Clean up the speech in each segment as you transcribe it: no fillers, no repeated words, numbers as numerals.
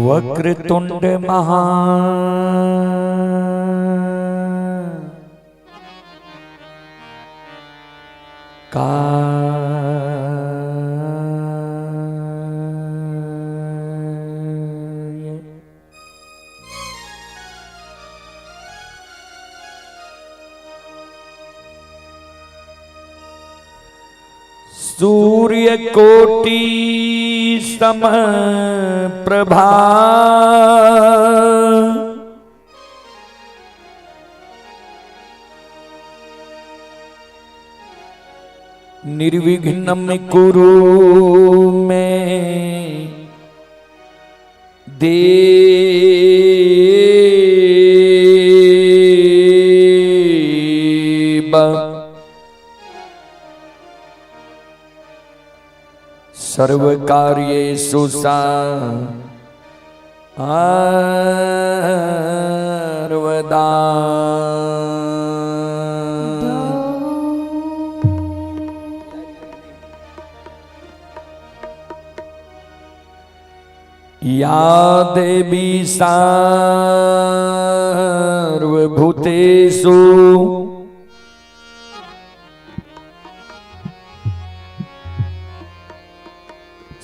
वक्रतुंड महा काय सूर्य कोटि सम प्रभा निर्विघ्नं कुरु में देव। सर्वकार्येषु सर्वदा। या देवी सार्वभूतेषु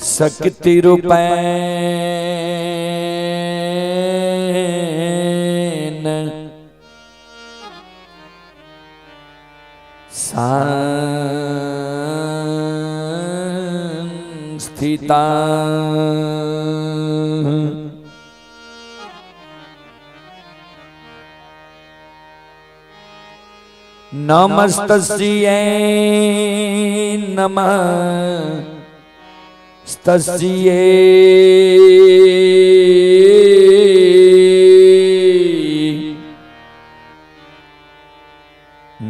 शक्तिरूपेण संस्थिता। नमस्तस्यै नमस्तस्यै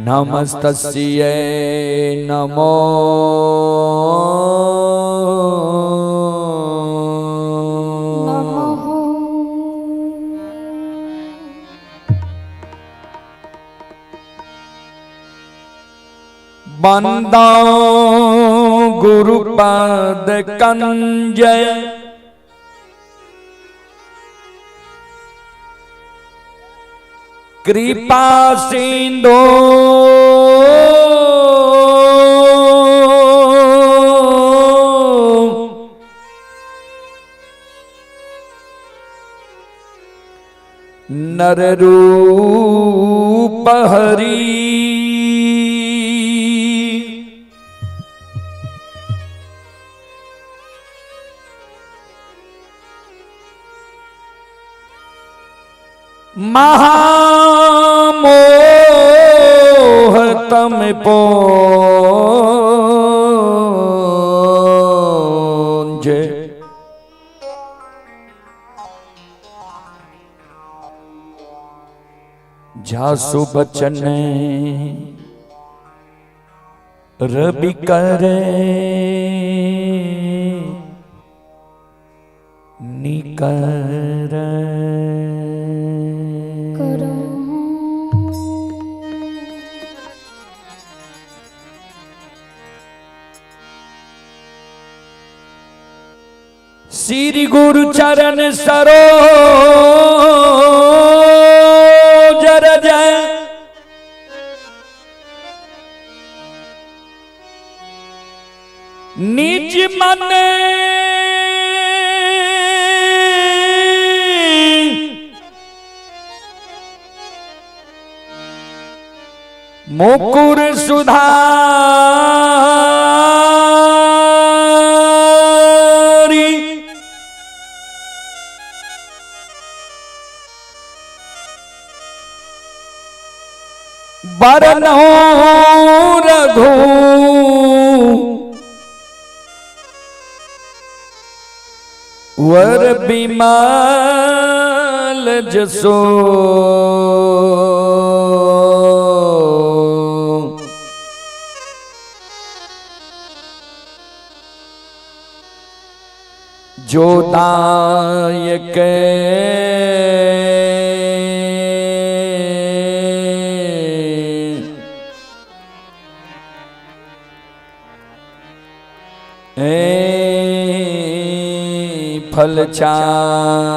नमस्तस्यै नमो नमः। बंदा गुरुपद कंज कृपा सिंधु नर रूप हरि। महामोह तम पोंजे जासु बचन रवि करे निकर। करो। श्री गुरु चरण सरोज रज निज मन मुकुर सुधारी। बरनो रघु वर बिमाल जसो जो दायक फल चार।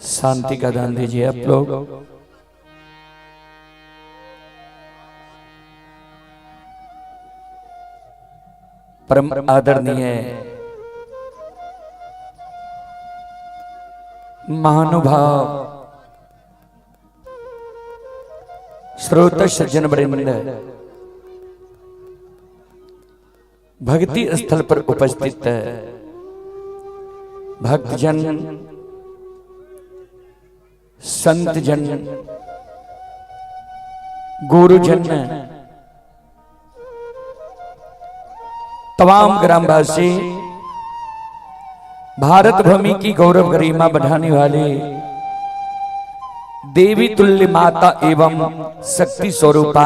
शांति का दान दीजिए आप लोग। परम आदरणीय महानुभाव श्रोत सज्जन वृंद, भक्ति स्थल पर उपस्थित भक्तजन, संतजन, गुरुजन, तमाम ग्रामवासी, भारत भूमि की गौरव गरिमा बढ़ाने वाले देवी तुल्य माता एवं शक्ति स्वरूपा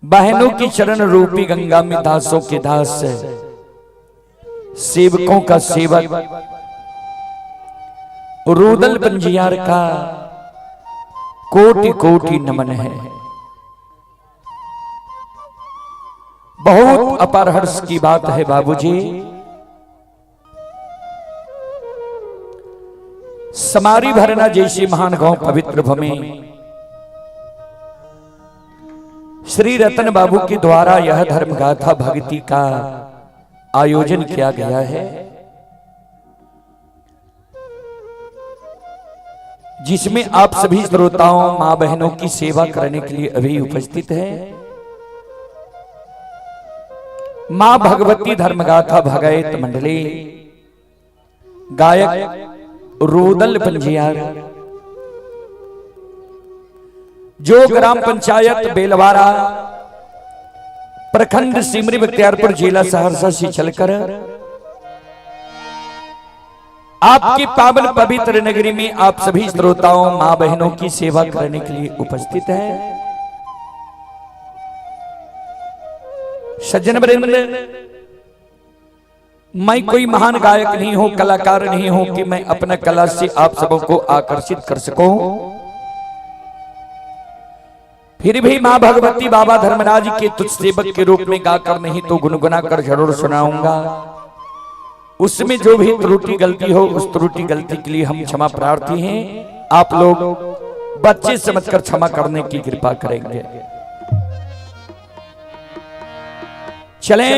बहनों की चरण रूपी गंगा में दासों के दास, सेवकों का सेवक, रूदल पंजियार का कोटि कोटि नमन है। बहुत अपार हर्ष की बात है बाबूजी, समारी भरना जैसी महान गांव पवित्र भूमि श्री रतन बाबू के द्वारा यह धर्म गाथा भक्ति का आयोजन किया गया है, जिसमें आप सभी श्रोताओं मां बहनों की सेवा करने के लिए अभी उपस्थित है। मां भगवती धर्मगाथा भगैत मंडली, गायक रूदल पंजियार, जो ग्राम पंचायत बेलवारा, प्रखंड सिमरी बख्तियारपुर, जिला सहरसा से चलकर आपकी पावन पवित्र नगरी में आप सभी श्रोताओं मां बहनों की सेवा करने के लिए उपस्थित है। सज्जन वृंद, मैं कोई महान गायक नहीं हूं, कलाकार नहीं हूं कि मैं अपना कला से आप सबों को आकर्षित कर सकूं। फिर भी मां भगवती बाबा धर्मराज के तुच्छ सेवक के रूप में गाकर नहीं तो गुनगुना कर जरूर सुनाऊंगा। उसमें जो भी त्रुटि गलती हो, उस त्रुटि गलती के लिए हम क्षमा प्रार्थी हैं। आप लोग बच्चे समझकर क्षमा करने की कृपा करेंगे। चलें,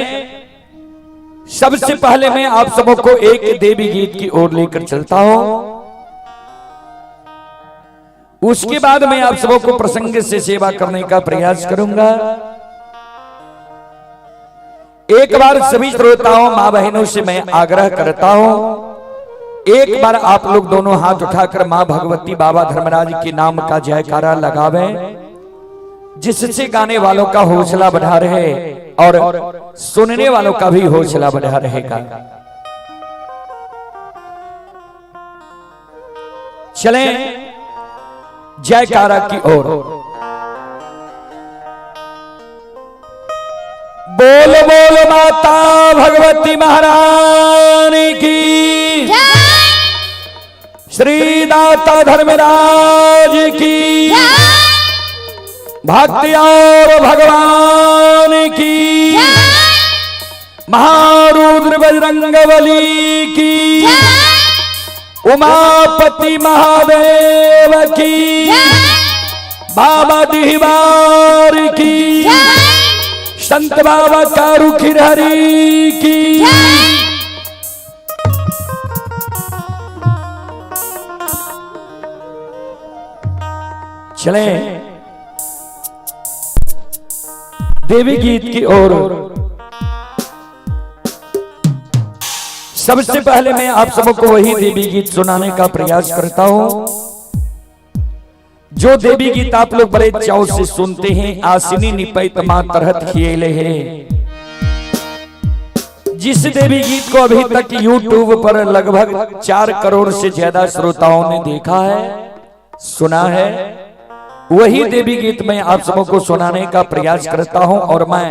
सबसे पहले मैं आप सबों को एक देवी गीत की ओर लेकर चलता हूं। उसके बाद मैं आप सबों को प्रसंग से सेवा करने का प्रयास करूंगा। एक बार सभी श्रोताओं मां बहनों से मैं आग्रह करता हूं, एक बार आप लोग दोनों हाथ उठाकर मां भगवती बाबा धर्मराज के नाम का जयकारा लगावें, जिससे गाने वालों का हौसला बढ़ा रहे और सुनने वालों का भी हौसला बढ़ा रहेगा। चलें जयकारा की ओर। बोल बोल माता भगवती महारानी की, श्री दाता धर्मराज की, भक्ति और भगवान की, महारुद्र बजरंग बली की, उमापति महादेव की, बाबा दिहवार की, संत बाबा कारू खिरहरी की। चले देवी गीत की ओर। सबसे पहले मैं आप सबको वही देवी गीत सुनाने का प्रयास करता हूं जो देवी गीत आप लोग बड़े चाव से सुनते हैं, आसिनी निपैत मां तरहत खियले है, जिस देवी गीत को अभी तक YouTube पर लगभग 4 करोड़ से ज्यादा श्रोताओं ने देखा है, सुना है, वही देवी गीत मैं आप सबको सुनाने का प्रयास करता हूं। और मैं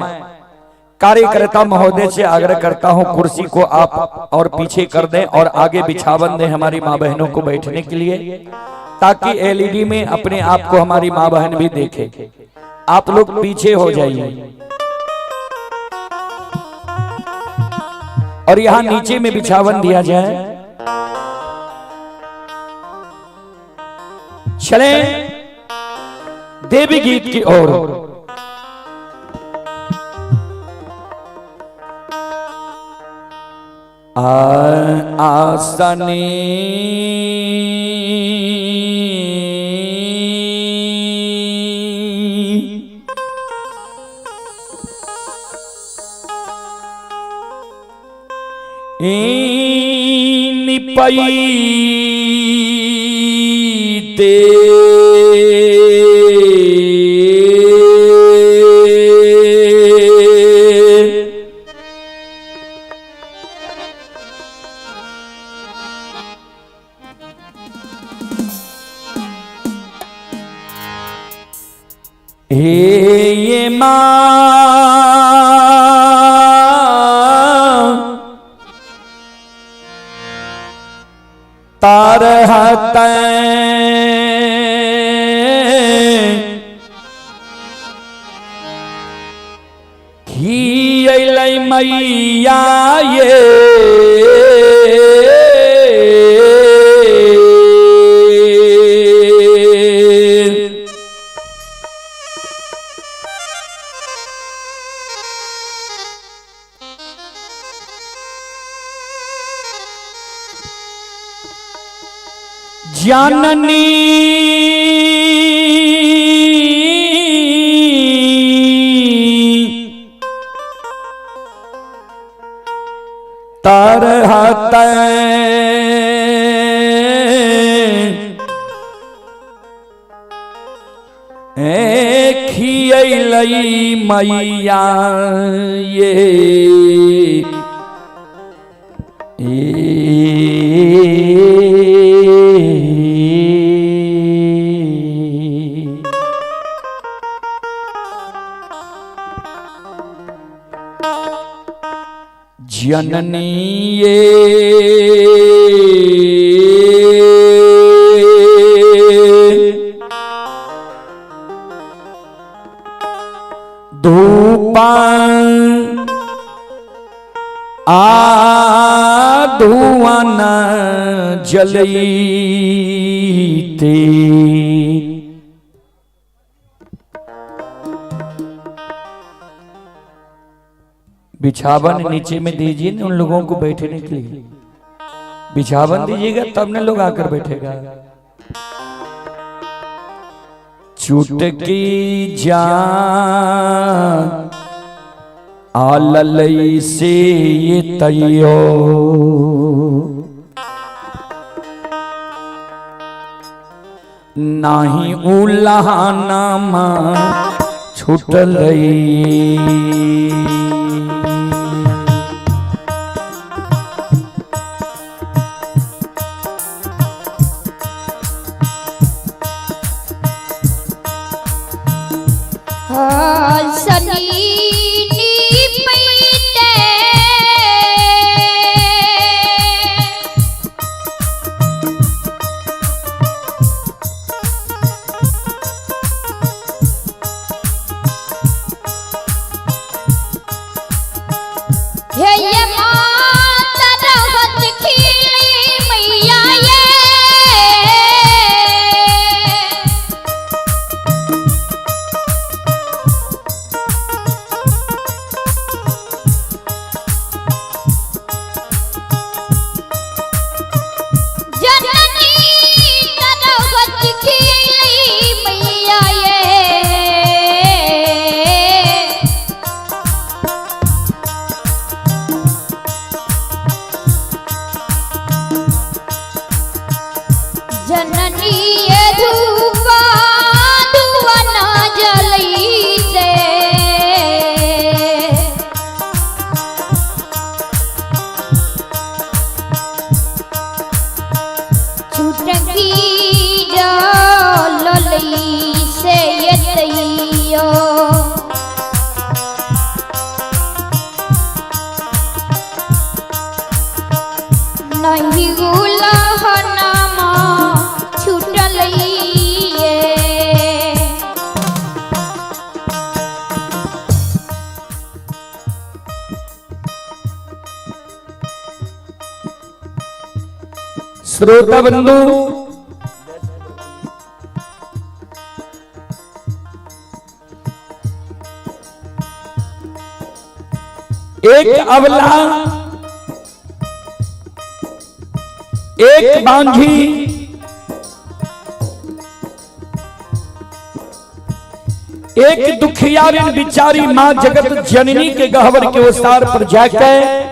कार्यकर्ता महोदय से आग्रह करता हूं, कुर्सी को आप और पीछे कर दें और आगे बिछावन दें हमारी माँ बहनों को बैठने के लिए, ताकि एलईडी में अपने आप को हमारी माँ बहन भी देखे। आप लोग पीछे हो जाइए और यहां नीचे में बिछावन दिया जाए। चले देवी गीत की ओर। आसनी निपैते हे ये मां तारहत खियलै मैया ये जननी तरहत खियलै मैया ये जननी ये धूपा आ धुआं न जलईते बिछावन नीचे में दीजिए ना उन लोगों को बैठने के लिए। बिछावन दीजिएगा तब न लोग आकर बैठेगा। चुटकी जान आललई से ये तैयो नाही उलाना मां छुटलई। जननी धूपा। नहीं उलहनमा छूटल ये। श्रोता बंधु, एक अवला, एक बांझी, एक दुखियारिन बिचारी मां जगत जननी के गहवर के ओसार पर जाकर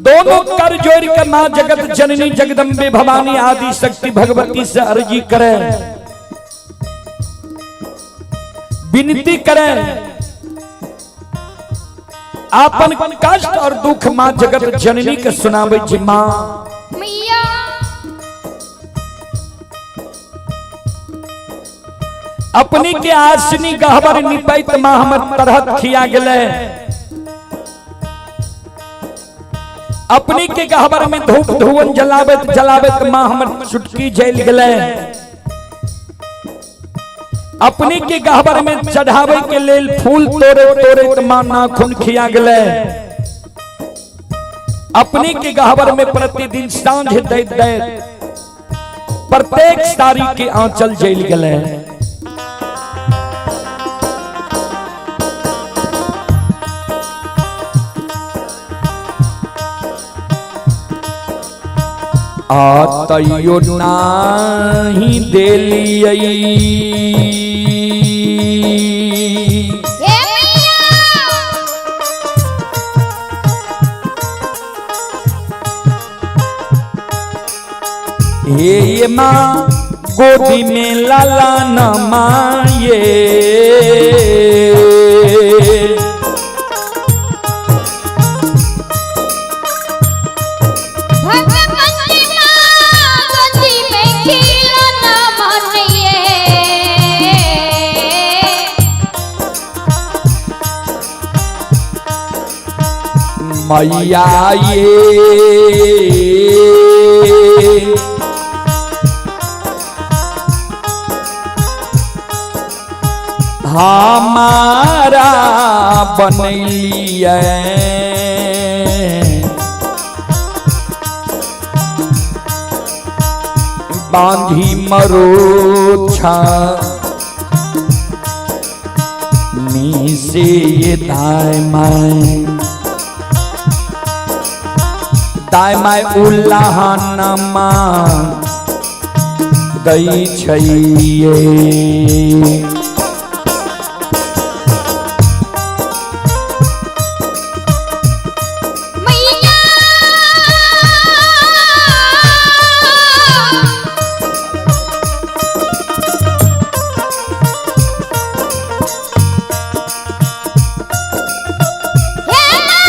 दोनों कर जोड़ के मां जगत जननी जगदम्बे भवानी आदि शक्ति भगवती से अर्जी करे, विनती करे, आपन कष्ट और दुख मां जगत जननी के सुनावे जी मां मैया अपनी के आसनी गहबर निपैत मां हमर तरहत खिया गेले, अपनी के गहबर में धूप धुवन जलाबत जलाबत मां हमर चुटकी जल गेले, अपनी के गहबर में चढ़ावे के लेल फूल तोड़े तोड़े मां नाखून खिया गेले, अपनी के गहबर में प्रतिदिन सांझ दैत दैत प्रत्येक साड़ी के आंचल जल गेले। आ तैयो नाही देलियै हे मैया हे ये माँ गोदी में लाला न माये, भगवती माँ गोदी में खिलौना बनिए। मैया ये हमारा बनैलियै बांधी मरोछा नीसे ये दाय my, दाय my उल्लाहनमा दै छैये। मैया हे माँ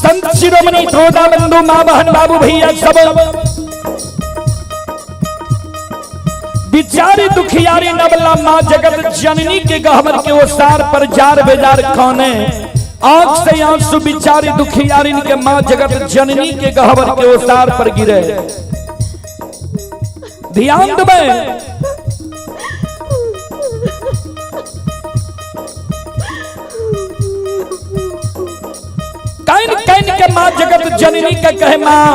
संत शिरोमणि श्रोता बंधु माँ बहन बाबू भैया सब बिचारी दुखियारी नबला माँ जगत जननी के गहबर के ओसार पर जार बेजार खाने आंख से आंसू बिचारी दुखियारी के माँ जगत जननी के गहबर के ओसार पर गिरे। ध्यान देबै, can can के माँ जगत जननी के कहे माँ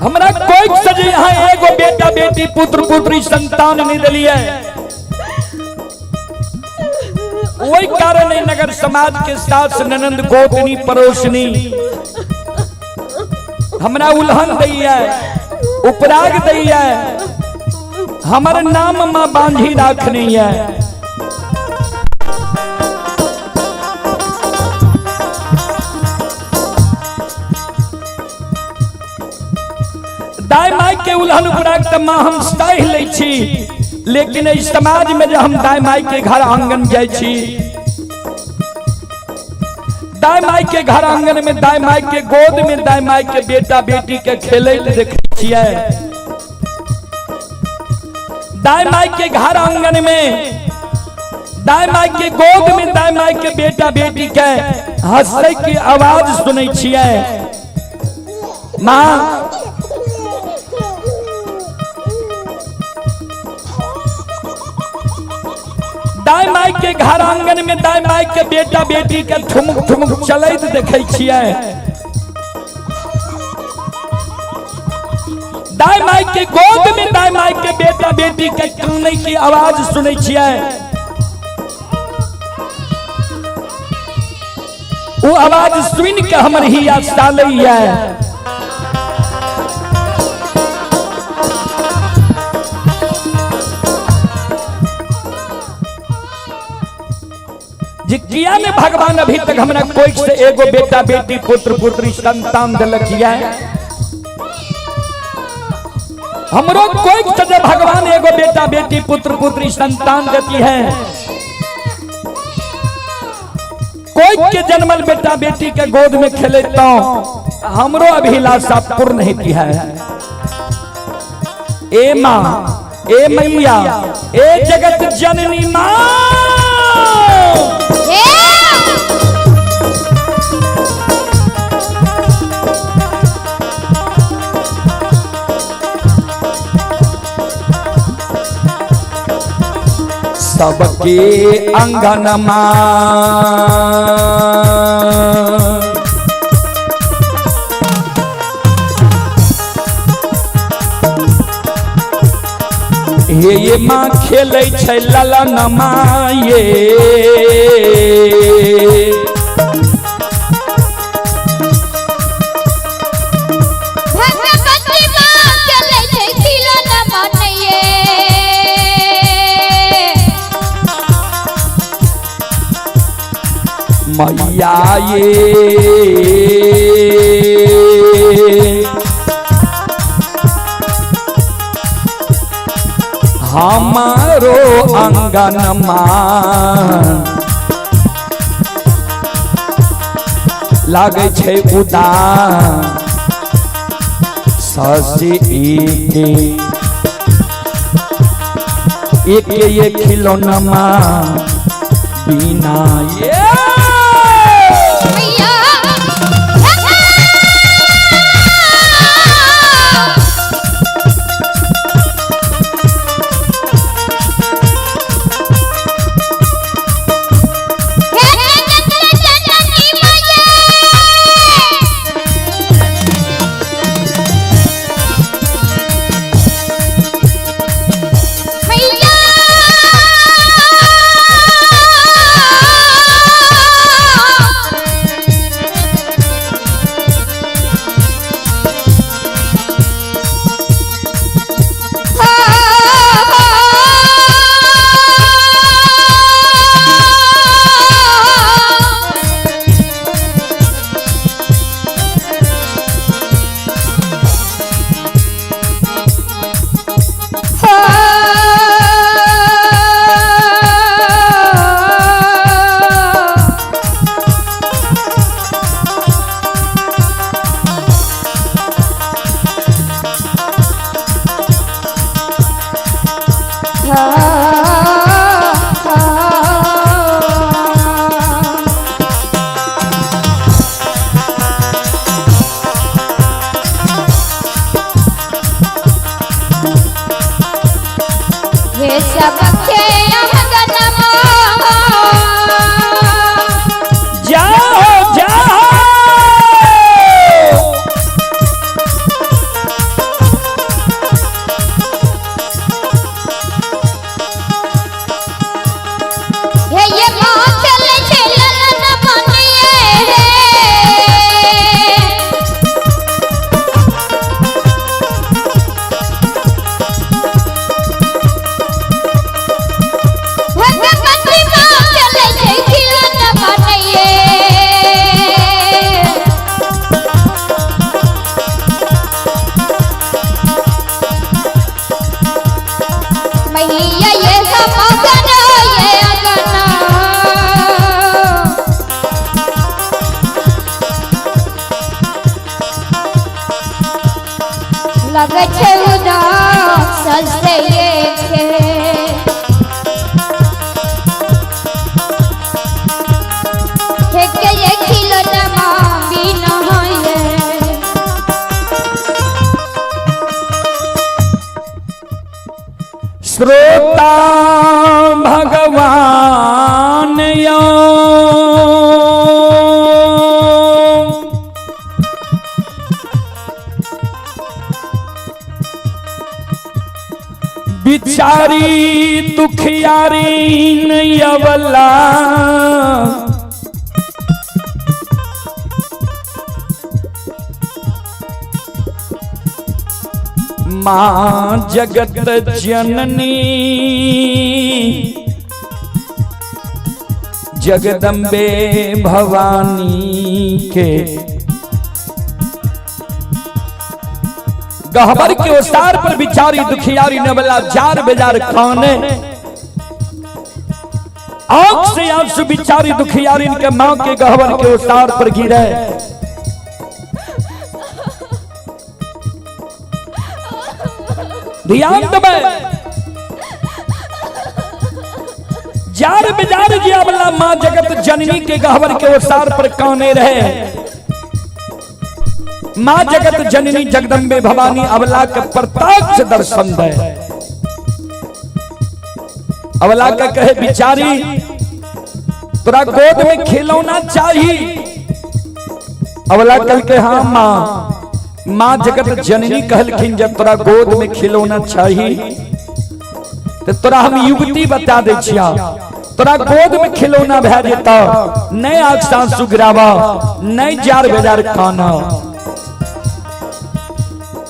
हमरा कोई सजे यहाँ एगो बेटा बेटी पुत्र पुत्री संतान नहीं दिलिए, वही कारण है नगर समाज के सास ननंद गोतनी पड़ोसनी हमरा उल्हन दैया उपराग दैया, हमर नाम मां बांधी राखनी है। दाय माई के उल्हन उपराग त मां हम सह लै छी, लेकिन इस समाज में जब हम दाय माई के घर आंगन जाइ छी, दाय माई के घर आंगन में दाय माई के गोद में दाय माई के बेटा बेटी के खेलैत देखै छियै, दाय माई के घर आंगन में दाय माई के गोद में दाय माई के बेटा बेटी के हंसै के आवाज सुनै छियै। माँ दाय माई के घर आंगन में दाय माई के बेटा बेटी के ठुमुक ठुमुक चलैत देखै छियै, दाय माई के गोद में दाय माई के बेटा बेटी के कानै की आवाज सुनै छियै। वो आवाज सुन के हमर हिया सालैया। जे किया ने भगवान अभी तक हमरा कोई से एगो बेटा बेटी पुत्र पुत्री संतान दिलक है, हमरो कोई से जे भगवान एगो बेटा बेटी पुत्र पुत्री संतान देती है, कोई के जन्मल बेटा बेटी के गोद में खेले तो हमरो अभिलाषा पूर्ण होती है। ए माँ, ए मैया, ए जगत जननी माँ, सबके अंगन माँ हे ये माँ खेलै छै ललन माँ ये, भगवती माँ खेलै छै खिलौना मनैये। मैया ये हमारो अंगन माँ लागै छै उदास शशि के एक ये खिलौना माँ बिना ये। मैया हे जगत जननी मैया, मैया। हे सबके अंगनमा। जाओ जाओ। हे ये माँ चले छै ललन बनिए हे। भगवती माँ चले छै खिलन बनिए। मैया ये समगन ये अगना। लगे छै उदास से ये के के ये खिलौना बिना ये। श्रोता भगवान यो बिचारी दुखियारी नयवला माँ जगत जननी जगदम्बे भवानी के गहबर के ओसार पर बिचारी दुखियारी नवला जार बेजार खाने आंख से आंसू बिचारी दुखियारी के मां के गहबर के ओसार पर गिरे। ध्यान देबै, जार बेजार जियावला मां जगत जननी के गहबर के ओसार पर काने रहे। मां जगत जननी जगदम्बे भवानी अवला के प्रत्यक्ष दर्शन दे। अवला के कहे बिचारी तोरा गोद में खिलौना चाहिए। अवला कल के हाँ मां, मां जगत जननी कहलखिन जब तोरा गोद में खिलौना चाहिए तो तोरा हम युवती बता दे छिया, तोरा गोद में खिलौना भए जेता, नहीं आग सांसू गिरावा, नहीं जार बेजार खाना।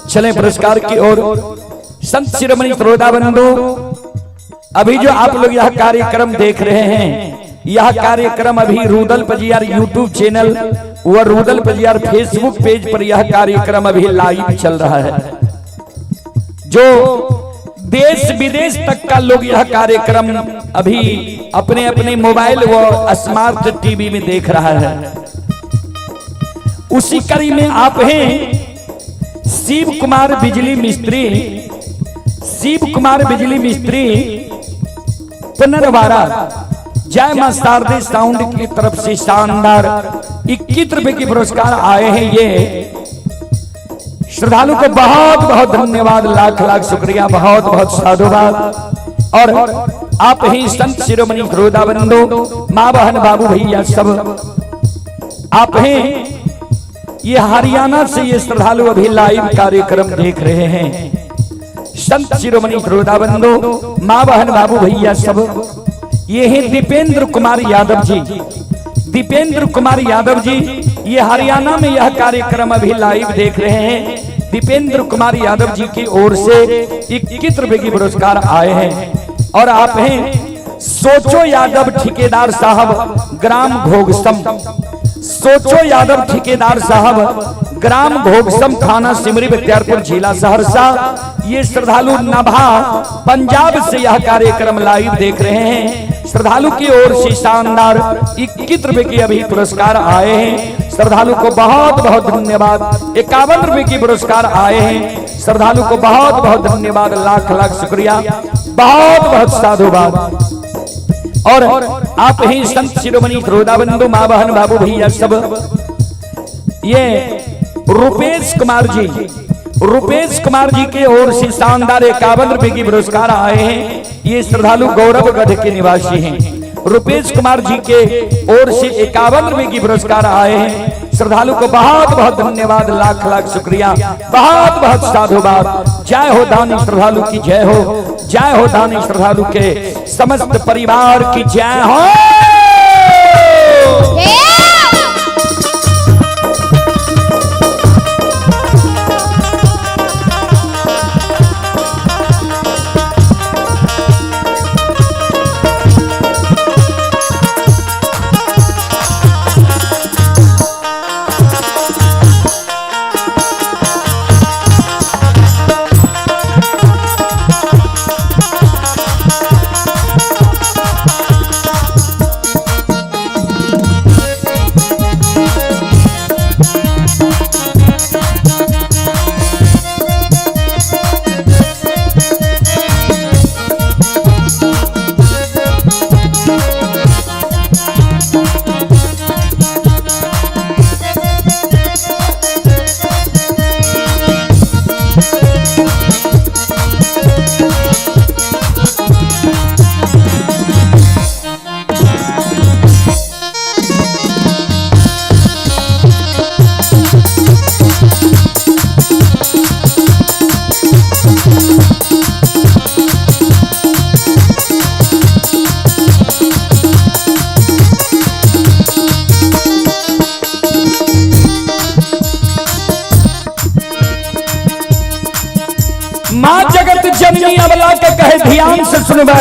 चले पुरस्कार की ओर। संत शिरोमणि श्रोता बंधु, अभी जो आप लोग यह कार्यक्रम देख रहे हैं, यह कार्यक्रम अभी रूदल पजियार यूट्यूब चैनल व रूदल पजियार फेसबुक पेज पर यह कार्यक्रम अभी लाइव चल रहा है। जो देश विदेश तक का लोग यह कार्यक्रम अभी अपने अपने मोबाइल व स्मार्ट टीवी में देख रहा है। उसी कड़ी में आप हैं शिव कुमार बिजली मिस्त्री, शिव कुमार बिजली मिस्त्री पुनर्वारा जय मां शारदे साउंड की तरफ से शानदार 21 रुपए की पुरस्कार आए हैं। ये श्रद्धालु को बहुत बहुत धन्यवाद, लाख लाख शुक्रिया, बहुत बहुत साधुवाद। और आप ही संत शिरोमणि श्रोता बंधु, माँ बहन बाबू भैया सब आप हैं। ये हरियाणा से ये श्रद्धालु अभी लाइव कार्यक्रम देख रहे हैं। संत शिरोमणि श्रोता बंधु, माँ बहन बाबू भैया सब, ये हैं दीपेंद्र कुमार यादव जी। दीपेंद्र कुमार यादव जी ये हरियाणा में यह कार्यक्रम अभी लाइव देख रहे हैं। दीपेंद्र कुमार यादव जी की ओर से 21 रुपए की पुरस्कार आए हैं। और आप हैं सोचो यादव ठेकेदार साहब, ग्राम घोगसम। सोचो यादव ठेकेदार साहब, ग्राम घोगसम, थाना सिमरी बख्तियारपुर, जिला सहरसा। ये श्रद्धालु नभा पंजाब से यह कार्यक्रम लाइव देख रहे हैं। श्रद्धालु की ओर से शानदार 21 रुपए की अभी पुरस्कार आए हैं। श्रद्धालु को बहुत बहुत धन्यवाद। 51 रुपए की पुरस्कार आए हैं। श्रद्धालु को बहुत बहुत धन्यवाद, लाख लाख शुक्रिया। बहुत बहुत साधुवाद। और आप ही संत शिरोमणि श्रोता बंधु, माँ बहन बाबू भैया सब, ये रुपेश कुमार जी, रुपेश कुमार जी के ओर से शानदार 51 रुपए की पुरस्कार आए हैं। ये श्रद्धालु गौरवगढ़ के निवासी हैं। रुपेश कुमार जी के ओर से 51 रुपए की पुरस्कार आए हैं। श्रद्धालु को बहुत बहुत धन्यवाद, लाख लाख शुक्रिया, बहुत बहुत साधुवाद। जय हो दानी श्रद्धालु की जय हो, जय हो दानी श्रद्धालु के समस्त परिवार की जय हो। माँ जगत जननी अबला के कहे ध्यान से सुनबे।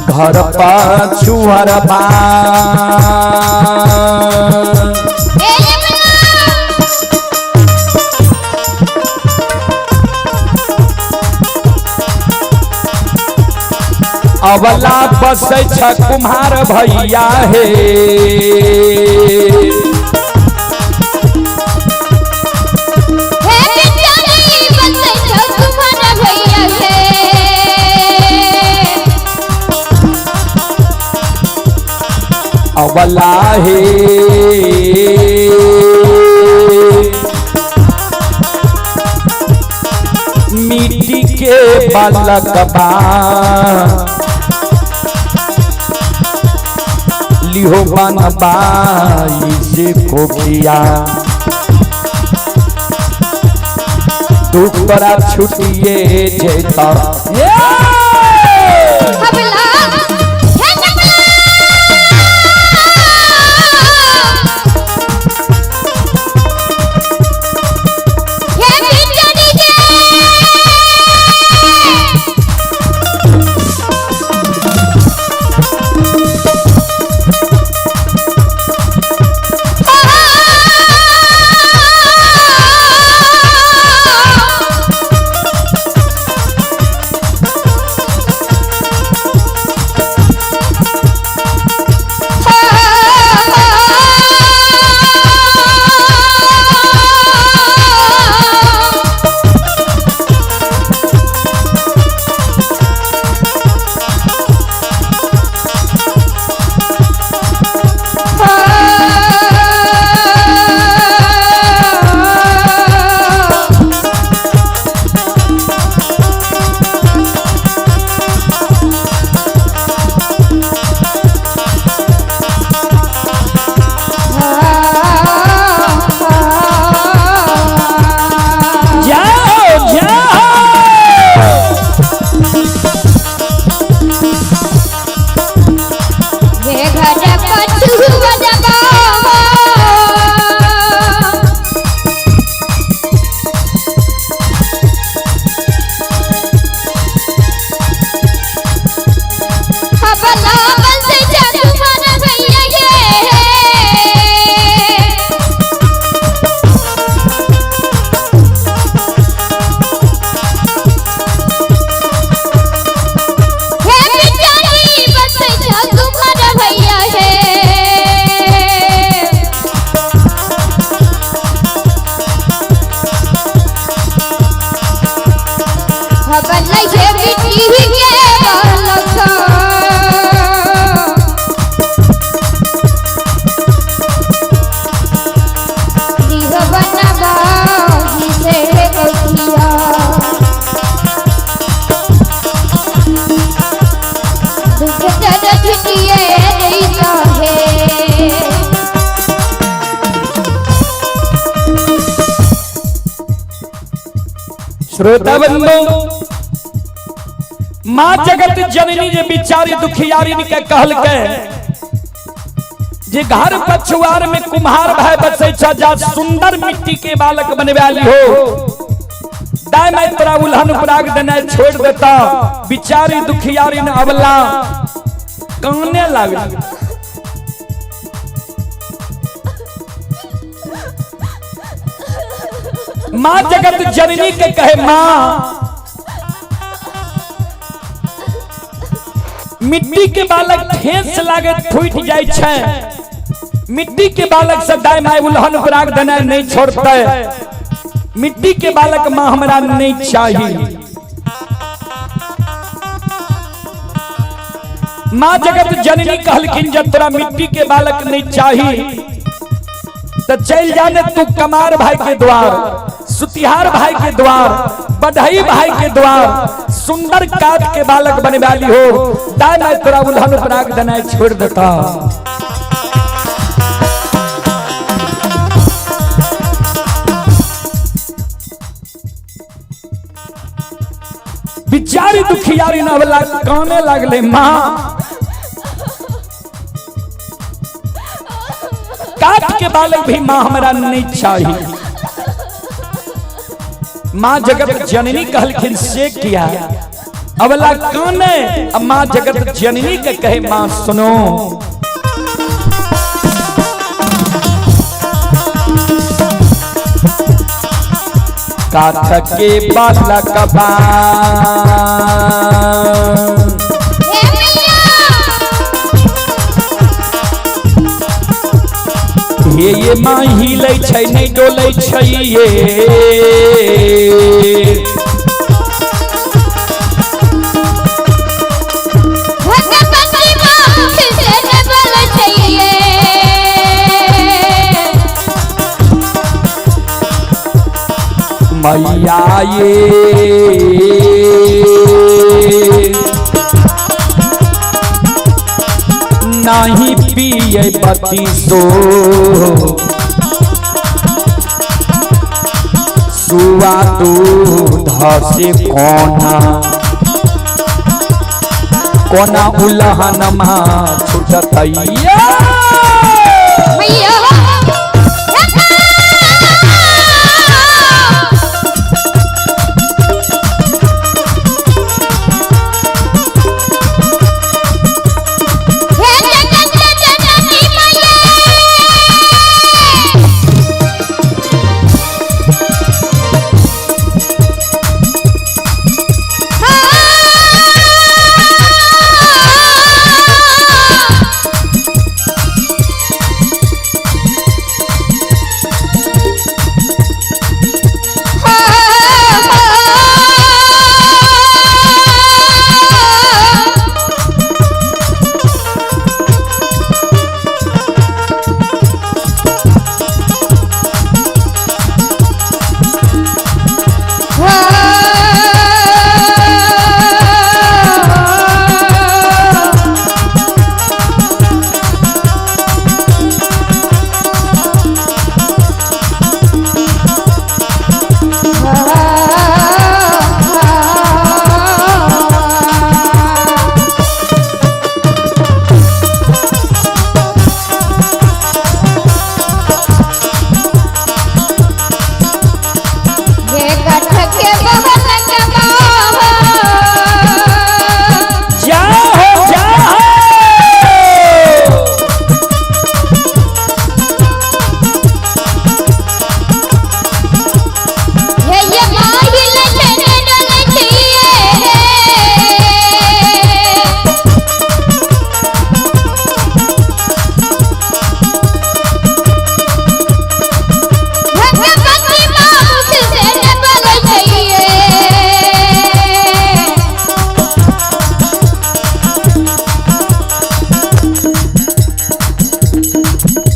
घर पाछुअर बा अबला बस छ कुम्हार भैया हे। अबला हे मिट्टी के बालकबा लिहो बनबाई से कोखिया दुख तोरा छुटिए जेता। श्रोता बंधु, माँ जगत जननी जे बिचारी दुखियारी के कहलकै जे घर पछुआर में कुम्हार भाई बसै छ, जा सुंदर मिट्टी के बालक बनवा लिहो, दाय मैं तोरा उल्हन उपराग देना छोड़ देता। बिचारी दुखियारी ने अबला काने लागल। माँ जगत जननी के कहे, माँ मिट्टी के बालक ठेस लागे फूट जाय छै, मिट्टी के बालक से दाय my उल्हन उपराग देना नहीं छोड़ते, मिट्टी के बालक माँ हमरा नहीं चाहिए। माँ जगत जननी कहलखिन जब तोरा मिट्टी के बालक नहीं चाहिए तो चल जाने तू कमार भाई के द्वार, सुतिहार भाई के द्वार, बढ़ई भाई के द्वार, सुंदर काट के बालक बनवा हो, दाय मैं तोरा उल्हन उपराग देना छोड़ देता। बिचारी दुखियारी नवला काने लागले, माँ काट के बालक भी माँ हमरा नहीं चाहिए। माँ जगत जननी कहलखिन से किया अबला काने। अब माँ जगत जननी के कहे, माँ सुनो, काठ के बालक बा हे ये माँ हिलै छै नहीं डोलै छै ये, मैया ये नहीं पिए बत्ती सो सुआ दूध से कोना कोना उलहन माँ छुटतैया।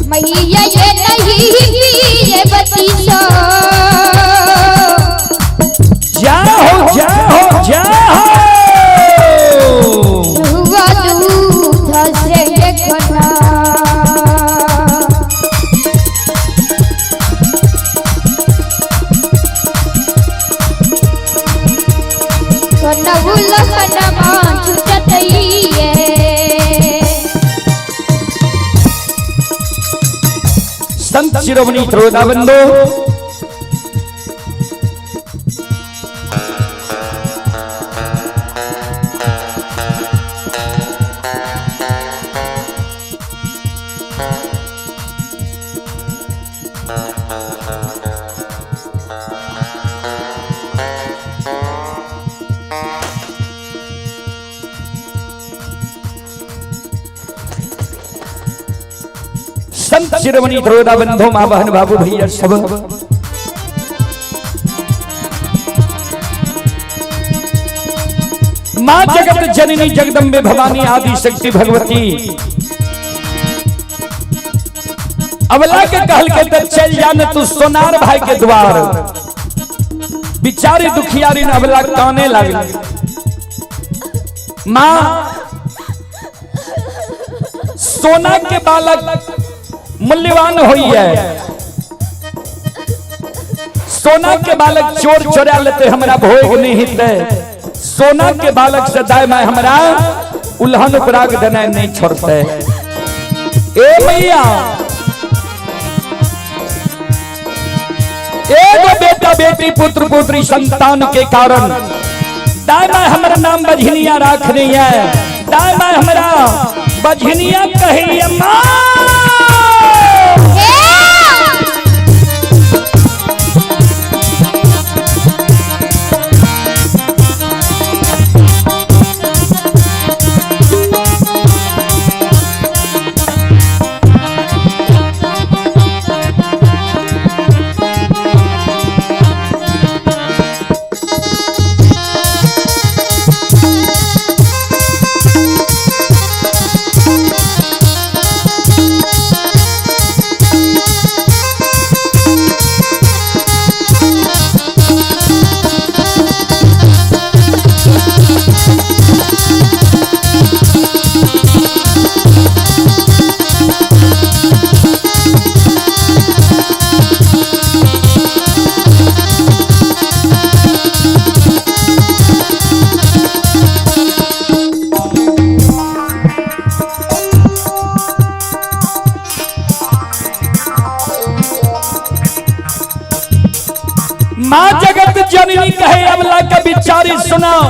मैया ये नहीं ये बत्तीसो जाओ जाओ जाओ हुआ दूध से ये घना उलहनमा छूटत ये। संत शिरोमणि श्रोता बंधु, संत शिरोमणि श्रोता बंधु, माँ बहन बाबू भैया सब, माँ जगत जननी जगदम्बे भवानी आदि शक्ति भगवती अवला के कहल के त चल जाने तू सोनार भाई के द्वार। बिचारी दुखियारी ने अवला काने लागल। माँ सोना के बालक मूल्यवान होई है, सोना के बालक चोर चोरा लेते हमरा भोग नहीं हिते, सोना के बालक से दाय माय हमरा उल्हन उपराग देना नहीं छोड़ते। ए मैया एगो बेटा बेटी पुत्र पुत्री संतान के कारण दाय माय हमरा नाम बझनिया राख रही है, दाय माय हमरा बझनिया कही माँ। माँ जगत जननी कहे अबला के बिचारी सुनाओ,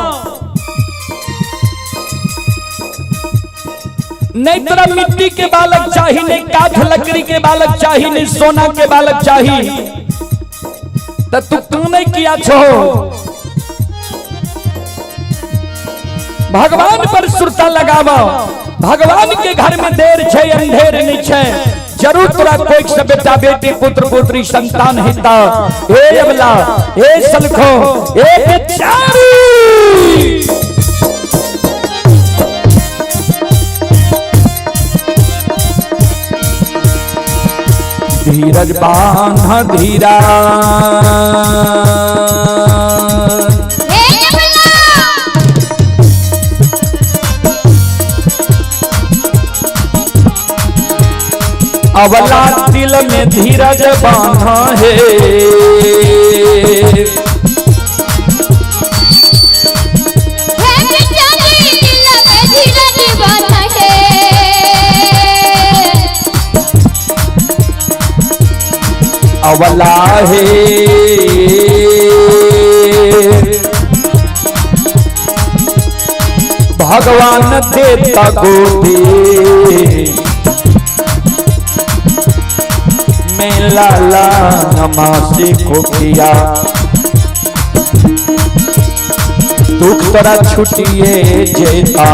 नहीं तोरा मिट्टी के बालक चाही, नहीं काठ लकड़ी के बालक चाही, नहीं सोना के बालक चाही, त तू क्यों नहीं किया छो? भगवान पर सुरता लगावा, भगवान के घर में देर छे अंधेर नहीं छे, जरूर तोरा कोई से बेटा बेटी पुत्र पुत्री संतान हिता। हे अबला, हे सलखो, हे बेचारी, धीरज बांध धीरा, अवला दिल में धीरज बांधा है, अवला है भगवान देता गोदी में लाला नमासे को किया, दुख तोरा छुटिए जेता।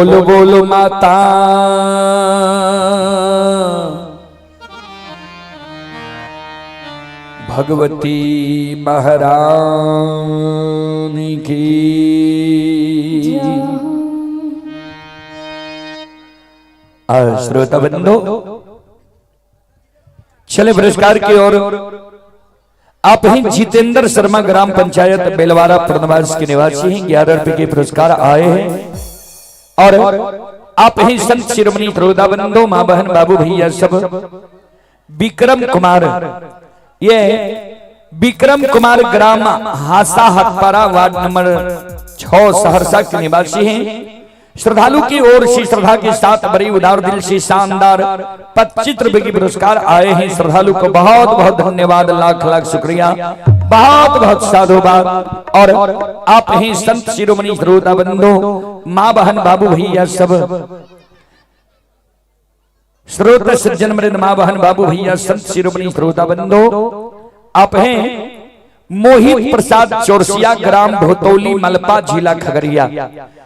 बोलो बोलो माता भगवती महारानी की। श्रोता बंधु, चले पुरस्कार की ओर। आप ही जितेंद्र शर्मा ग्राम पंचायत बेलवारा पूर्णवास के निवासी हैं, 11 रुपए के पुरस्कार आए हैं। और आप ही संत शिरोमणि श्रोता बंधु, माँ बहन बाबू भैया सब, विक्रम कुमार, ये विक्रम कुमार ग्राम हासा हकपारा वार्ड नंबर 6 सहरसा के निवासी हैं। श्रद्धालु की ओर से श्रद्धा के साथ बड़ी उदार दिल से शानदार 25 रुपए के पुरस्कार आए हैं। श्रद्धालु को बहुत बहुत धन्यवाद, लाख लाख शुक्रिया, बहुत बहुत साधुवाद। और आप ही संत शिरोमणि श्रोता बंधु, माँ बहन बाबू भैया सब, श्रोत सज्जन मृद माँ बहन बाबू भैया संत शिरोमणि श्रोता बंधु, आप हैं मोहित प्रसाद चौरसिया ग्राम भोतौली मलपा जिला खगड़िया।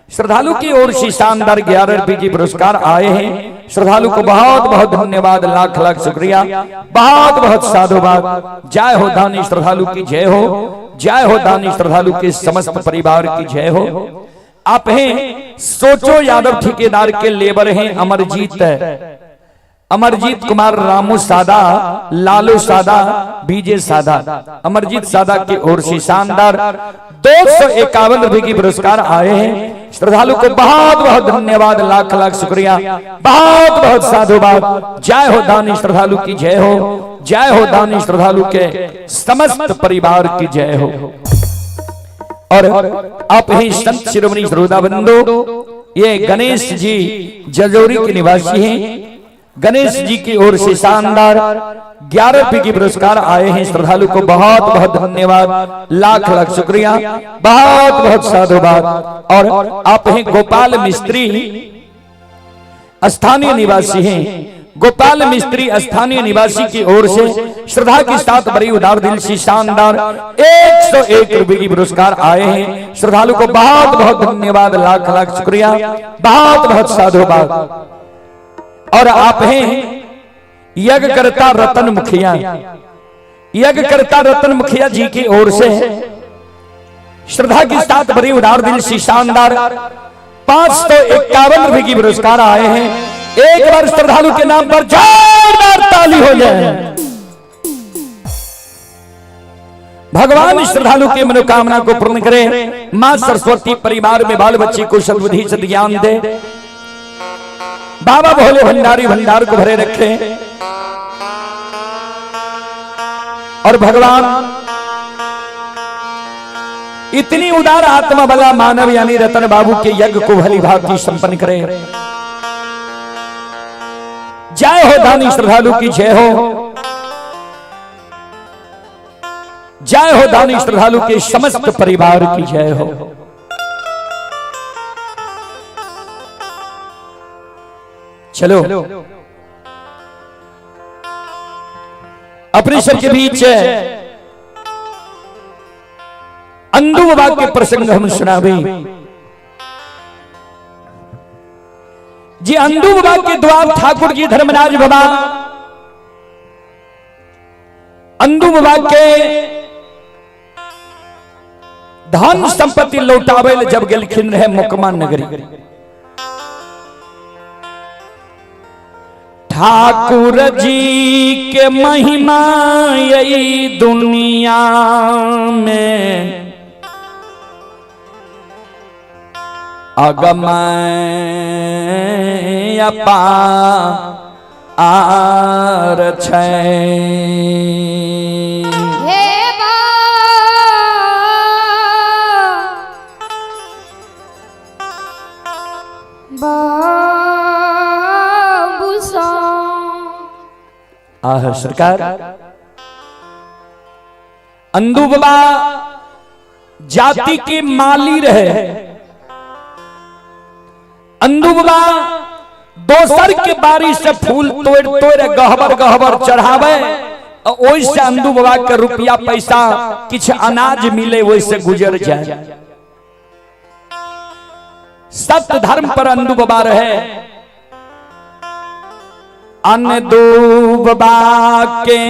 श्रद्धालु की ओर से शानदार 11 रुपए की पुरस्कार आए हैं। श्रद्धालु को बहुत बहुत धन्यवाद, लाख लाख शुक्रिया, बहुत बहुत साधुवाद। जय हो दानी श्रद्धालु की जय हो, जय हो दानी श्रद्धालु के समस्त परिवार की जय हो। आप हैं सोचो यादव ठेकेदार के लेबर हैं अमरजीत, अमरजीत कुमार रामू सादा, लालू सादा, बीजे सादा, अमरजीत सादा की ओर से शानदार 251 रुपए की पुरस्कार आए हैं। श्रद्धालु को बहुत बहुत धन्यवाद, लाख लाख शुक्रिया, बहुत बहुत साधुवाद। जय हो दानी श्रद्धालु की जय हो, जय हो दानी श्रद्धालु के समस्त परिवार की जय हो। और आप ही संत शिरोमणि श्रोता बंधु, ये गणेश जी जजौरी के निवासी हैं। गणेश जी की ओर से शानदार 11 रुपए की पुरस्कार आए हैं। श्रद्धालु को बहुत बहुत धन्यवाद, लाख लाख शुक्रिया, बहुत बहुत साधुवाद। और आप हैं गोपाल मिस्त्री, स्थानीय निवासी हैं। गोपाल मिस्त्री स्थानीय निवासी की ओर से श्रद्धा के साथ बड़ी उदार दिल से शानदार 101 रुपए की पुरस्कार आए हैं। श्रद्धालु को बहुत बहुत धन्यवाद, लाख लाख शुक्रिया, बहुत बहुत साधुवाद। और आप हैं यज्ञकर्ता रतन मुखिया, यज्ञकर्ता रतन मुखिया जी की ओर से श्रद्धा के साथ बड़ी उदार दिल से शानदार 551 रुपए की पुरस्कार आए हैं। एक बार श्रद्धालु के नाम पर जोरदार ताली हो जाए। भगवान श्रद्धालु की मनोकामना को पूर्ण करे। मां सरस्वती परिवार में बाल बच्चे को सद्बुद्धि सद्ज्ञान दे। बाबा भोले भंडारी भंडार को भरे रखे। और भगवान इतनी उदार आत्मा वाला मानव यानी रतन बाबू के यज्ञ को भली भांति संपन्न करे। जय हो दानी श्रद्धालु की जय हो, जय हो दानी श्रद्धालु के समस्त परिवार की जय हो। चलो अपने सबके बीच अंदू बाबा के प्रसंग हम सुनावे जी। अंदू बाबा के द्वार ठाकुर जी धर्मराज बाबा अंदू बाबा के धन संपत्ति लौटावे जब गेलखिन रहे मोकमा नगरी। ठाकुर जी के महिमा यही दुनिया में अगम अपार छै। हे बाबू सा आह सरकार, अंदू बाबा जाति के माली रहे। अंदू बाबा दोसर के बारी से फूल तोड़ तोड़ गहबर गहबर चढ़ावे, ओहि से अंदू बाबा के रुपया पैसा किछ अनाज मिले ओहि से गुजर जाए। सत्य धर्म पर अंदू बाबा रहे। अंदू बाबा के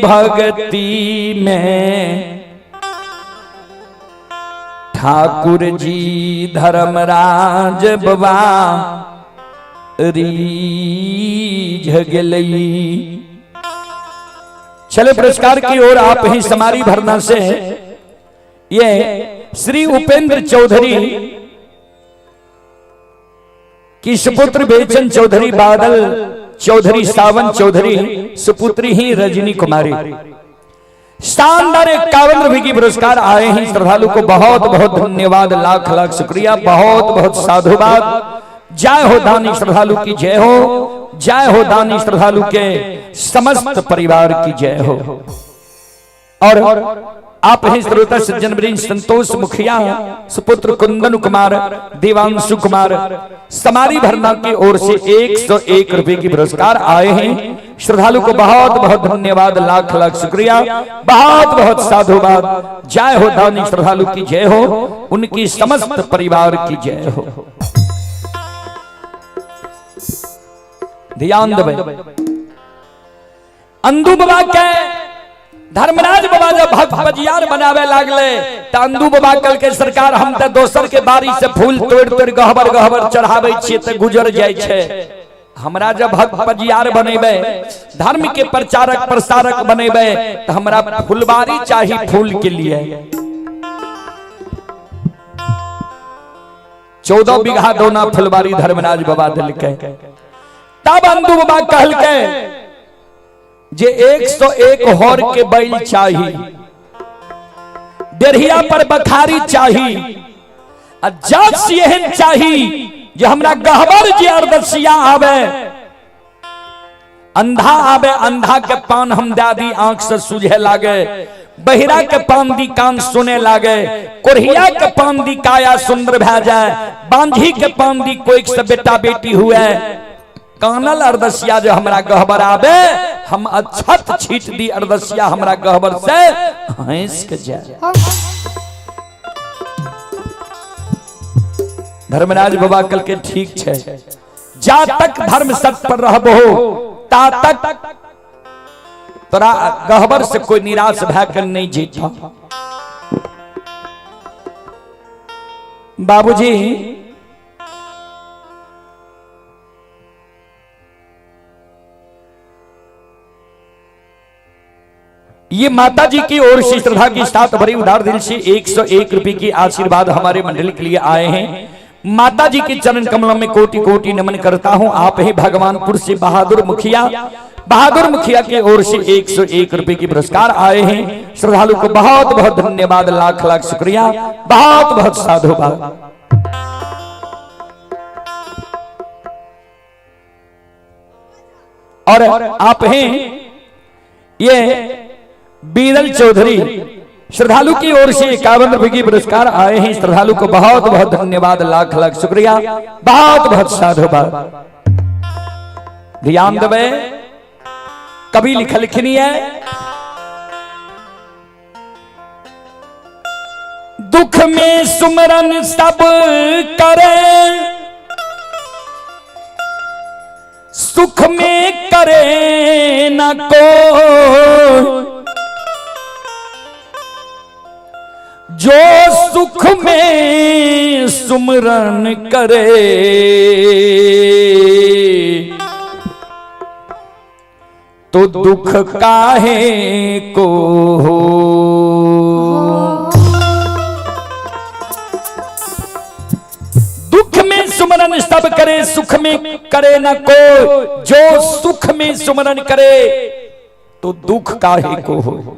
भक्ति में ठाकुर जी धर्मराज बाबा रीझ गेलई। चले पुरस्कार की ओर आप ही समारी भरना से ये श्री उपेंद्र चौधरी की सुपुत्र बेचन चौधरी, बादल चौधरी, सावन चौधरी, सुपुत्री ही रजनी कुमारी। शानदार 51 रुपए की पुरस्कार आए हैं। श्रद्धालु को बहुत बहुत धन्यवाद, लाख लाख शुक्रिया, बहुत बहुत साधुवाद। जय हो दानी श्रद्धालु की जय हो, जय हो दानी श्रद्धालु के समस्त परिवार की जय हो। और आप ही श्रोता सज्जन वृंद संतोष मुखिया सुपुत्र कुंदन कुमार, देवांशु कुमार समारी भरना की ओर से 101 रुपए की पुरस्कार आए हैं। श्रद्धालु को बहुत बहुत धन्यवाद, लाख लाख शुक्रिया, बहुत बहुत साधुवाद। जय हो दानी श्रद्धालु की जय हो, उनकी समस्त परिवार की जय हो। ध्यान देबै, अंदू बाबा के धर्मराज बाबा जब भक्त बजियार बनावे लागले त अंदू बाबा कल के सरकार हम त दोसर के बारी से फूल तोड़ तोड़ गहबर गहबर चढ़ावे छियै त गुजर जाय छै, हमरा जब भक्त बजियार बनेबे, धर्म के प्रचारक प्रसारक बनेबे त हमरा फुलबारी चाही फूल के लिए। 14 बीघा दोना फुलबारी धर्मराज बाबा दिलकै। तब अंदू बाबा कहलकै जे 101 हर के बैल चाही, डेढ़िया पर बखारी चाही, आ जस एहन चाही जे हमरा गहबर जे अरदसिया आवे, अंधा आवे, अंधा के पान हम दे दी आंख से सूझे लागे, बहिरा के पान दी कान सुने लागे, कोढ़िया के पान दी काया सुंदर भै जाए, बांझी के पान दी कोई से बेटा बेटी हुए, कानल अरदसिया जो हमरा गहबर आवे, हम अक्षत छीट दी अरदसिया हमरा गहबर से हंस के जाए। धर्मराज बाबा कल के ठीक छे, जा तक धर्म सत्य पर रहबो ता तक तोरा गहबर से कोई निराश भय के नहीं जीता। बाबूजी ये माता जी की ओर से श्रद्धा की साथ भरी उदार दिल से 101 रुपए की आशीर्वाद हमारे मंडली के लिए आए हैं। माता जी के चरण कमलों में कोटि कोटि नमन करता हूं। आप ही भगवानपुर से बहादुर मुखिया, बहादुर मुखिया की ओर से 101 रुपए की पुरस्कार आए हैं। श्रद्धालु को बहुत बहुत धन्यवाद, लाख लाख शुक्रिया, बहुत बहुत साधुवाद। और आप हैं ये बीरल चौधरी श्रद्धालु की ओर से 51 रुपए की पुरस्कार आए हैं। श्रद्धालु को बहुत बहुत धन्यवाद, लाख लाख शुक्रिया, बहुत बहुत साधुवाद। ध्यान देवे, कभी लिखल लिखनी है, दुख में सुमरन सब करे, सुख में करे न को, जो सुख में सुमरन करे तो दुख काहे को हो। दुख में सुमरन सब करे, सुख में करे न को, जो सुख में सुमरन करे तो दुख काहे को हो।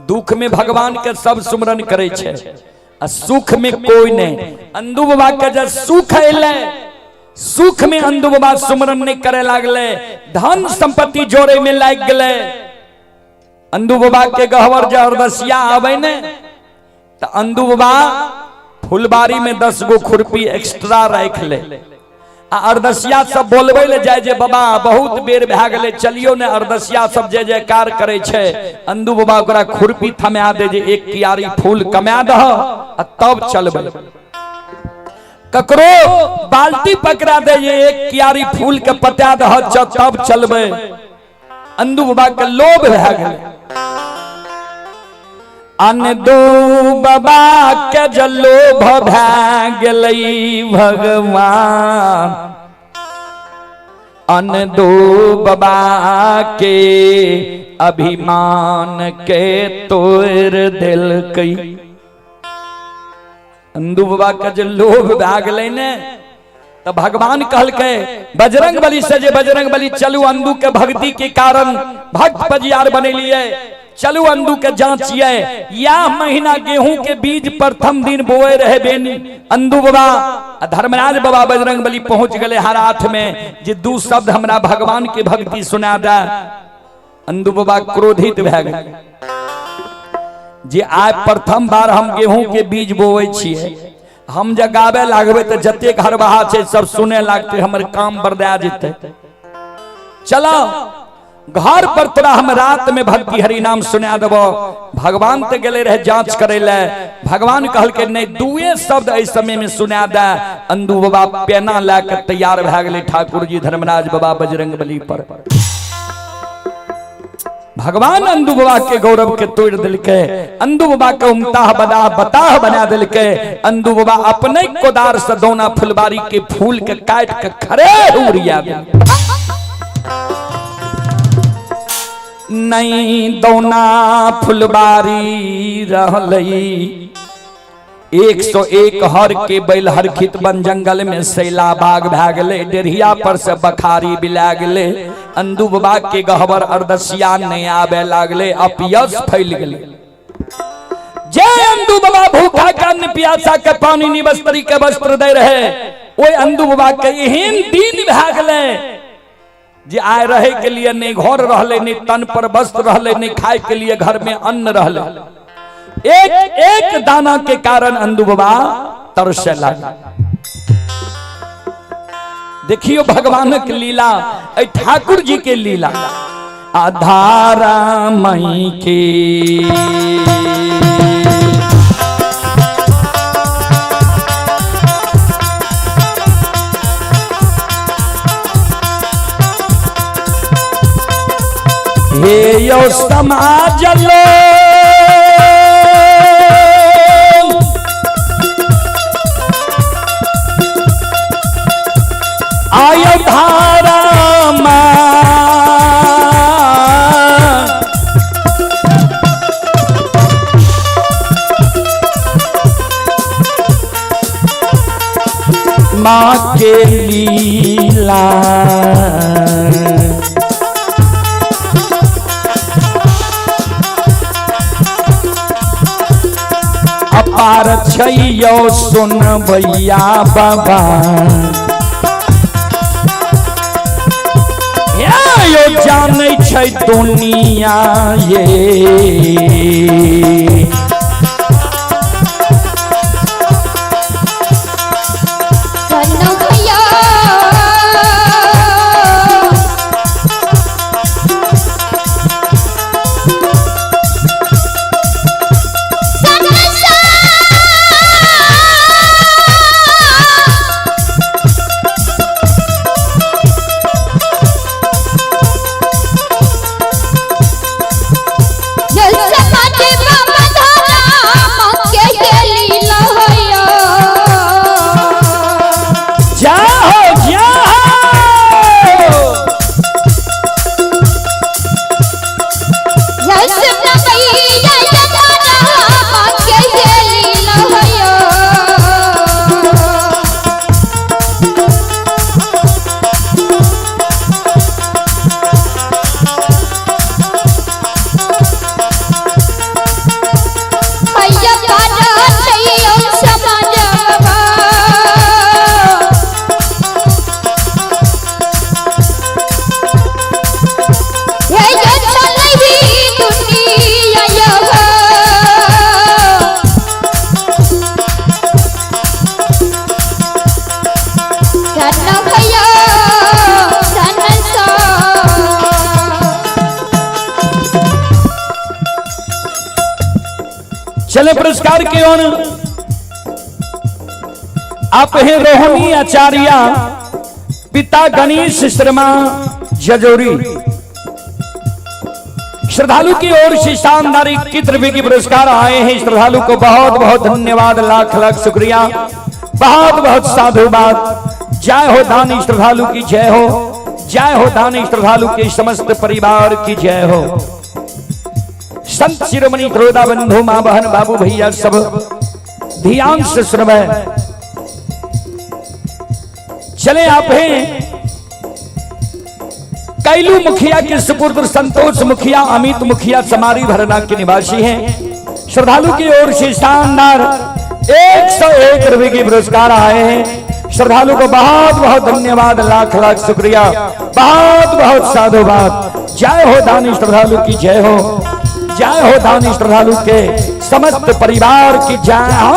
दुख में भगवान के सब सुमरन करे छे, आ सुख में कोई नहीं। अंदू बाबा के जब सुख अयलै, सुख में अंदू बाबा सुमरन नहीं करे लागले, धन संपत्ति जोड़े में लाग गए। अंदू बाबा के गहवर जे अरदसिया आवे ने तो अंदू बाबा फुलबारी में 10 गो खुरपी एक्स्ट्रा राख ले, आ अरदसिया सब बोलबै ले जाय जे बाबा बहुत बेर भए गेलै, चलियो ने, अरदसिया सब जय जयकार करे छे। अंदू बाबा ओकरा खुरपी थमा दे जे एक कियारी फूल कमा दह आ तब चलबै। ककरो बाल्टी पकड़ा दे ये एक क्यारी फूल के पटा दह तब चलबे। अंदू बाबा के लोभ भए गेलै। अंदू बाबा के जे लोभ भए गेलै भगवान, अंदू बाबा के अभिमान के तोड़ देलकै। अंदू बाबा के जे लोभ भए गेलै ने तो भगवान कहलकै बजरंग बली से जे बजरंग बली चलू अंदू के भक्ति के कारण भक्त पजियार बनेलिए, चलू अंदू के जांचिए। या महीना गेहूं के बीज प्रथम दिन बोए रहे बेनी अंदू बाबा। धर्मराज बाबा बजरंग बली पहुंच गए हराथ में जे दू शब्द हमरा भगवान के भक्ति सुना दे। अंदू बाबा क्रोधित भए गए जे आइ प्रथम बार हम गेहूं के बीज बोए छिए, हम जे गाबे लागबे तो जतेक हरबाहा छै सब सुने लागते, हमर काम बरदा जेतै। चलो घर पर तोरा हम रात में भक्ति हरि नाम सुना देबो। भगवान तो गेले रहे जांच करे ले, भगवान कहलकै नहीं दुए शब्द एहि समय में सुना दे। अंदू बाबा पेना लए के तैयार भए गेलै ठाकुर जी धर्मराज बाबा बजरंग बली पर। भगवान अंदू बाबा के गौरव के तोड़ दिलकै, अंदू बाबा के उमताह बदा बताह बना दिलकै। अंदू बाबा अपने कोदार से दौना फुलबारी के फूल के काट के खड़े उड़िया देलकै। नहीं दौना फुलबारी रहलै 101 हर के बैल हरखित बन जंगल में सैला बाग भए गेलै, डेढ़िया पर से बखारी बिला गेलै। अंदू बाबा के गहबर अरदसिया नहीं आबे लागलै, अपयश फैल गेलै। जे अंदू बाबा भूखा के अन्न प्यासा के पानी निवस्त्री के वस्त्र दे रहे, ओहि अंदू बाबा के एहन दिन भए गेलै जे आय रहे के लिए नहीं घर रहलै, नहीं तन पर वस्त्र रहलै, नहीं खाए के लिए घर में अन्न रहलै। एक एक दाना के कारण अंदू बाबा तरसे लागल। देखियो भगवानक लीला, ऐ ठाकुर जी के लीला। आधारा मई के हे यो समाज लो आयो धारा माँ के लीला। अपार छैयो सुनबैया बाबा, यो जानै छै दुनिया ये। चले पुरस्कार के ओर। आप हैं रोहिणी आचार्य, पिता गणेश शर्मा जजोरी। श्रद्धालु की ओर से शानदार 21 रुपए की पुरस्कार आए हैं। श्रद्धालु को बहुत बहुत धन्यवाद, लाख लाख शुक्रिया, बहुत बहुत साधुवाद। जय हो दानी श्रद्धालु की जय हो, जय हो दानी श्रद्धालु के समस्त परिवार की जय हो। संत शिरोमणि त्रोदा बंधु, मां बहन बाबू भैया सब ध्यान से सुनवे। चले आप हैं कैलू मुखिया के सुपुत्र संतोष मुखिया, अमित मुखिया समारी भरना के निवासी हैं। श्रद्धालु की ओर से शानदार 101 रुपए की पुरस्कार आए हैं। श्रद्धालु को बहुत बहुत धन्यवाद, लाख लाख शुक्रिया, बहुत बहुत साधुवाद। जय हो दानी श्रद्धालु की जय हो, जय हो दानी श्रद्धालु के समस्त परिवार की जय हो।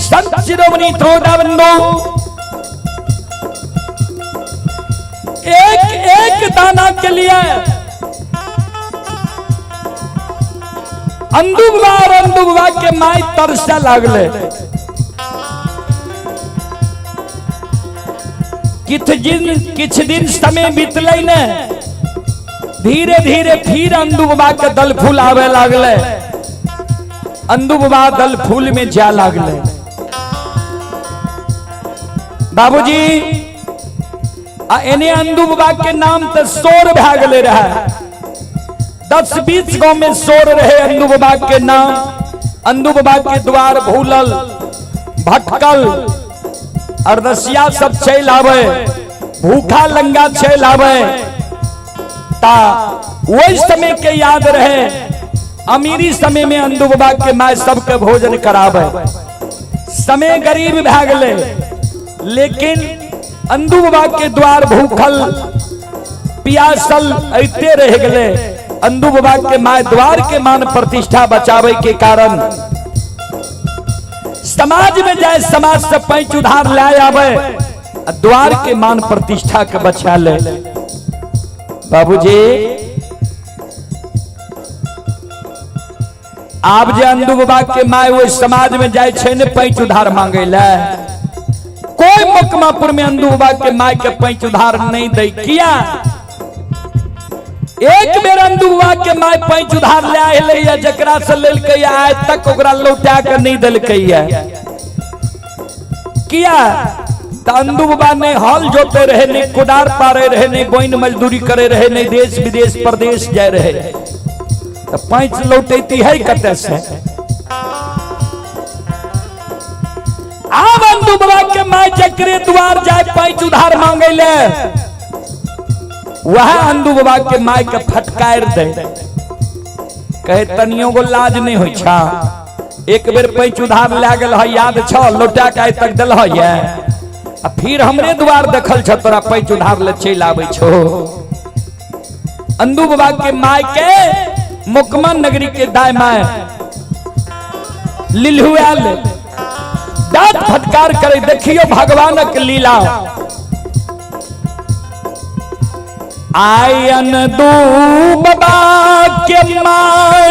संत शिरोमणि त्रोदा बंधु, एक एक दाना के लिए अंदुबा और अंदुबा के माय तरसे लागले। किछ दिन समय बीतले ने, धीरे धीरे फिर अंदुबा के दल फूल आवे लागले। अंदुबा दल फूल में जा लागले। बाबूजी आ एने अंदुबा के नाम तो शोर भए गेले रहे। 10-20 गांव में शोर रहे अंदुबा के नाम। अंदुबा के द्वार भूलल भटकल अरदसिया सब चल आवे, भूखा लंगा चल आवे। ता वही समय के याद रहे, अमीरी समय में अंदुबा के माय सबके भोजन करावे। समय गरीब भए गेले, लेकिन अंदुबा के द्वार भूखल पियासल ऐते रह गेले। अंदुबा के my द्वार के मान प्रतिष्ठा बचावे के कारण समाज में जाए, समाज से पैंच उधार लाए आवे, द्वार के मान प्रतिष्ठा के बचा ले। बाबूजी आब जे अंदू बाबा के my ओहि समाज में जाए छै ने पैंच उधार मांगे ले, कोई मकमापुर में अंदू बाबा के my के पैंच उधार नहीं दे। किया एक बेर अंदू बाबा के my पैंच उधार ले आए या जकरा से लेलकै आय तक ओकरा लौटा के नहीं देलकै। किया त अंदू बाबा ने हल जोते रहे, नहीं कुदार पारे रहे, नहीं बोइन मजदूरी करे रहे, नहीं देश विदेश परदेश जाए रहे, त पैंच लौटैती है कतऽ से। आब अंदू बाबा के my जकरे द्वार जाए पैंच उधार मांगे ले, वह अंदू बाबा के my के फटकार दे, कहे तनियो गो लाज नहीं होइ छा, एक बेर पैंच उधार लए गेल है, याद छ लौटा के आइ तक दिल है, आ फिर हमरे द्वार देखल छ तोरा पैंच उधार ले चलि आबै छो। अंदू बाबा के my के मुकमन नगरी के दाय my लिलहुआल डांट फटकार करे, देखियो भगवानक लीला। आयन दू बाबा के my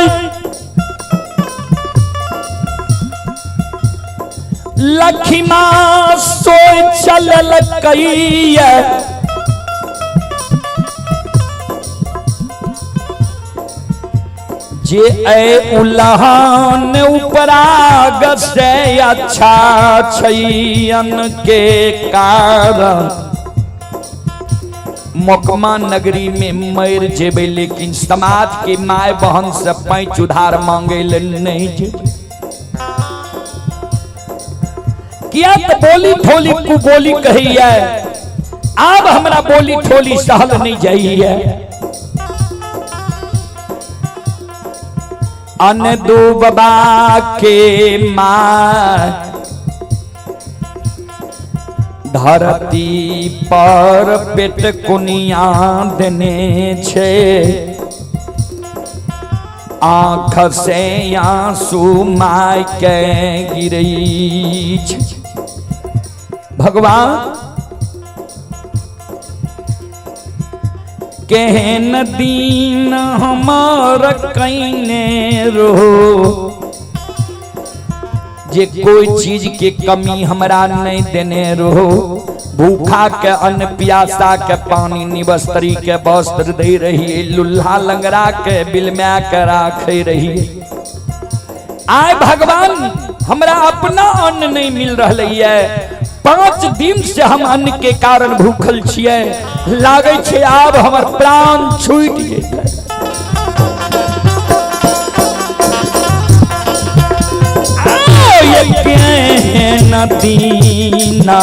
Lakhima सोच चलल कैया, जे ऐ उलहन उपराग से अच्छा छैयन के कारण मोकमा नगरी में मर जेबै, लेकिन समाज के माय बहन से पैंच उधार मांगे ले नहीं जेबै। किया तो बोली ठोली कु बोली कही है, अब हमरा बोली ठोली सहल नहीं जाइए। अन दुबा के माँ धरती पर पेट कुनिया देने छे, आँख से आंसू my के गिरई छे। भगवान केहन दीन हमार कइने रहो, जे कोई चीज के कमी हमरा नहीं देने रहो। भूखा के अन्न, प्यासा के पानी, निवस्त्री के वस्त्र दे रही, लुल्हा लंगड़ा के बिलम्या के राखे रही। आय भगवान हमरा अपना अन्न नहीं मिल रहा है, 5 दिन से हम अन्न के कारण भूखल छियै, लागै छै आब हमर प्राण छूटि जेतै। दीना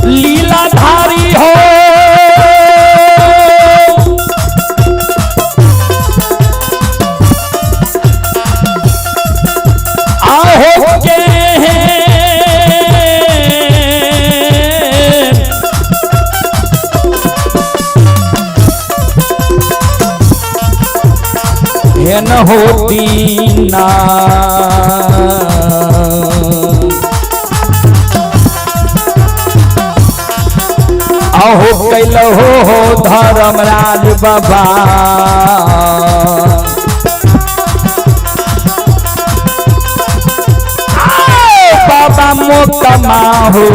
लीलाधारी हो, आहो के हेन होती ना। अहो कैल हो धर्मराज बाबा, बाबा मोकमा हो।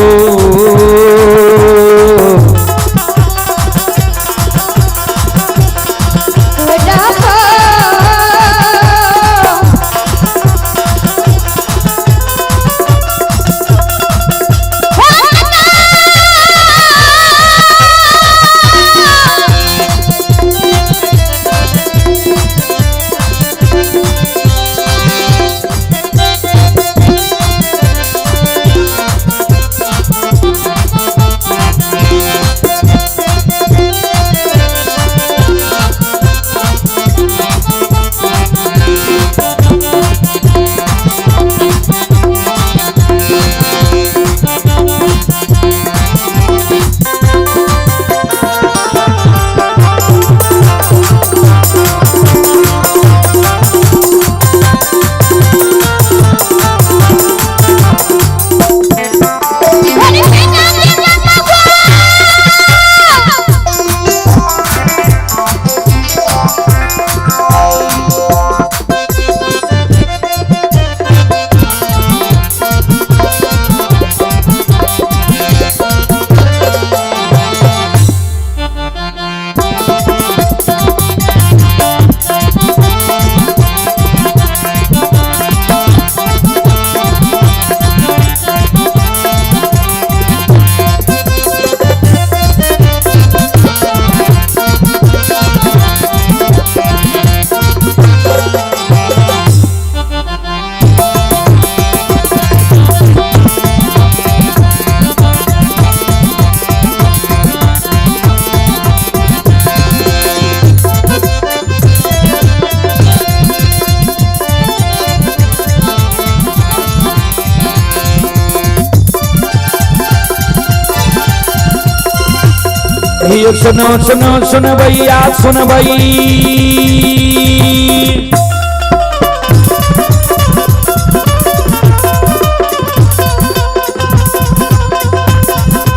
ये सुनो सुनो सुन भैया सुन भई,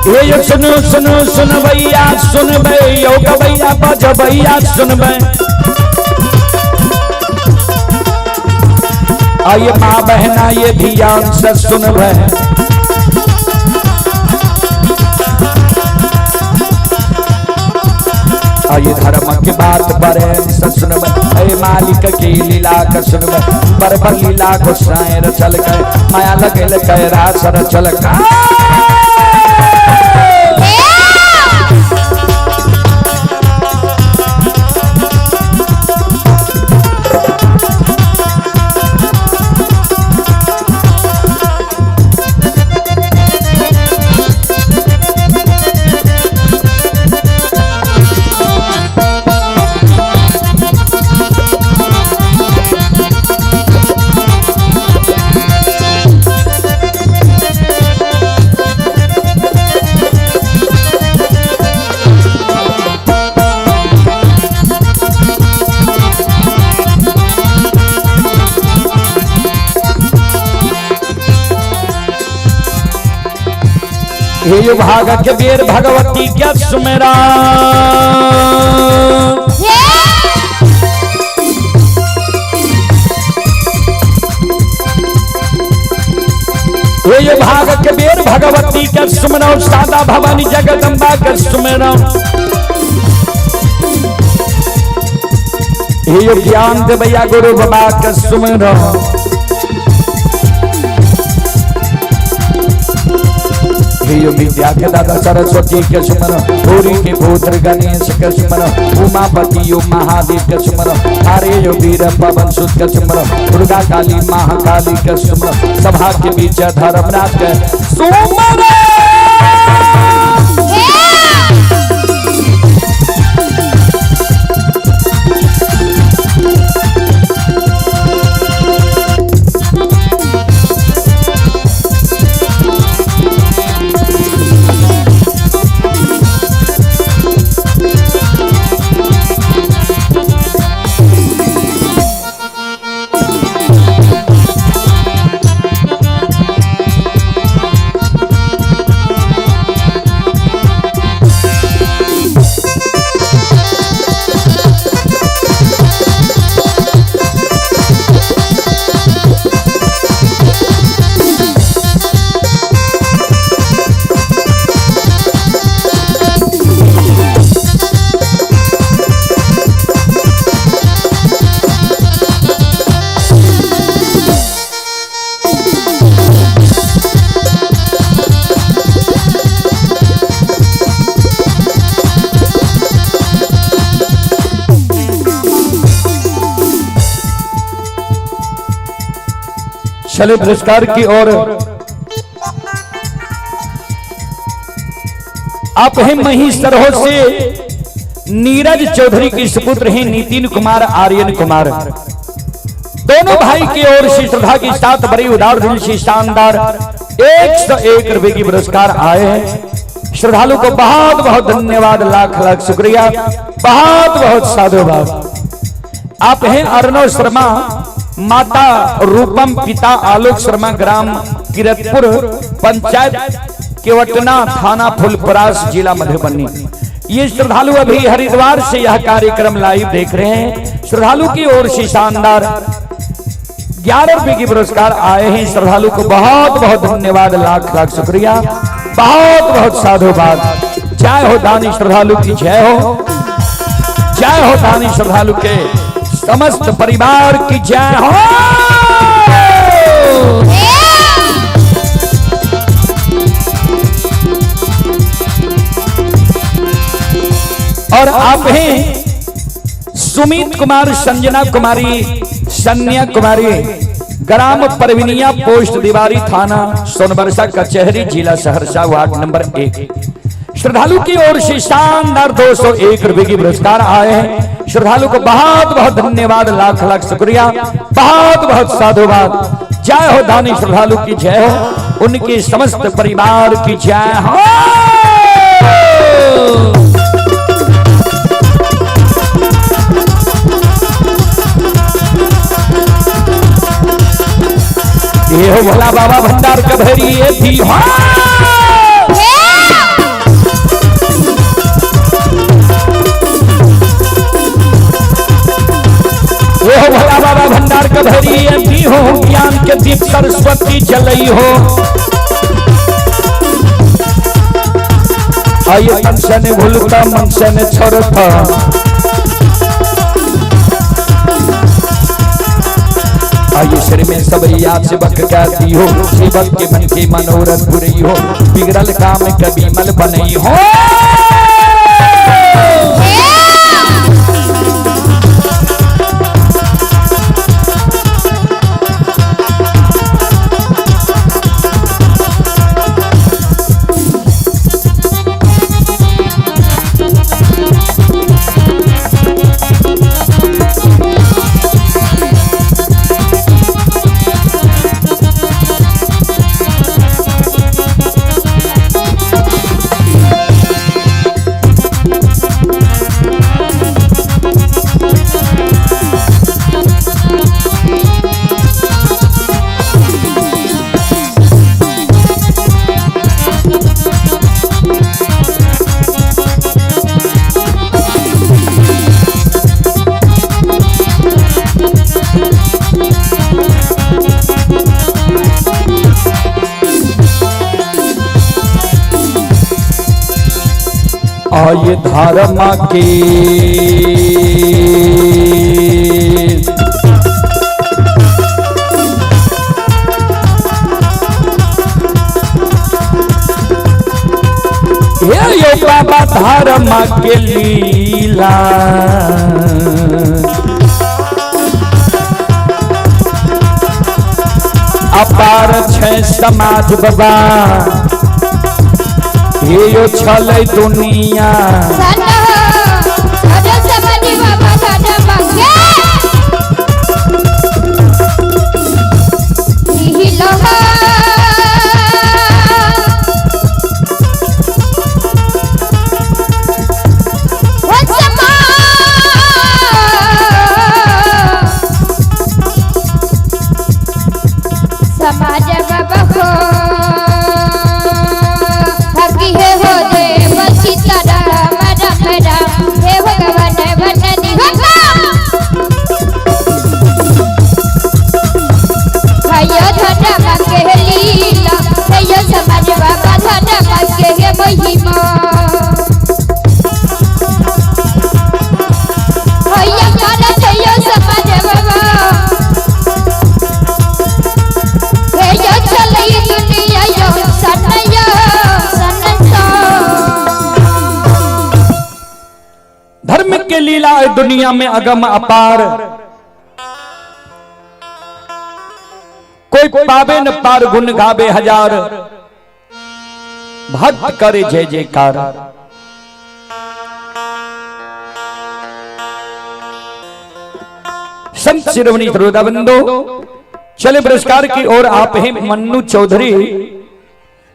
ये सुनो। सुनो सुनो सुनबैया सुनबै यौ गबैया बजबैया सुनबै। आइए माँ बहना ये ध्यान से सुनबै। आइए धर्म के बात प्रेम से सुनबै, अरे मालिक की लीला के सुनबै। पर पर लीला गोसाई रचल के, माया लगल के रास रचल के। हे भाग के बेर भगवती क्या सुमेरा। हे भाग के बेर भगवती क्या सुमरो, सादा भवानी जगदम्बा के सुमेरा। हे ज्ञान देवैया गुरु बाबा के सुमरो। विद्या के दादा सरस्वती के सुमर, गौरी के पुत्र गणेश के सुमर, उमापति यो महादेव के सुमर, हरे यो वीर पवन सुत के सुमर, दुर्गा काली महाकाली के सुमर, सभा के बीच धर्मनाथ के सुमर। चले पुरस्कार की ओर। आप हैं मही सरहो से नीरज चौधरी के सुपुत्र हैं नितिन कुमार आर्यन कुमार, दोनों भाई की ओर से श्रद्धा के साथ बड़ी उदार दिल से शानदार 101 रुपए की पुरस्कार आए हैं। श्रद्धालु को बहुत बहुत धन्यवाद, लाख लाख शुक्रिया, बहुत बहुत साधुवाद। आप हैं अर्णव शर्मा, माता रूपम, पिता आलोक शर्मा, ग्राम किरतपुर, पंचायत केवटना, थाना फुलपरास, जिला मधुबनी। ये श्रद्धालु अभी हरिद्वार से यह कार्यक्रम लाइव देख रहे हैं। श्रद्धालु की ओर से शानदार 11 रुपए की पुरस्कार आए हैं। श्रद्धालु को बहुत बहुत धन्यवाद, लाख लाख शुक्रिया, बहुत बहुत साधुवाद। जय हो दानी श्रद्धालु की जय हो, जय हो दानी श्रद्धालु के समस्त परिवार की जय हो। और आप हैं सुमित कुमार, संजना कुमारी, सन्या कुमारी, ग्राम परविनिया, पोस्ट दीवारी, थाना सोनबरसा, कचहरी, जिला सहरसा, वार्ड नंबर 1। श्रद्धालु की ओर से शानदार 201 रुपए की पुरस्कार आए हैं। श्रद्धालु को बहुत बहुत धन्यवाद, लाख लाख शुक्रिया, बहुत बहुत साधुवाद। जय हो दानी श्रद्धालु की जय हो, उनके समस्त परिवार की जय हो। ये हो भोला बाबा भंडार कभरी ये थी। हाँ। सरस्वती जलई हो। आये तन से ने भूलता मन से ने छोड़ता। आये सिर में सब याद सेवक कहती हो, सेवक के मन के मनोरथ पुरई हो, बिगड़ल काम कभी मल बनई हो। आये धर्म के हे यो बाबा धर्म के लीला अपार छै समाज बाबा, हे यो छलै दुनिया। समाज बाबा हो हकी हे हो देव सीता राम राम राम हे भगवान वननि हयो धर्म के लीला, हयो समाज बाबा धर्म के महिमा, हयो भारत हयो समाज बाबा, हयो चलई दुनिया यो सनया सनसा। धर्म के लीला है दुनिया में अगम अपार, कोई पावे न पार गुण गावे हजार, भक्त करे जय जयकार। संत शिरोमणि श्रोता बंधु, चले पुरस्कार की ओर। आप हैं मन्नू चौधरी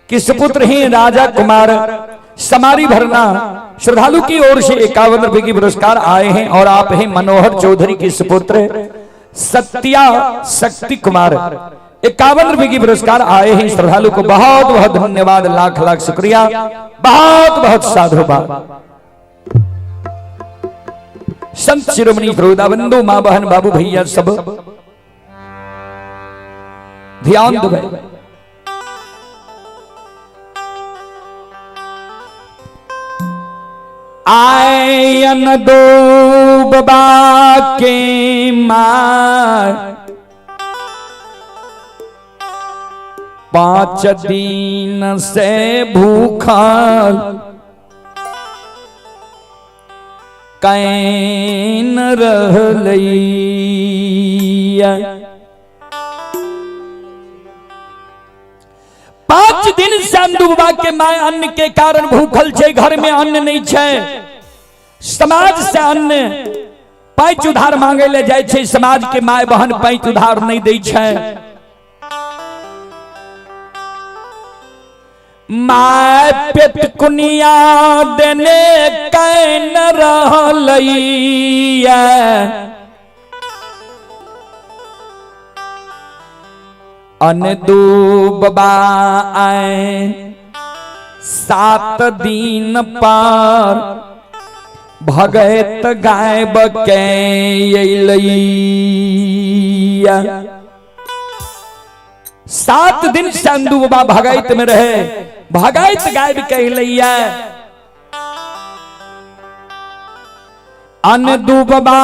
के सुपुत्र हैं राजा कुमार समारी भरना, श्रद्धालु की ओर से 51 रुपए की पुरस्कार आए हैं। और आप हैं मनोहर चौधरी के सुपुत्र सत्या शक्ति कुमार, 51 रुपए की पुरस्कार आए हैं। श्रद्धालु को बहुत बहुत धन्यवाद, लाख लाख शुक्रिया, बहुत बहुत साधुवाद। संत शिरोमणि श्रोता बंधु, मां बहन बाबू भैया सब ध्यान दो। आयन दो बाबा के मार 5 दिन से भूखा can रहलैया। 5 दिन से अंदू बाबा के my अन्न के कारण भूखल छे, घर में अन्न नहीं छे, समाज से अन्न पैच उधार मांगे ले जाय छे, समाज के my बहन पैच उधार नहीं दै छे। My पेट कुनिया देने can रहलैया, अन बाबा आए 7 दिन पर भगत गायब के अइलैया। 7 दिन से अंदू बाबा भगाइत में रहे, भगाइत गायब कहलैया। अंदू बाबा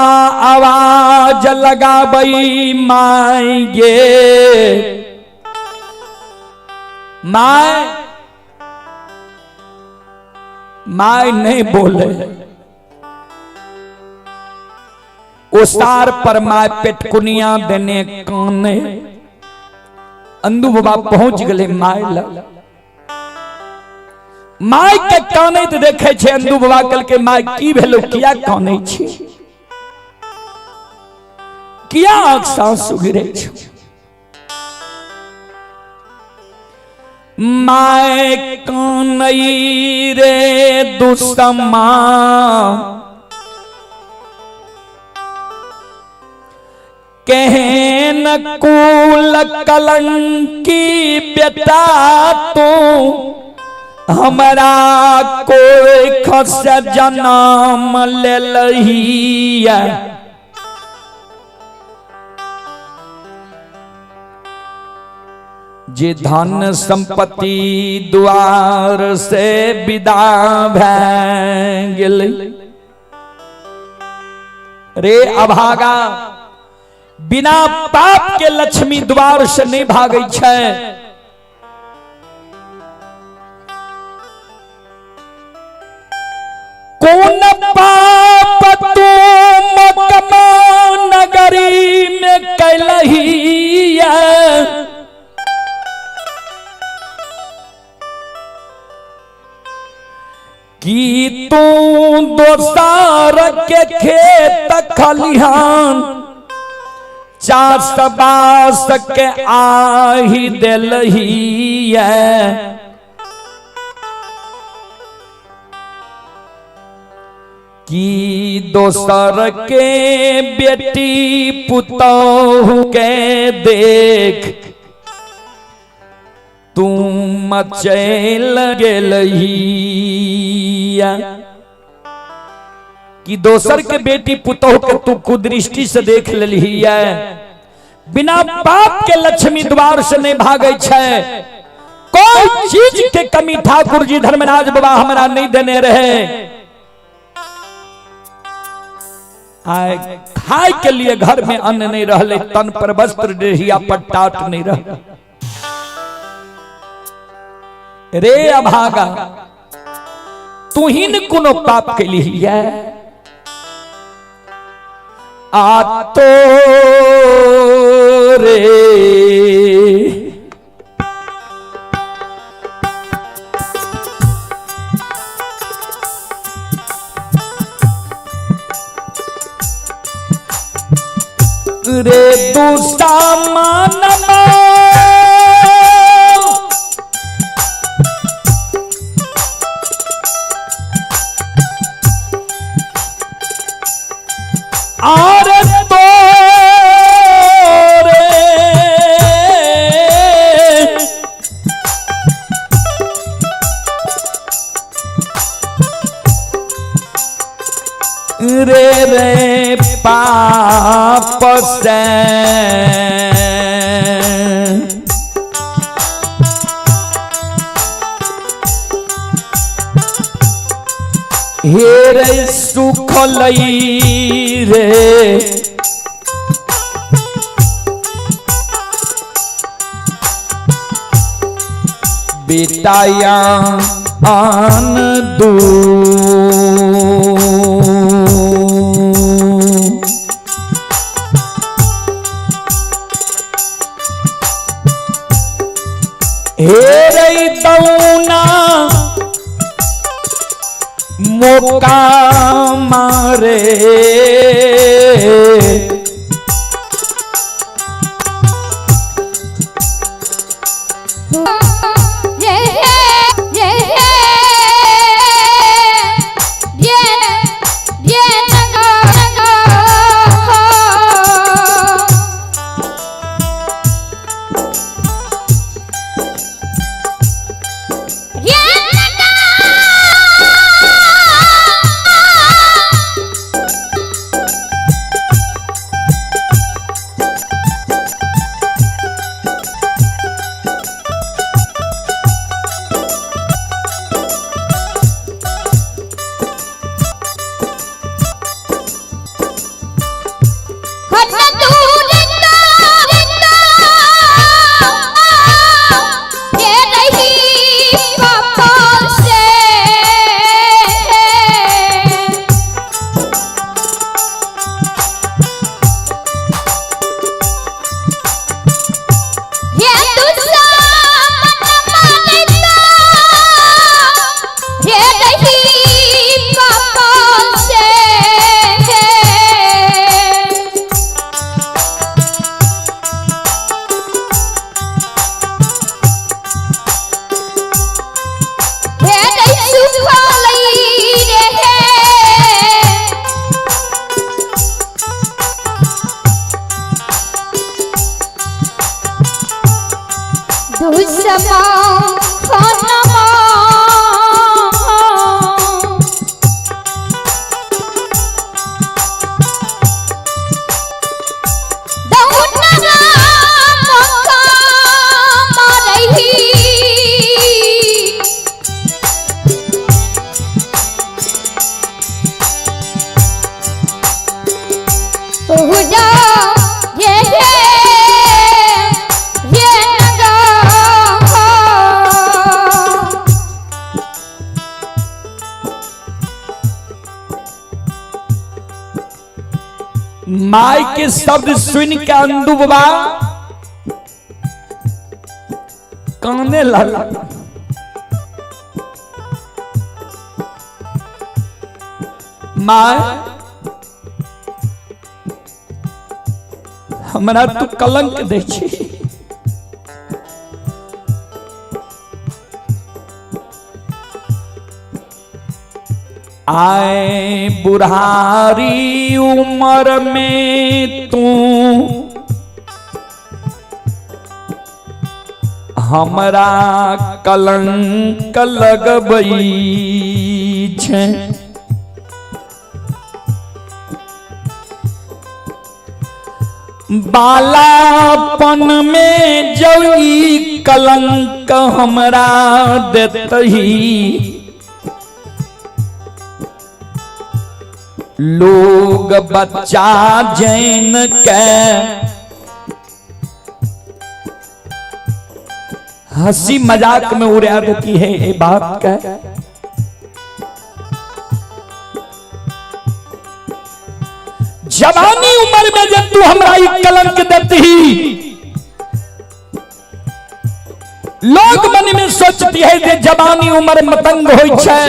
आवाज लगाबई माई गे my, my नहीं बोले। ओसार पर my पेटकुनिया देने काने। अंदू बाबा पहुंच गए my लग। My के काने तो देखे छे अंदू बाबा कल के my की भेलो, किया काने छे, किया आंख सासु गिरे छे। My कानई रे दुसमा कहन कुल कलंकी बेटा तू हमरा कोई खस जन्म लेलहिया। जे धन संपत्ति द्वार से विदा भै गेलै। रे अभागा, बिना पाप के लक्ष्मी द्वार से नहीं भागै छै। कोन पाप तू मकमा नगरी में कैलहिया। कि तू दोसार के खेत खलिहान चास बास के आही देलहिया। कि दोसर के बेटी पुतोहु के देख तू मचैल गेलहिया। कि दोसर के बेटी पुतोहु के तू कुदृष्टि से देख लेलहिया। बिना पाप के लक्ष्मी द्वार से नहीं भागै छै। कोई चीज के कमी ठाकुर जी धर्मराज बाबा हमरा नहीं देने रहे। आए खाए के लिए घर में अन्न नहीं रहले, तन पर वस्त्र देहिया पर टाट नहीं रह। रे अभागा, तू ही न कोनो पाप के लिए आ तो रे रे दुसामानमा are तो रे रे रे पाप से हे रे सुख लई रे बेटाया आन दू। हे रे दौना मौका मारे माय के शब्द सुन के अंदू बाबा काने लगा। My हमरा तू कलंक दे छी। आए बुढ़ारी उम्र में तू हमरा कलंक लगबै छे। बालापन में जई कलंक हमरा देतही, लोग बच्चा जैन के हंसी मजाक में उड़ा देती है ये बात का। जवानी उम्र में जब तू हमरा ई कलंक देती, लोग मन में सोचती है जे जवानी उम्र मतंग होई छे।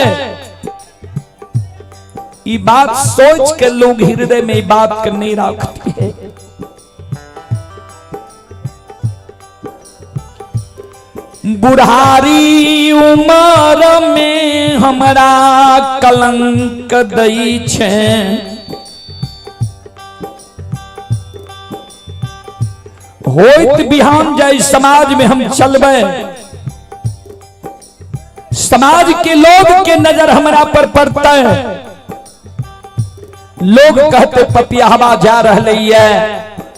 ई बात सोच के लोग हृदय में ई बात के नहीं रखती है। बुढ़ारी उम्र में हमरा कलंक दई छे, होइत बिहान जाय समाज में हम चलबे, समाज के लोग के नजर हमरा पर पड़ता है। लोग कहते पपियाहवा जा रहे है,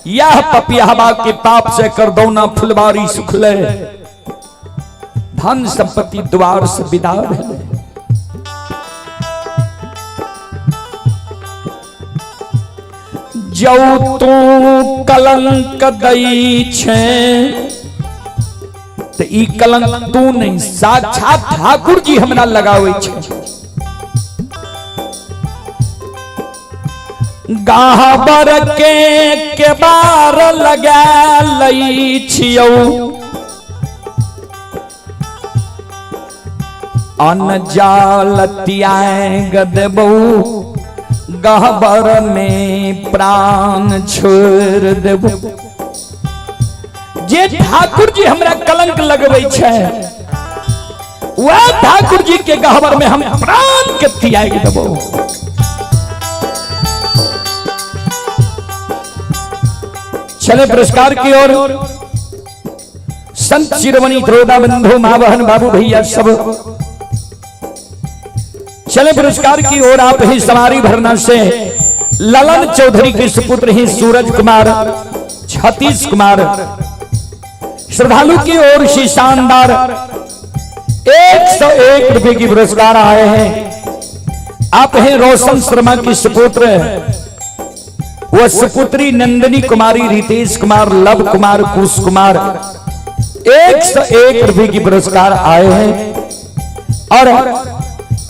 यह पपियाहवा के पाप से कर दो ना फुलवारी सुखले, धन संपत्ति द्वार से विदा भेले। जौ तू कलंक दई छे त ई कलंक तू नहीं, साक्षात ठाकुर जी हमरा लगावे छे। गाहबर के केबार लगा लई छियौ, अनजाल त्याग देबौ, गहबर में प्राण छोड़ देबौ। जे ठाकुर जी हमरा कलंक लगबै छे, वह ठाकुर जी के गहबर में हम प्राण के त्याग देबौ। चले पुरस्कार की ओर। संत शिरोमणि त्रोदा बंधु माँ बहन बाबू भैया सब चले पुरस्कार की ओर। आप ही सवारी भरना से ललन चौधरी के सुपुत्र ही सूरज कुमार, छतीश कुमार श्रद्धालु की ओर से शानदार 101 रुपए की पुरस्कार आए हैं। आप हैं रोशन शर्मा की सुपुत्र वह सुपुत्री नंदिनी कुमारी, रितेश कुमार, लव कुमार, कुश कुमार 101 रुपए की पुरस्कार आए हैं। और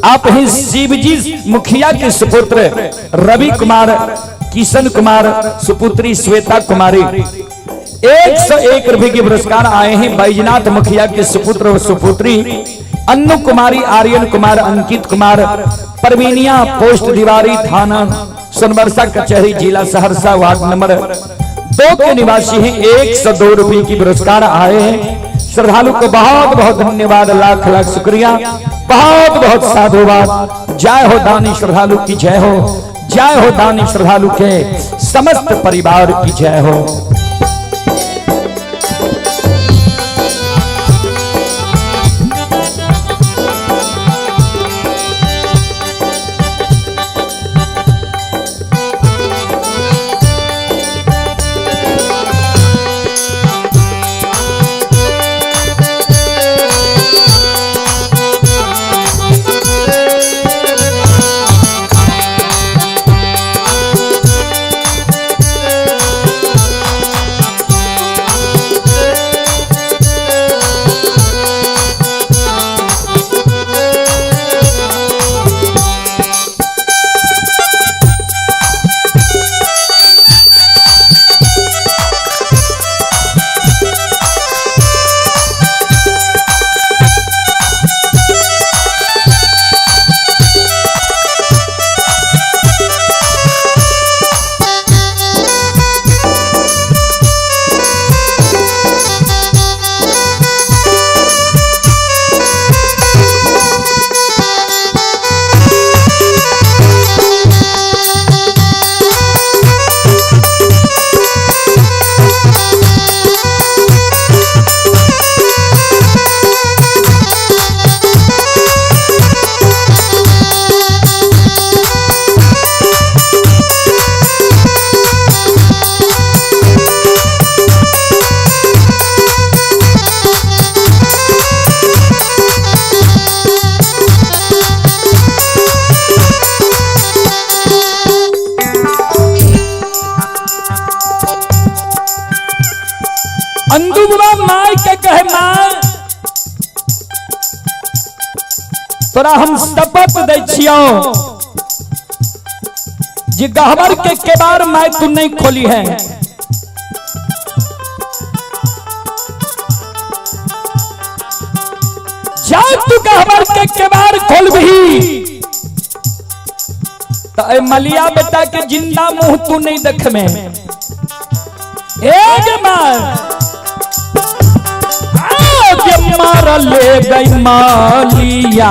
आप ही शिवजी मुखिया के सुपुत्र रवि कुमार, किशन कुमार, सुपुत्री श्वेता कुमारी 101 रुपए के पुरस्कार आए हैं। बैजनाथ मुखिया के सुपुत्र और सुपुत्री अन्नू कुमारी, आर्यन कुमार, अंकित कुमार, परवीनिया, पोस्ट दीवारी, थाना सोनबरसा कचहरी, जिला सहरसा, वार्ड नंबर 2 के निवासी हैं। 102 रुपए की पुरस्कार आए हैं। श्रद्धालु को बहुत बहुत धन्यवाद, लाख लाख शुक्रिया, बहुत बहुत साधुवाद। जय हो दानी श्रद्धालु की जय हो, जय हो दानी श्रद्धालु के समस्त परिवार की जय हो। तोरा हम शपथ दै छियौ जे गहबर के केबार my तू नहीं खोली है। जा तू गहबर के केबार खोलबही तो ए मलिया बेटा के जिंदा मुंह तू नहीं देख में। एक मार मार ले गई मालिया।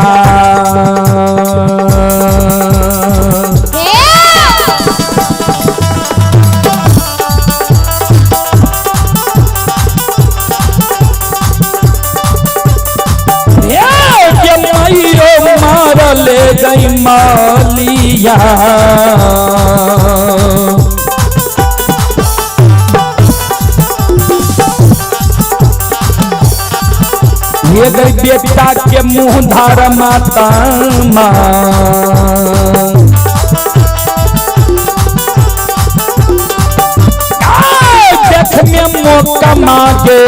मार ले गई मालिया। ये गई बेटा के मुंह धार माता माँ। देख में मौका मांगे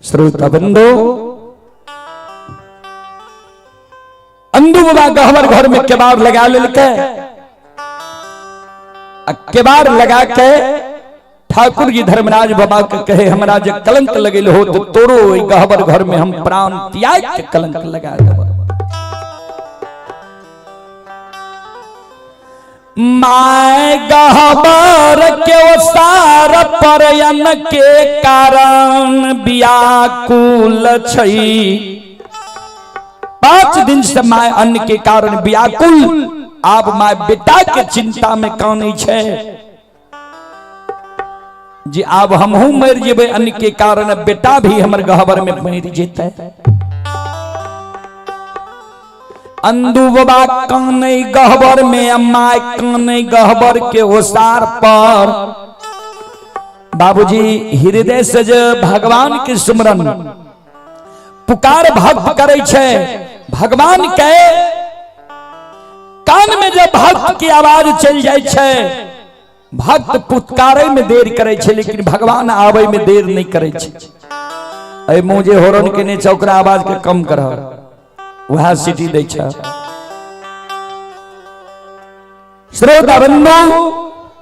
श्रोता बंधु, अंदू बाबा गहवर घर में केबाड़ लगा लेलकै। केबाड़ लगा के ठाकुर जी धर्मराज बाबा के कहे हमरा जे कलंक लगल हो तो तोरो गहवर घर में हम प्राण त्याग के कलंक लगा देब। My गहबर के ओसार परयन के कारण व्याकुल छई। 5 दिन से my अन्न के कारण व्याकुल, आब my बेटा के चिंता में कानै छै जे आब हमहू मर जेबै अन्न के कारण, बेटा भी हमर गहबर में मर जेतै। अंदू बाबा कानै गहबर में, my कानै गहबर के ओसार पर। बाबूजी हृदय से जे भगवान के सुमरन पुकार भक्त करे छै, भगवान के कान में जब भक्त की आवाज चल जाय छै, भक्त पुकारे में देर करे छै लेकिन भगवान आवे में देर नहीं करे छै। ए मुँह जे होरन केने छै ओकरा आवाज के कम कर, वह सिटी दै छै। श्रोता बंधु,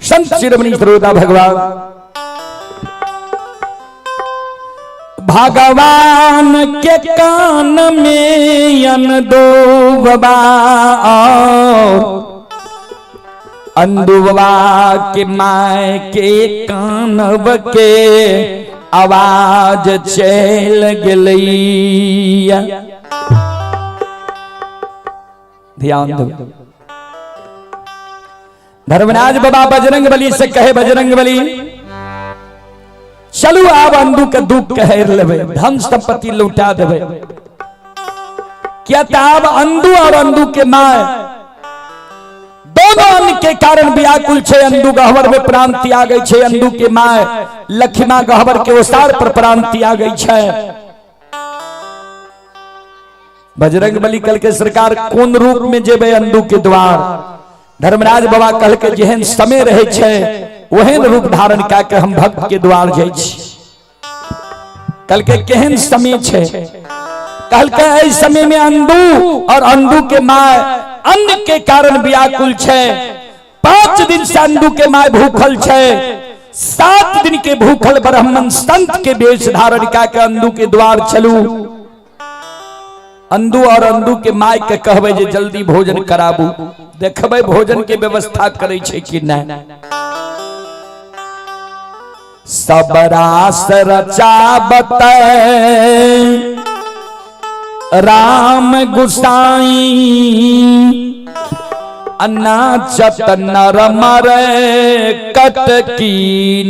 संत शिरोमणि श्रोता भगवान भगवान के कान में अंदू बाबा अंदू बाबा के my के कानब के आवाज चल गेलैया। ध्यान दो। धर्मराज बाबा बजरंग बली से कहे, बजरंग बली चलू आब अंदू के दुख कह लेबै, धन संपत्ति लौटा देबै। क्या आब अंदू और अंदू के my दोनों अन्न के कारण व्याकुल छे। अंदू गहवर में प्राण त्यागै छे, अंदू के my Lakhima गहवर के ओसार पर प्राण त्यागै छे। बजरंग बली कल के सरकार कोन रूप में जेबै अंदू के द्वार? धर्मराज बाबा कल के जेहन समय रहे छे ओहन रूप धारण कए के हम भक्त के द्वार जाइ छी। कल के केहन समय छे? कल के एहि समय में अंदू और अंदू के my अन्न के कारण व्याकुल छे। 5 दिन से अंदू के my भूखल छे। 7 दिन के भूखल ब्राह्मण संत के वेश धारण कए के अंदू के द्वार चलू। अंदू और अंदू के माय के कहबै जे जल्दी भोजन कराबू, देखबै भोजन के व्यवस्था करै छै कि नहि। सब रास रचाबत राम गुसाई, नाचत नर मरे कटकी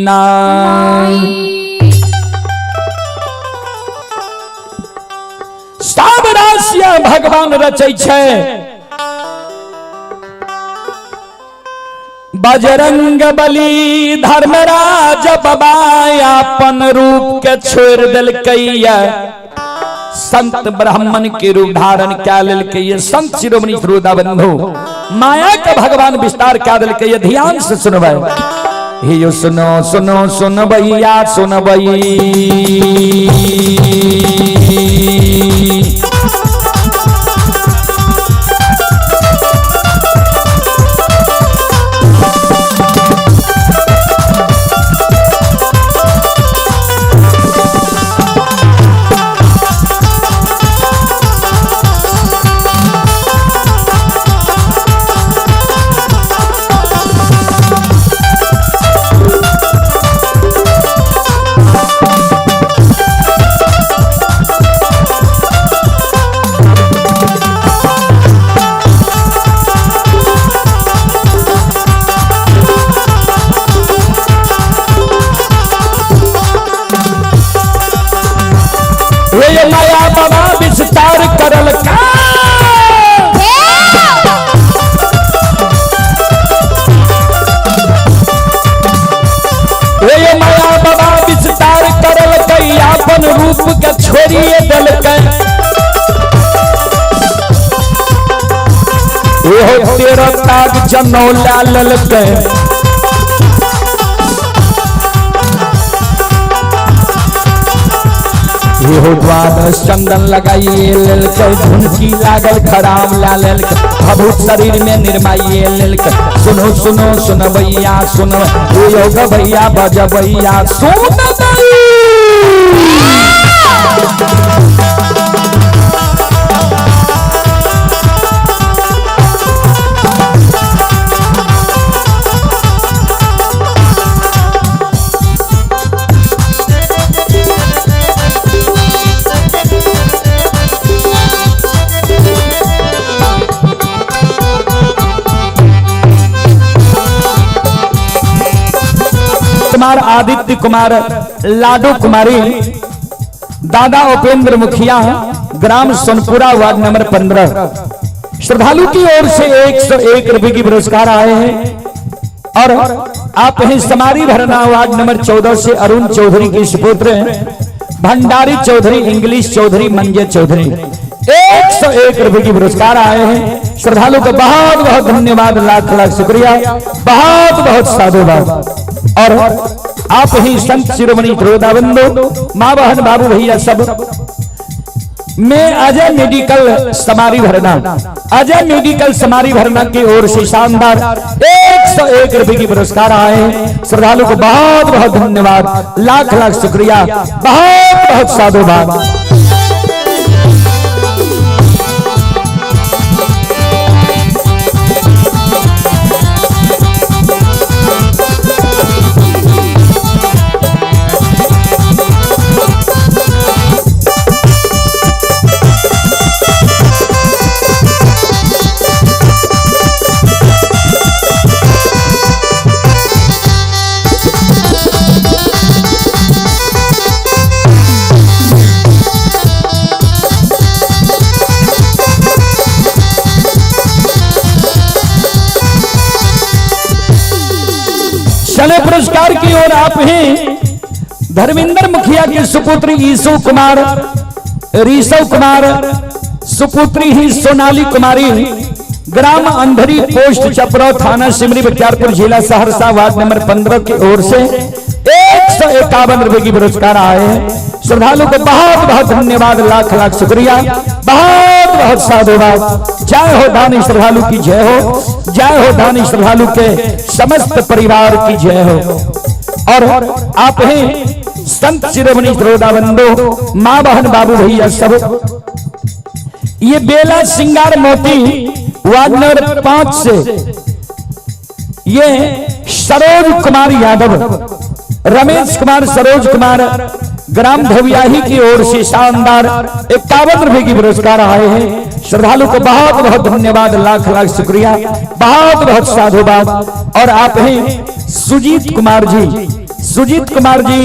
नाई। सब राशिया भगवान रचै छै। बजरंग बली धर्मराज बाबा अपन रूप के छोड़ देलकैया, संत ब्राह्मण के रूप धारण क्या लेलकैया। संत शिरोमणि श्रोता बंधु, माया के भगवान विस्तार क्या देलकैया, ध्यान से सुनबै। हे सुनो सुनो सुनबैया सुनबै, माया बाबा विस्तार करल का। हे माया बाबा विस्तार करल कई, अपन रूप के छोड़िए देलकै। एहो तेरा ताग जनौ ला लेलकै। एहो द्वादश चंदन लगाइए लेलकै, झुमकी लागल खराम ला लेलकै, भभूत शरीर में निर्माइए लेलकै। सुनो सुनो सुनबैया सुनो, यो गबैया बजबैया सुनबै। कुमार आदित्य कुमार लाडो कुमारी, दादा उपेंद्र मुखिया, ग्राम सोनपुरा, वार्ड नंबर 15, श्रद्धालु की ओर से 101 रुपए की पुरस्कार आए हैं। और आप हैं समारी भरना वार्ड नंबर 14 से अरुण चौधरी के सुपुत्र हैं, भंडारी चौधरी, इंग्लिश चौधरी, मंजे चौधरी, 101 रुपए की पुरस्कार आए हैं। श्रद्धालु का बहुत बहुत धन्यवाद, लाख लाख शुक्रिया, बहुत बहुत साधुवाद। और आप ही संत शिरोमणि श्रोता बंधु, माँ बहन बाबू भैया सब, मैं अजय मेडिकल समारी भरना, अजय मेडिकल समारी भरना की ओर से शानदार 101 रुपए की पुरस्कार आए। श्रद्धालु को बहुत बहुत धन्यवाद, लाख लाख शुक्रिया, बहुत बहुत साधुवाद। चले पुरस्कार की ओर आप हैं धर्मेंद्र मुखिया के सुपुत्री ईसु कुमार, ऋषव कुमार, सुपुत्री ही सोनाली कुमारी, ग्राम अंधरी, पोस्ट चपरा, थाना सिमरी बख्तियारपुर, जिला सहरसा, वार्ड नंबर 15 की ओर से 151 रुपए की पुरस्कार आए हैं। श्रद्धालु को बहुत बहुत धन्यवाद, लाख लाख शुक्रिया, बहुत बहुत साधुवाद। जय हो दानी श्रद्धालु की जय हो, जय हो दानी श्रद्धालु के समस्त परिवार की जय हो। और आप हैं संत शिरोमणि श्रोता बंधु, माँ बहन बाबू भैया सब, ये बेला सिंगार मोती वार्ड नंबर 5 से ये सरोज कुमार यादव, रमेश कुमार, सरोज कुमार, ग्राम धोबियाही की ओर से शानदार 51 रुपए की पुरस्कार आए हैं। श्रद्धालु को बहुत बहुत धन्यवाद, लाख लाख शुक्रिया, बहुत बहुत साधुवाद। और आप हैं सुजीत कुमार जी, सुजीत कुमार जी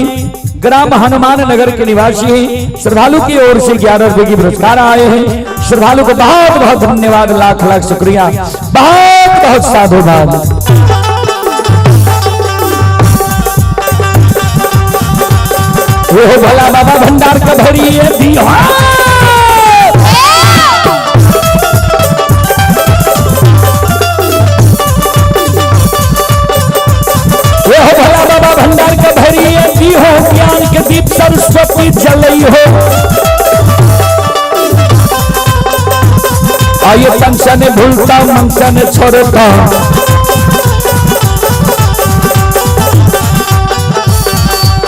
ग्राम हनुमान नगर के निवासी हैं। श्रद्धालु की ओर से 11 रुपए की पुरस्कार आए हैं। श्रद्धालु को बहुत बहुत धन्यवाद, लाख लाख शुक्रिया, बहुत बहुत साधुवाद। वो भोला बाबा भंडार का भरी वो भोला बाबा भंडार का भरी हो, ज्ञान के दीप सरस्वती जलई हो। आइए तमसा ने भूलता मनसा ने छोड़ता।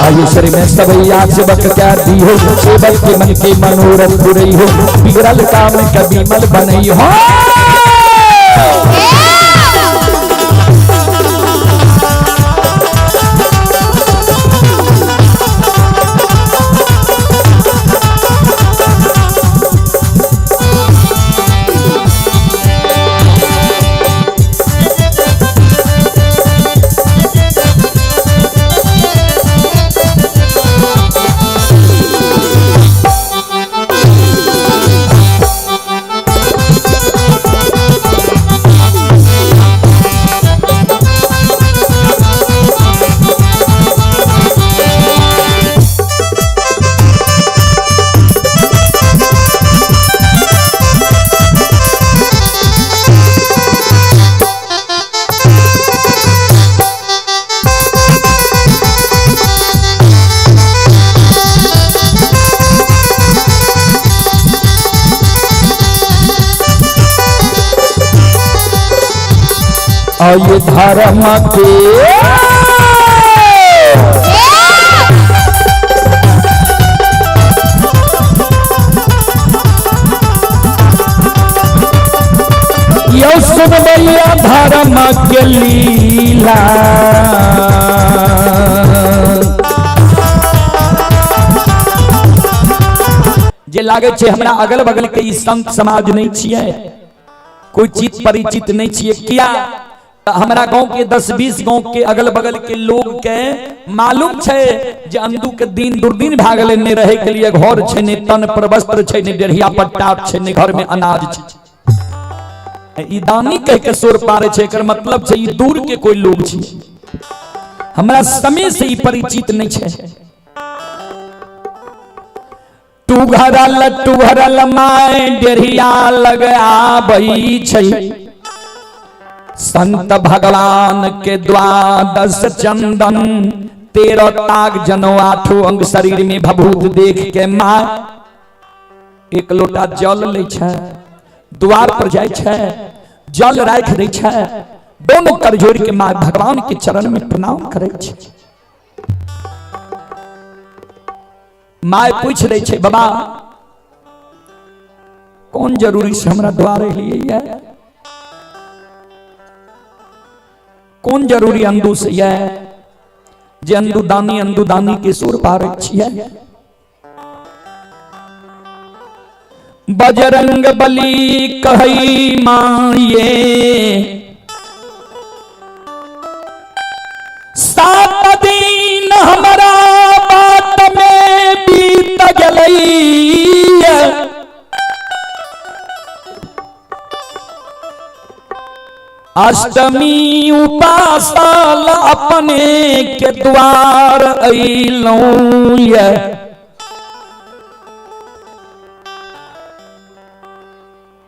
आयु शरीर में सबैया सेवक क्या दी हो, सेवक के मन के मनोरथ पुरई हो, बिगड़ल काम कभी मल बनई हो। आइए धर्म के यो सुनबैया धर्म के लीला, जे लागे छे हमरा अगल बगल के ई संत समाज नहीं छियै, कोई चीज परिचित नहीं छियै, किया हमरा गांव के 10-20 गांव के अगल बगल के लोग के मालूम छे जे अंदू के दिन दुर्दिन भए गेलै, नहीं रहे के लिए घर छे, नहीं तन पर वस्त्र छे, नहीं डेढ़िया पट्टा छे, नहीं घर में अनाज छे। ई दानी कह के सोर पारे छे, एकर मतलब छे ई दूर के कोई लोग छे, हमरा समय से ई परिचित नहीं छे। टूघरल my डेढ़िया लग आबै छै, संत भगवान के द्वादश चंदन 13 ताग जनो आठो अंग शरीर में भभूत देख के माँ एक लोटा जल लै छै, द्वार पर जाइ छै, जल राखि दै छै, दोनों कर जोड़ के माँ भगवान के चरण में प्रणाम करै छै। My पूछ दै छै, बाबा कोन जरूरी से हमरा द्वार एलियै, कोन जरूरी अंदू से ये जे अंदू दानी के सुर पारै छियै। बजरंग बली कहई माये 7 दिन हमरा बात में बीत गेलै, अष्टमी उपासल अपने के द्वार अइलौं ये।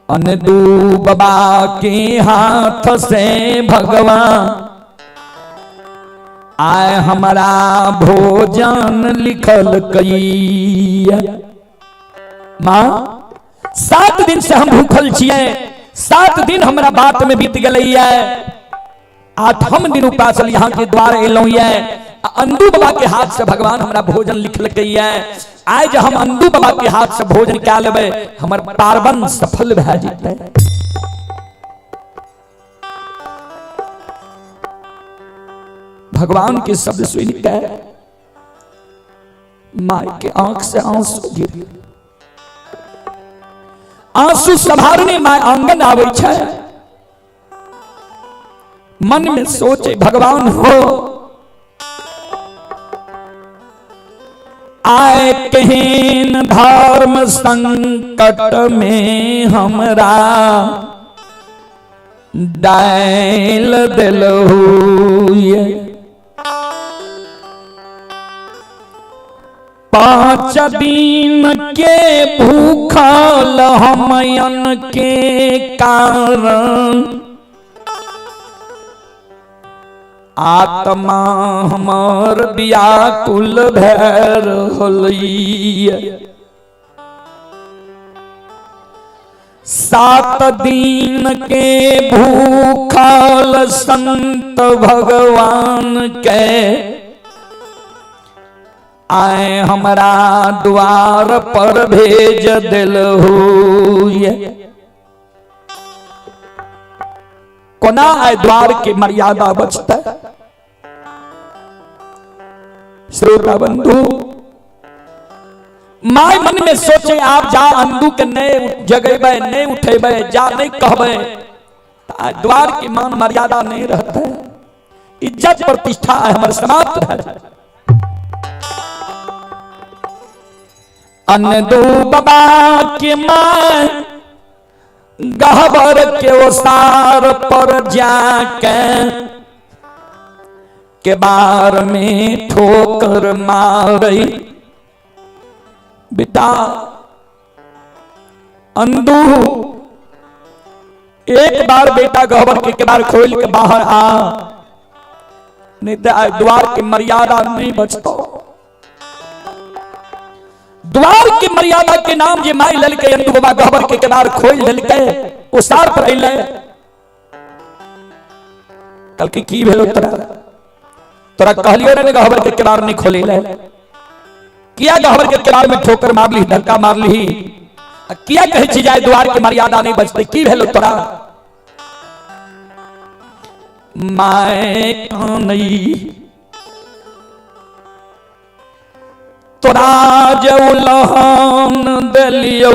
अनदू बाबा के हाथ से भगवान आय हमारा भोजन लिखल कई। माँ 7 दिन से हम भूखल छियै, 7 दिन हमरा बात में बीत गई है, 8म दिन उपासल यहाँ के द्वार एलौं ये। आ अंदू बाबा के हाथ से भगवान हमरा भोजन लिखलकै ये। आइ जे हम अंदू बाबा के हाथ से भोजन कए लेबै हमर पार्वण सफल भए जेतै। भगवान के शब्द सुन के माय के आंख से आंसू गिर, आंसू संभारने my आंगन आबै छै, मन में सोचे भगवान हो आए केहन धर्म संकट में हमरा डाल दिलहु ये। 5 दिन के भूखल हमयन के कारण आत्मा हमर व्याकुल भए रहल। 7 दिन के भूखल संत भगवान के आए हमरा द्वार पर भेज दिलहु ये। कोना आए द्वार के मर्यादा बचता। श्रोता बंधु my मन में सोचे आप जा अंदू के नहीं जगेबे नहीं उठेबे जा नहीं कहबे द्वार के मान मर्यादा नहीं रहता है, इज्जत प्रतिष्ठा हमर समाप्त है। अंदू बाबा के my गहबर के ओसार पर जाके के बार में ठोकर मारे। बेटा अंदू एक बार बेटा गहबर के किनार खोल के बाहर आ, नहीं तो द्वार की मर्यादा नहीं बचतो। द्वार की मर्यादा के नाम जे माई ललके अंदू बाबा गहबर के किनार खोल ललके ओसार पर अइले। कल की भेलो तोरा, तोरा कहलियो रे गहबर के किनार नहीं खोले ले, किया गहबर के किनार में ठोकर मार ली, धक्का मार ली, किया कहे छी जाए द्वार के मर्यादा नहीं बचते, की भेलो तोरा। My कानई तोरा जे उलहन देलियौ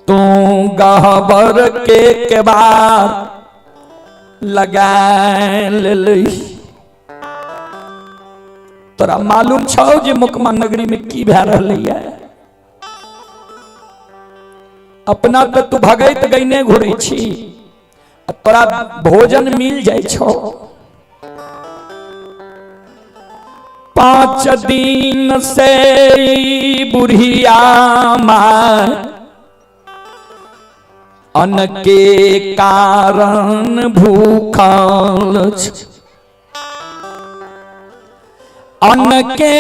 तू गहबर के केबार लगा लेलही। तोरा मालूम छौ जे मुकमा नगरी में की भए रहलै है। अपना तो तू भगैत गईने घुरै छी, तोरा भोजन मिल जाइ छौ। 5 दिन से बुढ़िया माय अन्न के कारण भूखल, अन्न के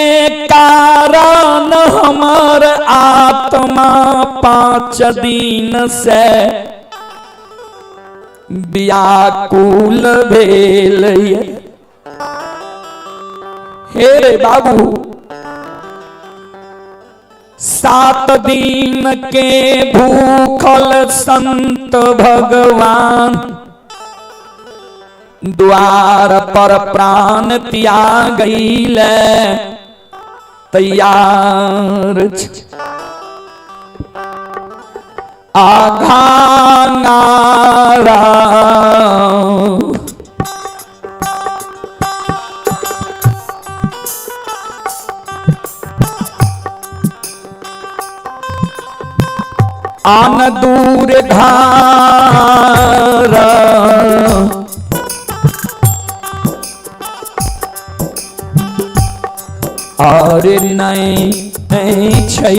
कारण हमर आत्मा 5 दिन से व्याकुल भेल। हे रे बाबू 7 दिन के भूखल संत भगवान द्वार पर प्राण त्यागैले तैयार। आघानारा आन दूर धार और नहीं नहीं छै।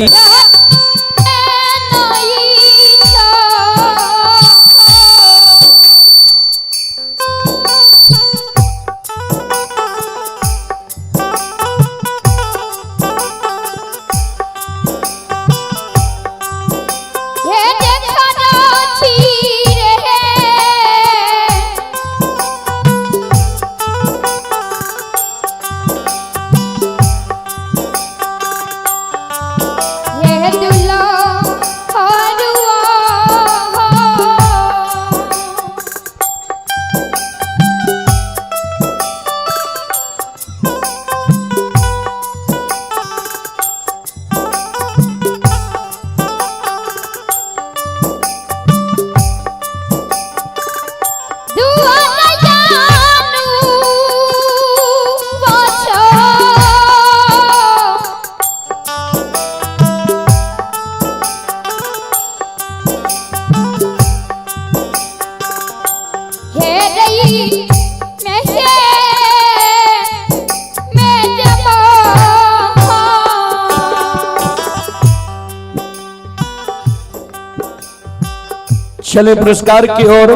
चले पुरस्कार की ओर।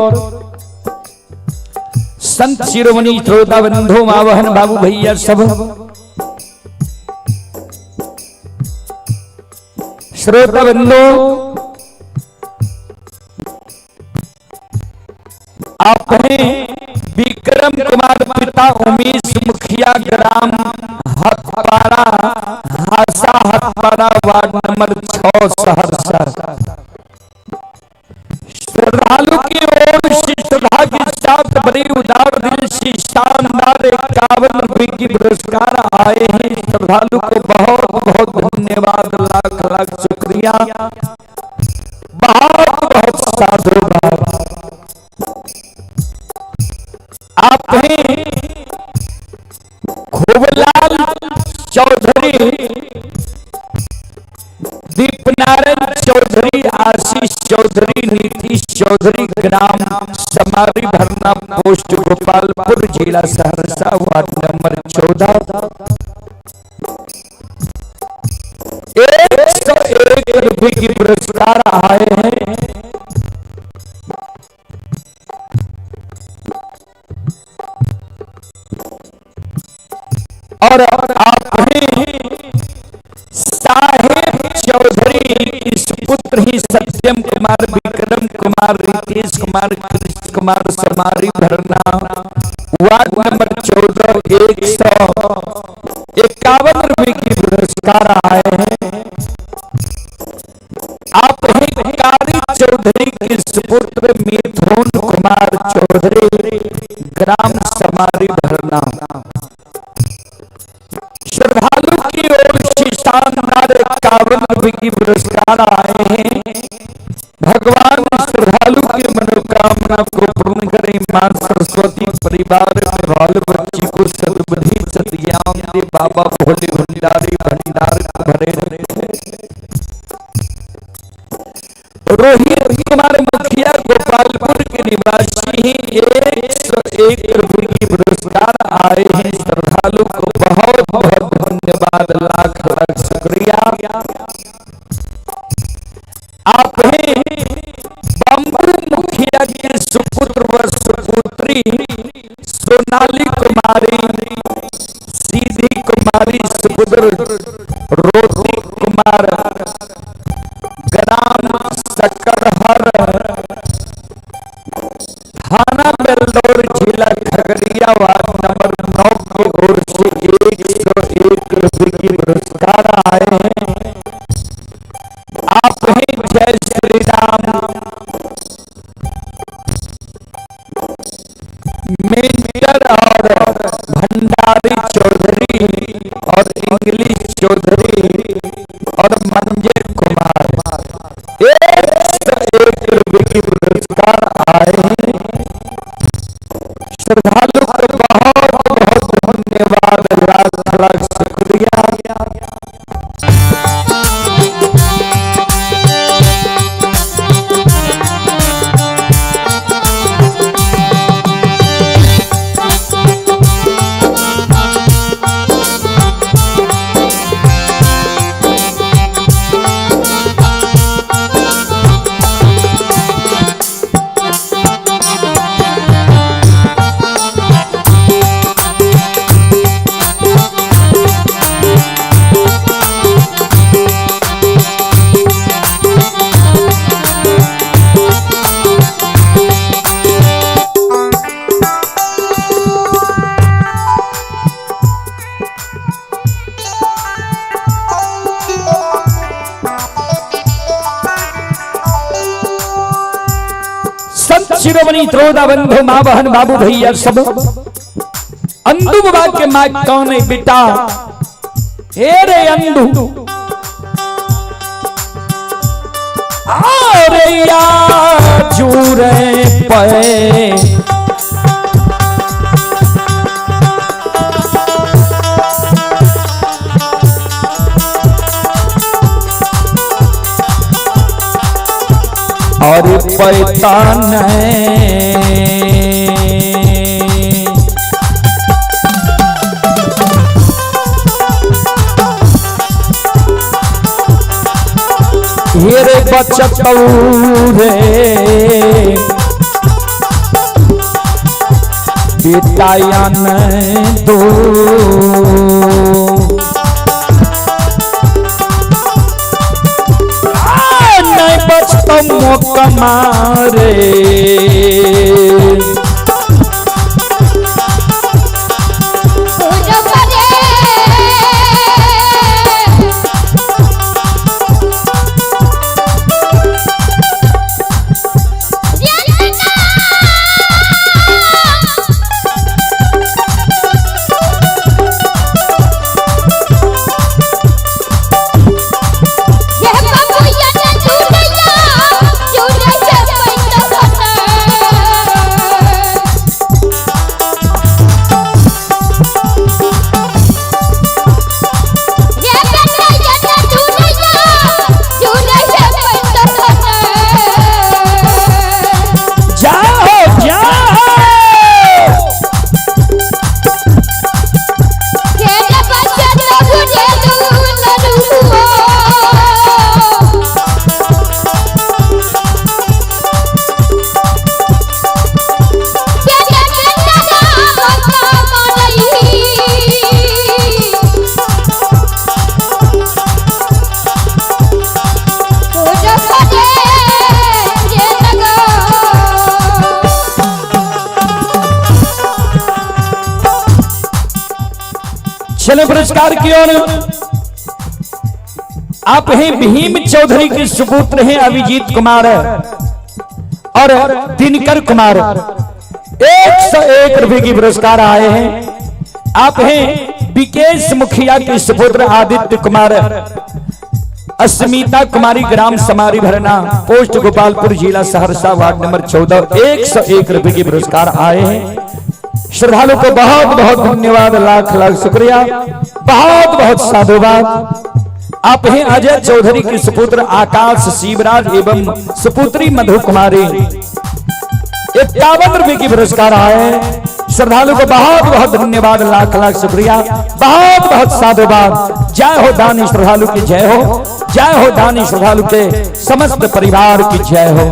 संत शिरोमणि श्रोता बंधु मावहन बाबू भैया सब श्रोता बंधु, आप हैं विक्रम कुमार पिता उमेश मुखिया, ग्राम हथपाड़ा, हासा हथपाड़ा, वार्ड नंबर 6, सहरसा। श्रद्धालु की ओर से श्रद्धा के साथ बड़ी उदार दिल से शानदार 51 रुपए की पुरस्कार आए हैं। श्रद्धालु को बहुत बहुत धन्यवाद, लाख लाख शुक्रिया, बहुत बहुत साधुवाद। आप हैं खूबलाल चौधरी, दीपनारायण चौधरी, आशीष चौधरी, नीतीश चौधरी, ग्राम समारी भरना, पोस्ट गोपालपुर, जिला सहरसा, वार्ड नंबर 14। 101 रुपए की पुरस्कार आए हैं। और आप हैं साहेब चौधरी इस पुत्र ही सत्यम कुमार, विक्रम कुमार, रितेश कुमार, कृष्ण कुमार, समारी भरना, वार्ड नंबर 14, 151 रुपए की पुरस्कार आए हैं। आप हैं कारी चौधरी के सुपुत्र मिथुन कुमार चौधरी, ग्राम समारी भरना। श्रद्धालु की ओर से शानदार 51 रुपए की पुरस्कार आए हैं। भगवान श्रद्धालु की मनोकामना को पूर्ण करें। मां सरस्वती परिवार में बाल बच्ची को सद्बुद्धि सद्ज्ञान दे। बाबा भोले भंडारी भंडार को भरे रखे। रोहित कुमार मुखिया गोपालपुर के निवासी हैं। 101 रुपए की पुरस्कार आए हैं। श्रद्धालु को बहुत बहुत धन्यवाद, लाख लाख शुक्रिया। आप हैं बम्बू मुखिया के सुपुत्र व सुपुत्री सोनाली कुमारी, सीधी कुमारी, सुपुत्र रोहित कुमार, ग्राम सकरहर, थाना बेलदौर, जिला खगड़िया, वार्ड नंबर 9 की ओर से 101 रुपए की पुरस्कार आए हैं। आप हैं जय श्री राम मेंटर और भंडारी चौधरी और इंग्लिश चौधरी और मंजर कुमार, 101 रुपए की पुरस्कार आए हैं। श्रद्धालु को बहुत बहुत धन्यवाद, लाख लाख शुक्रिया। संत शिरोमणि त्रोदा बंधु माँ बहन बाबू भैया सब, अंधु बाबा के माँ कौन है बेटा? हे रे अंधु, अरे या चूरे पे और पैतान ढेर बचत रे बेटा दो। नहीं बचत मोकमा रे चले पुरस्कार की ओर। आप हैं भीम चौधरी के सुपुत्र हैं अभिजीत कुमार और दिनकर कुमार, 101 रुपए की पुरस्कार आए हैं। आप हैं विकेश मुखिया के सुपुत्र आदित्य कुमार, अस्मिता कुमारी, ग्राम समारी भरना, पोस्ट गोपालपुर, जिला सहरसा, वार्ड नंबर 14, 101 रुपए की पुरस्कार आए हैं। श्रद्धालु को बहुत बहुत धन्यवाद, लाख लाख शुक्रिया, बहुत बहुत साधुवाद। आप हैं अजय चौधरी के सुपुत्र आकाश शिवराज एवं सुपुत्री मधु कुमारी, 51 रुपए की पुरस्कार आए। श्रद्धालु को बहुत बहुत धन्यवाद, लाख लाख शुक्रिया, बहुत बहुत साधुवाद। जय हो दानी श्रद्धालु की जय हो, जय हो दानी श्रद्धालु के समस्त परिवार की जय हो।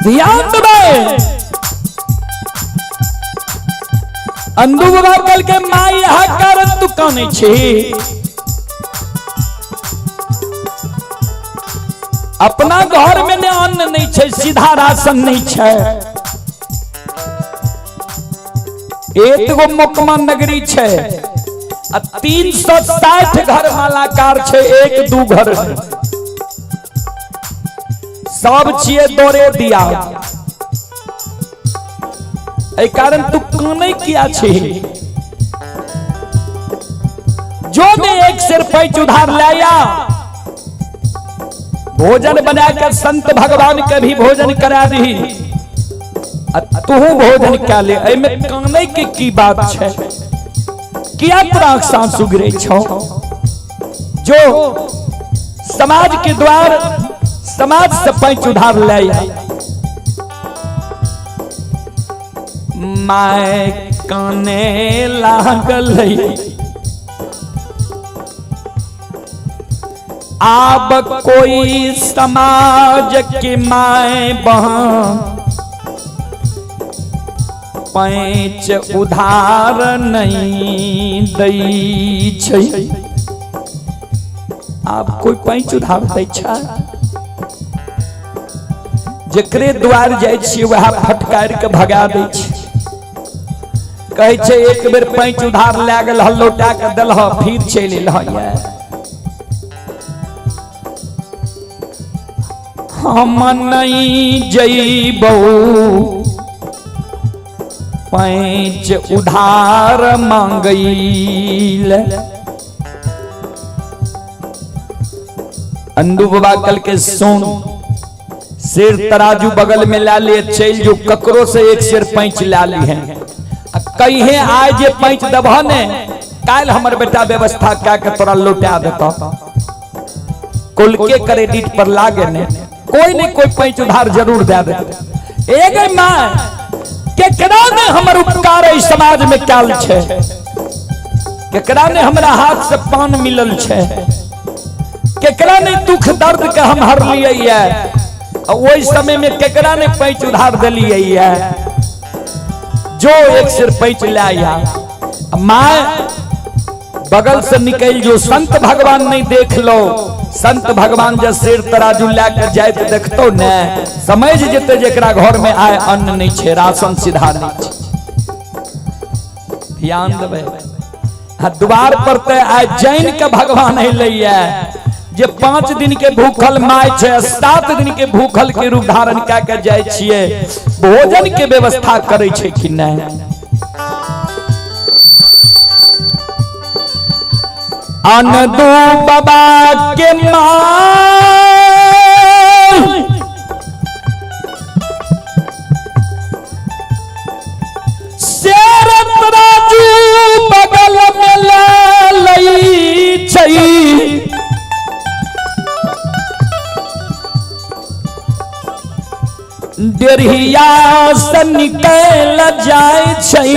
ध्यान देबै अंदू बाबा कल के माई यहाँ कारण तू कानै छी, अपना घर में ने अन्न नहीं छै, सीधा राशन नहीं छै, एतगो मोकमा नगरी छै आ 360 घर मालाकार छै, एक दू घर सब छिए दौरे दिया, एहि कारण तू कानै किया छी? जो ने एक सिर पैच उधार लाया, भोजन बनाकर संत भगवान के भी भोजन करा दी, तू भोजन क्या ले, एहिमे कानै के की बात छै? किया तोरा आंसू गिरै छौ? जो समाज के द्वार समाज से पैच उधार ले, my काने लागल आब कोई समाज के my बहन पैच उधार नहीं दै छै। आब कोई पैंच उधार दै छै? जकरे द्वार जाइ छियै वएह फटकारि के भगा दै छै। कहै छै एक बेर पैंच उधार लए गेल हँ, लौटा के देलह, फिर चलि एलह। हम नहीं जइबौ पैंच उधार मांगैल। अंडू बाबा कल के सुन, शेर तराजू बगल में ला लिए चल जो, ककरो से एक शेर पैंच ला ली है। कहे आय जे पैंच दबह ने, काल्हि हमर बेटा व्यवस्था कए के तोरा लौटा देता। कुल के क्रेडिट पर लागे ने, कोई ने कोई पैंच उधार जरूर दे देते। ए मां, केकरा ने हमर उपकार एहि समाज में कयल छै? केकरा ने हमरा हाथ से पान मिलल छै? केकरा ने दुख दर्द के हम हर लिए ये? ओहि समय में केकरा ने पैंच उधार दिलिए ये? जो एक सिर पैंच ले आया। मां बगल से निकल जो, संत भगवान नहीं देख लो। संत भगवान जब सिर तराजू लए जाए तो देखतो ने, समझ जेते जेकरा घर में आए अन्न नहीं छे, राशन सीधा नहीं छे। ध्यान देबै, द्वार पर ते आए जैन के भगवान अइलैया जे 5 दिन के भूखल my छे, 7 दिन के भूखल के रूप धारण कए के जाय छियै, भोजन के व्यवस्था करै छै कि नहीं? अनदू बाबा के माय शेर तराजू बगल में ले लई छै, डेढ़िया से निकल जाय छै,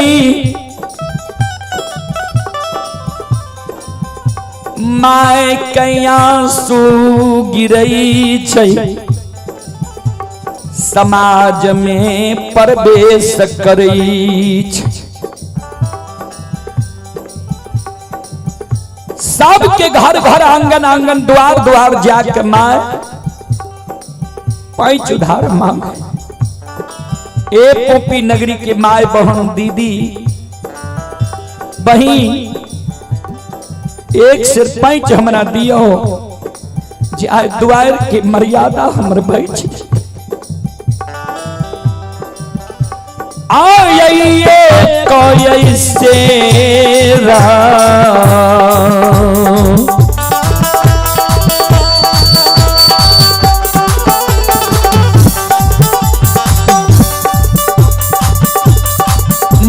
my के आंसू गिरै छै, समाज में प्रवेश करै छै। सबके घर घर आंगन आंगन द्वार द्वार जाके my पैंच उधार मांगे। ए पोपी नगरी के my बहन दीदी बहिन, एक सिर पैंच हमरा दियो जे आइ द्वार के मर्यादा हमर बच। आइए कोई सेरा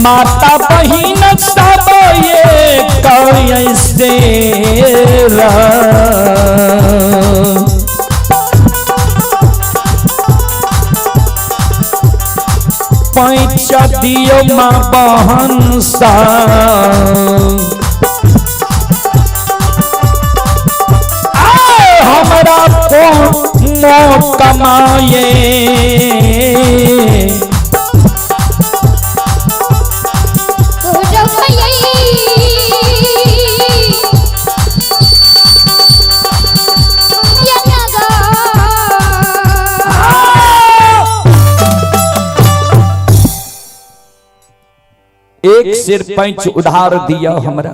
माता बहिन सब ये कोई सेरा। पैंच दियो माँ बहन सा, हमरा को कमाए। एक सिर पैंच उधार दिया हमरा।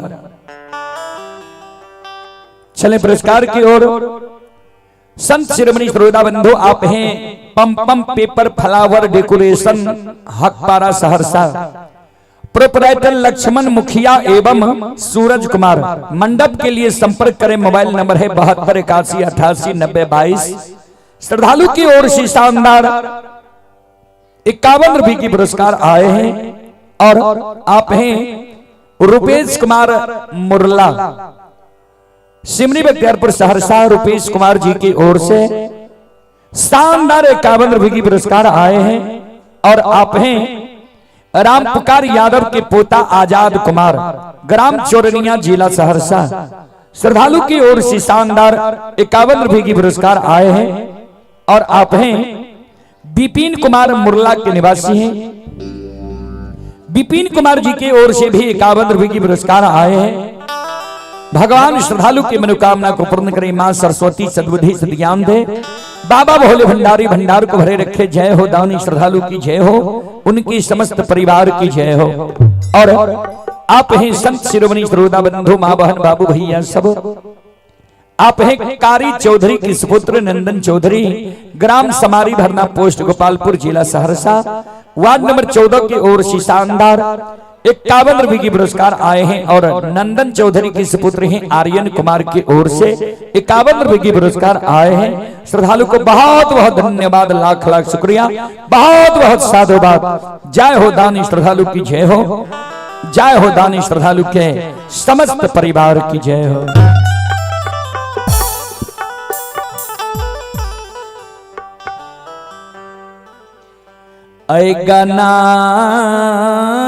चले पुरस्कार की ओर। संत शिरोमणि श्रोता बंधु, आप हैं Pam Pam paper flower decoration Hakpara Saharsa, proprietor Laxman Mukhiya एवं सूरज कुमार। मंडप के लिए संपर्क करें, मोबाइल नंबर है 72 81 88 90 22। श्रद्धालु की ओर से शानदार 51 रुपए की पुरस्कार आए हैं और आप हैं रुपेश कुमार मुरला, सिमरी बख्तियारपुर सहरसा। रुपेश कुमार जी की ओर से शानदार 51 रुपए की पुरस्कार आए हैं और आप हैं राम पुकार यादव के पोता आजाद कुमार, ग्राम चोरनिया, जिला सहरसा। श्रद्धालु की ओर से शानदार 51 रुपए की पुरस्कार आए हैं और आप हैं विपिन कुमार मुरला के निवासी हैं। विपिन कुमार जी की ओर से भी 51 रुपए की पुरस्कार आए हैं। भगवान श्रद्धालु की मनोकामना को पूर्ण करें। मां सरस्वती सद्बुद्धि सद्ज्ञान दे। बाबा भोले भंडारी भंडार को भरे रखे। जय हो दानी श्रद्धालु की जय हो, उनकी समस्त परिवार की जय हो। और आप हैं संत शिरोमणि श्रोता बंधु, माँ बहन बाबू भैया सब, आप हैं कारी चौधरी के सुपुत्र नंदन चौधरी, ग्राम समारी भरना, पोस्ट गोपालपुर, जिला सहरसा, वार्ड नंबर 14 की ओर से शानदार 51 रुपए की पुरस्कार आए हैं। और नंदन चौधरी के सुपुत्र हैं आर्यन कुमार की ओर से 51 रुपए की पुरस्कार आए हैं। श्रद्धालु को बहुत बहुत धन्यवाद, लाख लाख शुक्रिया, बहुत बहुत साधुवाद। जय हो दानी श्रद्धालु की जय हो, जय हो दानी श्रद्धालु के समस्त परिवार की जय हो। ऐ गना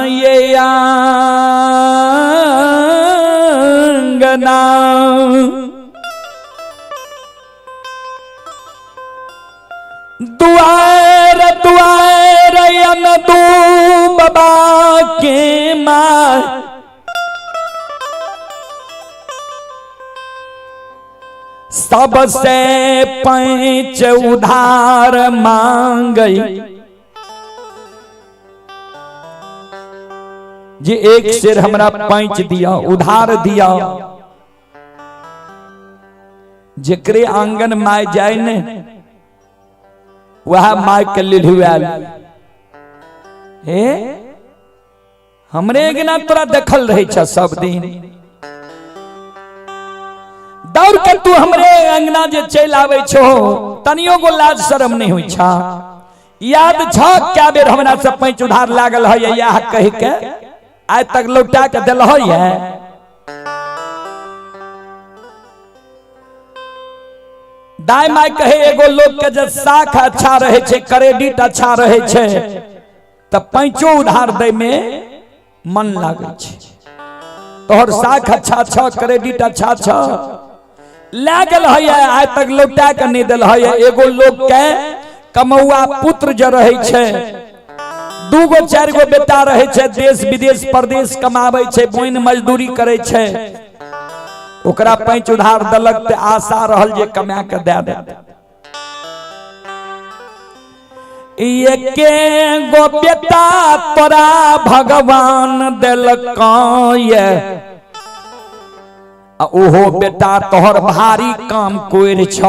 ये आंगना दुआर दुआर अन दू बाबा के माँ सबसे पैंच उधार मांगई। जे एक शेर हमरा पैंच दिया, उधार दिया, जेकरे आंगन my जाए ने वह my के लिलुआल। हे हमरे अंगना तोरा देखल रहे छ सब दिन, दौड़ के तू हमरे अंगना जे चल आवे छो, तनियो गो लाज शर्म नहीं होई छा। याद छ क्या बेर हमरा से पैंच उधार लागल है, यह कह के आइ तक लौटा के दिल है। दाई माई कहे एगो लोग के जे साख अच्छा रहे छे, क्रेडिट अच्छा रहे छे, त पैंचो उधार दे में मन लागे छे। तोहर साख अच्छा छ, क्रेडिट अच्छा छ, लागल है, आइ तक लौटा के नहीं दिल है। एगो लोग के कमौआ पुत्र जे रहे छे, दूगो चार गो बेटा रहे छे, देश विदेश परदेश कमावे छे, बोइन मजदूरी करे छे, ओकरा पैंच उधार दलक ते आशा रहल जे कमा के दे दे। एके गो बेटा तोरा भगवान देलक ये, ओहो बेटा तोहर भारी काम कोर छ,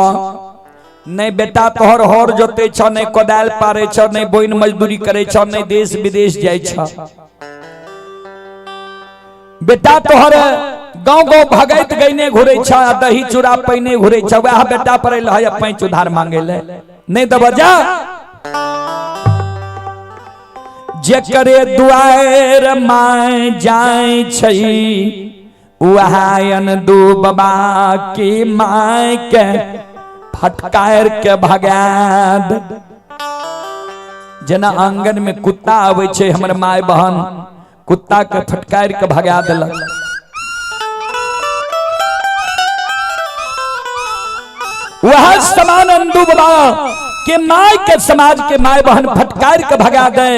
नहीं बेटा तोहर हर जोते छ, नहीं कोदाल पारे छ, नहीं बोइन मजदूरी करे छ, नहीं देश विदेश जाय छ। बेटा तोहर गांव गांव भगैत गईने घुरे छ, दही चूड़ा पैने घुरे छ, वह बेटा पर है पैंच उधार मांगे ले नहीं दब जा। जेकरे दुआर my जाय छै वहायन दू बाबा की my के फटकार के भगा दे। जेना आंगन में कुत्ता आवे छे, हमर my बहन कुत्ता के फटकार के भगा देलक। वह समान अंदू बाबा के my के समाज के my बहन फटकार के भगा दे।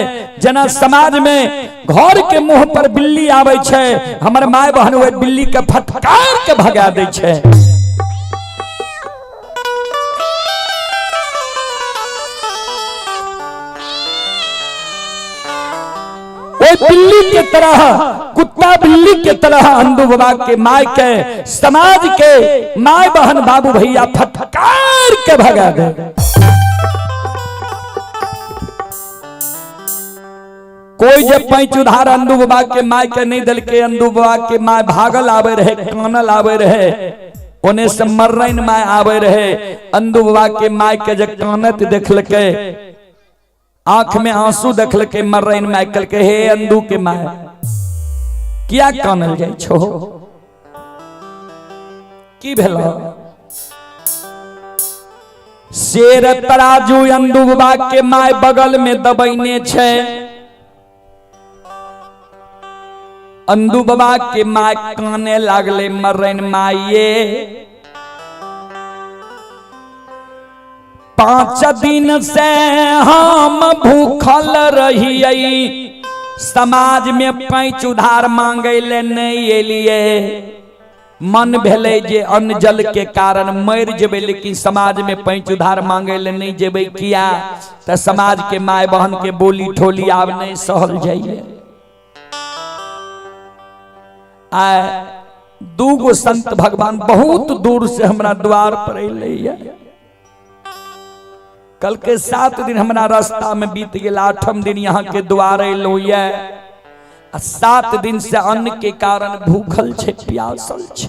जना समाज में घर के मुंह पर बिल्ली आवे छे, हमर my बहन वह बिल्ली के फटकार के भगा दे छे। बिल्ली के तरह, कुत्ता बिल्ली के तरह अंदू बाबा के my के समाज के my बहन बाबू भैया फटकार के भगा दे। कोई जब पैंच उधार अंदू बाबा के my के नहीं दिल के, अंदू बाबा के my भागल आवे रहे, कानल आवे रहे, ओने से मर्रैन my आवे रहे। अंदू बाबा के my के जब कानत देखलके, आंख में आंसू देखलके मर्रैन my, कहलके हे अंदू के my किया कानल जाय छो, की भेल? शेर तराजू अंदू बाबा के my बगल में दबैने छे। अंदू बाबा के my काने लागले मर्रैन माये, 5 दिन से हम भूखल रहियै, समाज में पैंच उधार मांगे ले नहीं एलिए। मन भेलै जे अन्न जल के कारण मरि जेबै, लेकिन समाज में पैंच उधार मांगे ले नहीं जेबै। किया तऽ समाज के माय बहन के बोली ठोली आब नहीं सहल जाइए। आय दूगो संत भगवान बहुत दूर से हमरा द्वार पर अयलै। कल के 7 दिन हमरा रास्ता में बीत गेल, 8म दिन यहाँ के द्वार अयलहुँ ये। आ 7 दिन से अन्न के कारण भूखल छे, प्यासल छे।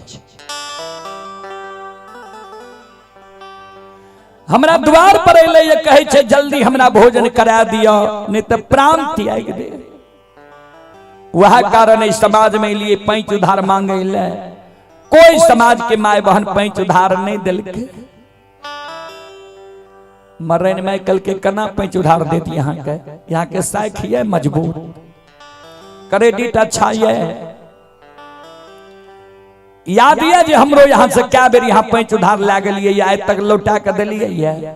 हमरा द्वार पर अयलै ये, कहै छे जल्दी हमरा भोजन करा दिअ, नहीं तऽ प्राण त्याग दे। वह कारण है समाज में लिए पैंच उधार मांगे ले, कोई समाज के my बहन पैंच उधार नहीं दिलके। मरन में कल के कना पैंच उधार देती। यहाँ के साख ये मजबूत, क्रेडिट अच्छा ये। याद ये जे हमरो यहाँ से क्या बेर यहाँ पैंच उधार लए गेलियै, आइ तक लौटा के देलियै ये।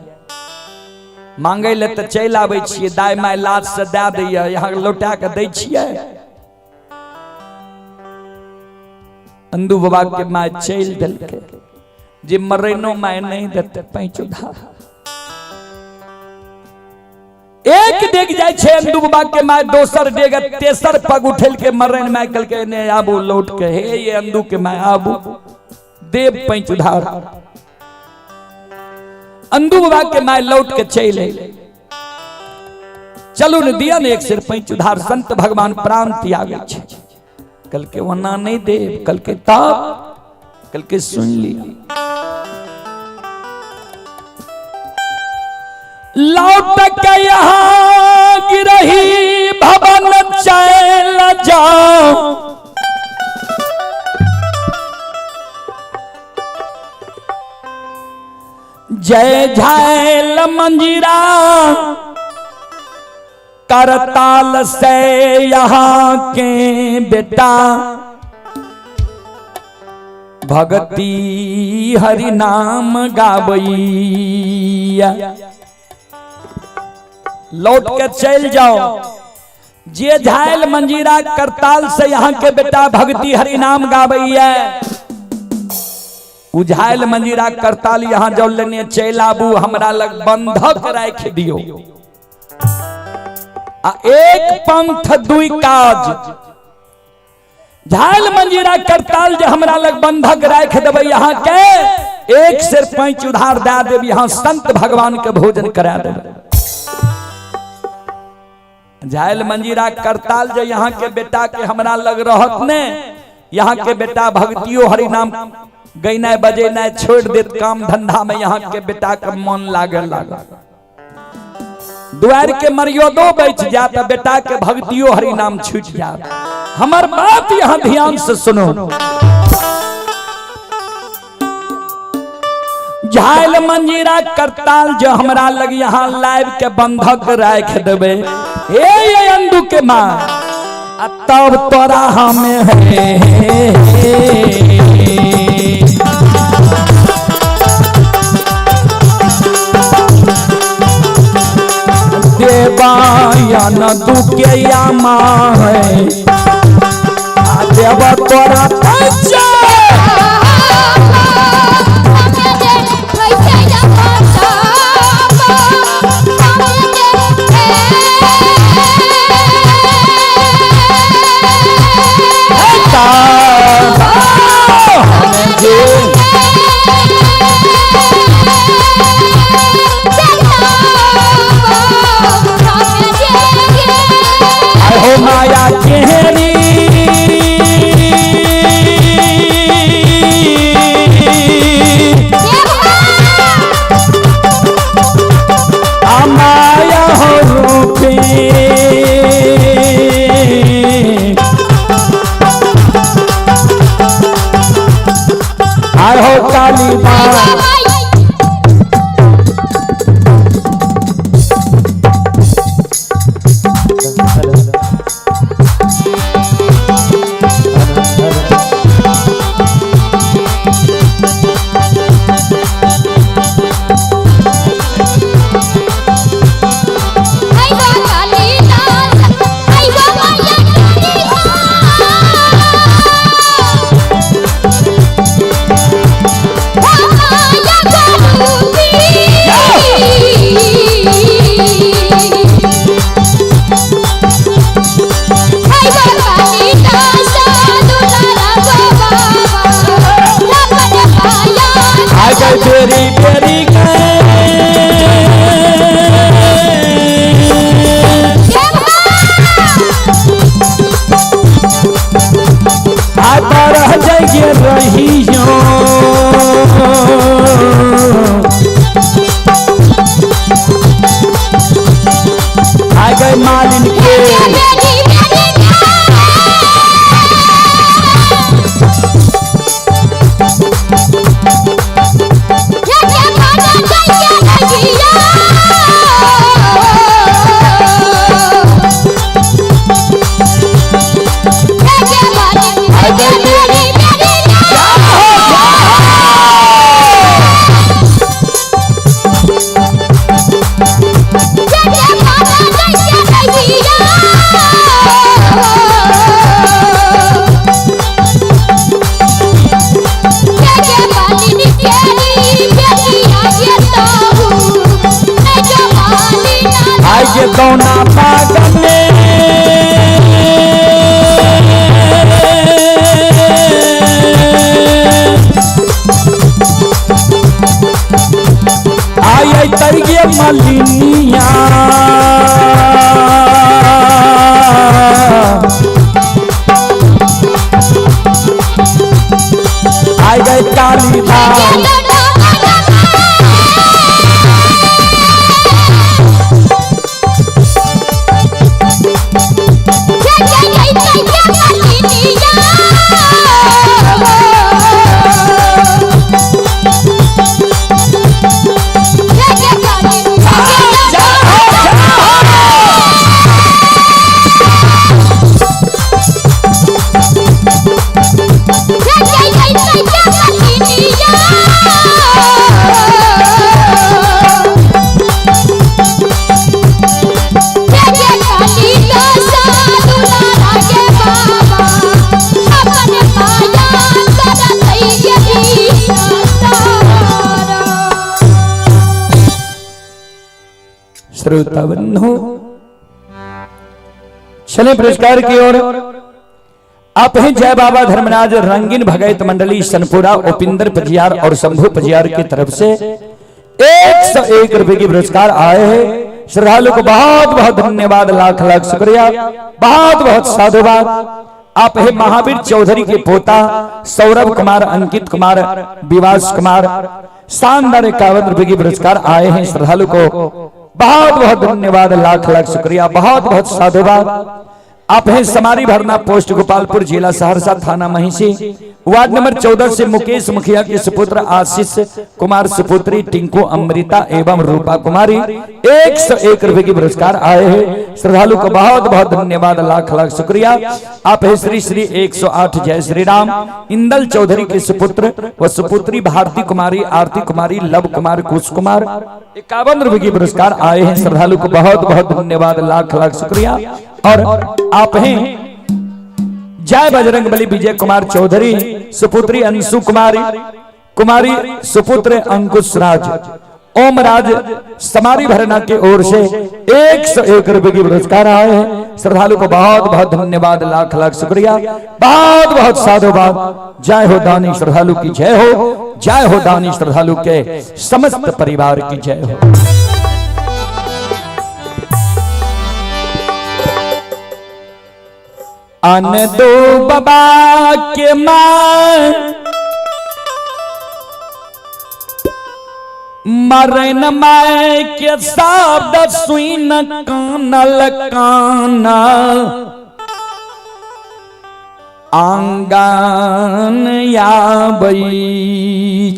मांगे ले तऽ चलि आबै छियै, दाय my लाज से दए दैया, यहाँ लौटा के दै छियै। अंदू बाबा के my चलि देलकै जे मरैनो my नहीं देते पैंच उधार। एक डेग जाय छै अंदू बाबा के my, दोसर डेग तेसर पग उठेल के मरैन my कहलकै ने आबू लौट के, हे ये अंदू के my आबू देव पैंच उधार। अंदू बाबा के my लौट के चलि अयलै, चलू ने दिया ने एक सिर पैंच उधार। संत भगवान प्राण त्यागै छै, कहलकै ओना नहीं देव। कहलकै तब, कहलकै सुन लिया। लौट के यहाँ गिरही भवन चल जाओ, जय झाल मंजीरा करताल से यहाँ के बेटा भगती हरि नाम गाबैया। लौट के चल जाओ, जे झाल मंजीरा करताल से यहाँ के बेटा भगती हरि नाम गाबैया, उझायल मंजीरा करताल यहाँ जाओ लेने चल आबू, हमरा लग बंधक राख दियो। आ एक पंथ दुई काज, झाल मंजीरा करताल जे हमरा लग बंधक राख देबै यहाँ के, एक सिर पैंच उधार दे देब, यहाँ संत भगवान के भोजन करा देबै। झाल मंजीरा करताल जे यहाँ के बेटा के हमरा लग रहत ने, यहाँ के बेटा भक्तियो हरिनाम गैनाय बजेनाय छोड़ देत, काम धंधा में यहाँ के बेटा के मन लागे लागल। द्वार के मर्यादो बच जात, बेटा के भक्तियो हरिनाम छूट जात। हमर बात यहाँ ध्यान से सुनो। झाल मंजीरा करताल जो हमरा लग यहाँ लाइव के बंधक राख देबे, हे ये अंदू के माँ, तब तोरा हमें है। देवायन दुखे या my देव तोरा पैसा। हो माया केहरी बेरी बेरी आता रह जाइए रहियो। आ गए मालिन के आगे दोना पागल आय तरिये मलिनिया आय गए कालीदास। श्रोता बंधु, चले पुरस्कार की ओर। आप हैं जय बाबा धर्मराज रंगीन भगत मंडली सनपुरा उपिंदर पजियार और शंभू पजियार की तरफ से 101 रुपए की पुरस्कार आए हैं। श्रद्धालु को बहुत बहुत धन्यवाद, लाख लाख शुक्रिया, बहुत बहुत साधुवाद। आप हैं महावीर चौधरी के पोता सौरभ कुमार, अंकित कुमार, विवास कुमार, शानदार 51 रुपए की पुरस्कार आए हैं। श्रद्धालु को बहुत बहुत धन्यवाद, लाख लाख शुक्रिया, बहुत बहुत साधुवाद। आप हैं समारी भरना, पोस्ट गोपालपुर, जिला सहरसा, थाना महिषी, वार्ड नंबर 14 से मुकेश मुखिया के सुपुत्र आशीष कुमार, सुपुत्री टिंकू अमृता एवं रूपा कुमारी 101 रुपए की पुरस्कार आए हैं। श्रद्धालु को बहुत बहुत धन्यवाद, लाख लाख शुक्रिया। आप हैं श्री श्री 108 जय श्री राम इंदल चौधरी के सुपुत्र व सुपुत्री भारती कुमारी, आरती कुमारी, लव कुमार, कुश कुमार 51 रुपए की पुरस्कार आए हैं। श्रद्धालु को बहुत बहुत धन्यवाद, लाख लाख शुक्रिया। और आप हैं जय बजरंग बली विजय कुमार चौधरी, सुपुत्री अंशु कुमारी, कुमारी सुपुत्र अंकुश राज, ओम राज समारी भरना की ओर से 101 रुपए की पुरस्कार आए हैं। श्रद्धालु को बहुत बहुत धन्यवाद, लाख लाख शुक्रिया, बहुत बहुत साधुवाद। जय हो दानी श्रद्धालु की जय हो, जय हो दानी श्रद्धालु के समस्त परिवार की जय हो। अन दो बाबा के मां मरन my के शब्द सुन कानल काना आंगन आबै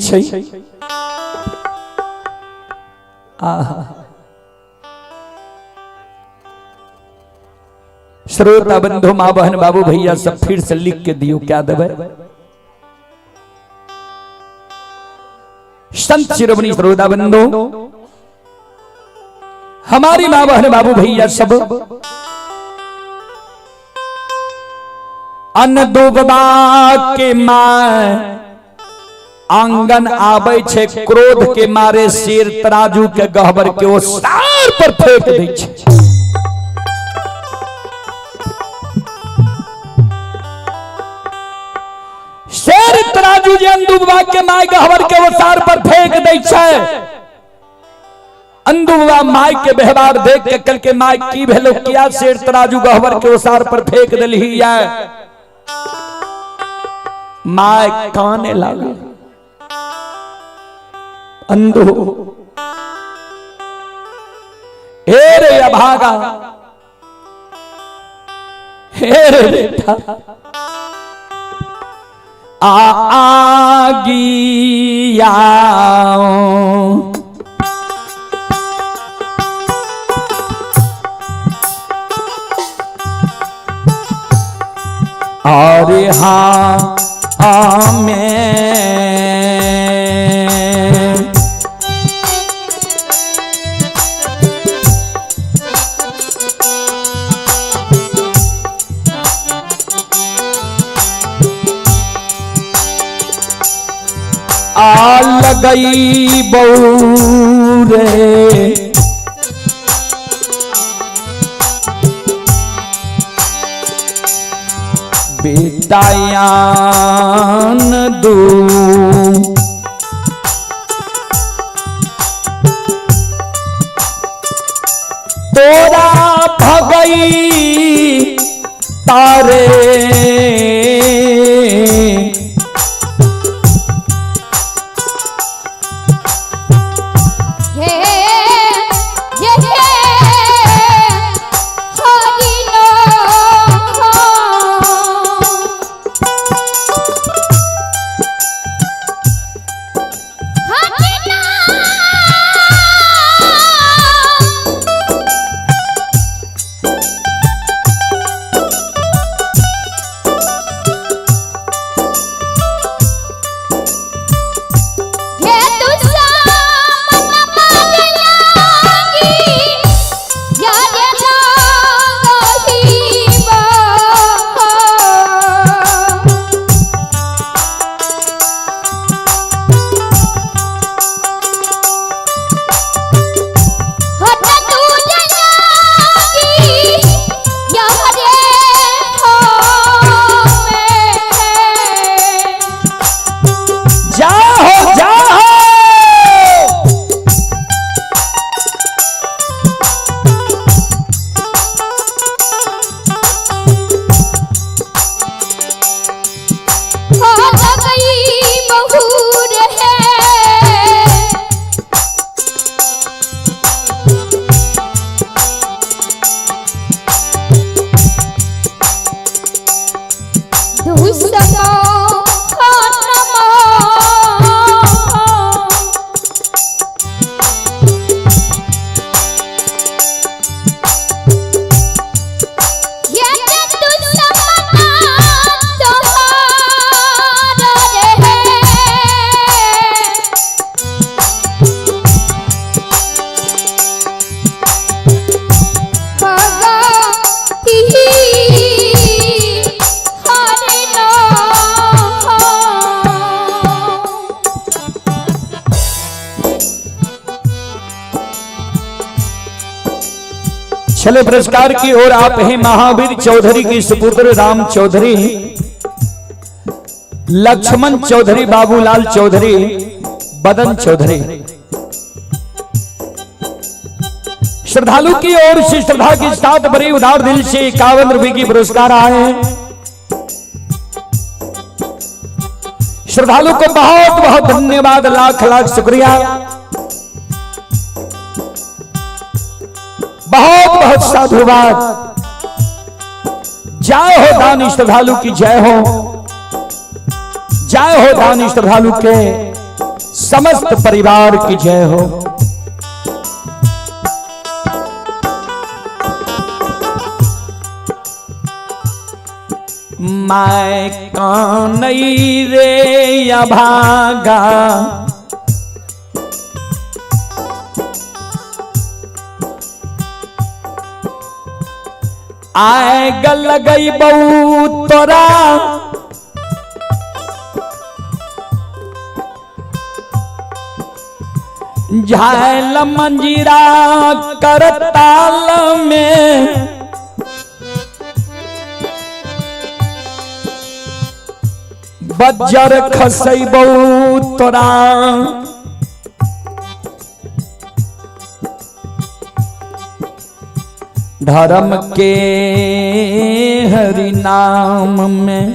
छै। आहा श्रोता बंधु, माँ बहन, बाबू भैया सब फिर से लिख के दियो, क्या देवे संत शिरोमणि श्रोता बंधु, हमारी माँ बहन, बाबू भैया सब अन्न दुबा के माँ आंगन आबै छे, क्रोध के मारे सिर तराजू के गहबर के ओ सार पर फेंक दै छे। शेर तराजू जे अंदू बाबा के my गहवर के ओसार पर फेंक दै छै। अंदू बाबा my के व्यवहार देख के कल के my की भेलो, किया शेर तराजू गहवर के ओसार पर फेंक देलही है। My काने लागल, अंदू हे रे अभागा, हे रे बेटा, आ आगिया और हाँ आमें आ लगई बऊरे बेटायान दू तोरा भगई तारे हे हे हरिनो हरिना हे तुझा मन मागलागी यार लागही बा। हट तुझ लागी यार हो में। जाहो जाहो हो गई बहूर है। दुसमो नमो ये दुसमना तोहार रे। भगती हरिनो। छले पुरस्कार की ओर आप हैं महावीर चौधरी के सुपुत्र राम चौधरी, लक्ष्मण चौधरी, बाबूलाल चौधरी, बदन चौधरी। श्रद्धालु की ओर से श्रद्धा के साथ बड़ी उदार दिल से 51 रुपए की पुरस्कार आए हैं। श्रद्धालु को बहुत बहुत धन्यवाद, लाख लाख शुक्रिया, बहुत बहुत साधुवाद। जय हो दानी श्रद्धालु की जय हो, जय हो दानी श्रद्धालु के समस्त परिवार की जय हो। मैं कानई रे अभागा, आए गल गई बऊ तोरा झाल मंजीरा करताल में, बज्जर खसैबौ तोरा। धर्म के हरि नाम में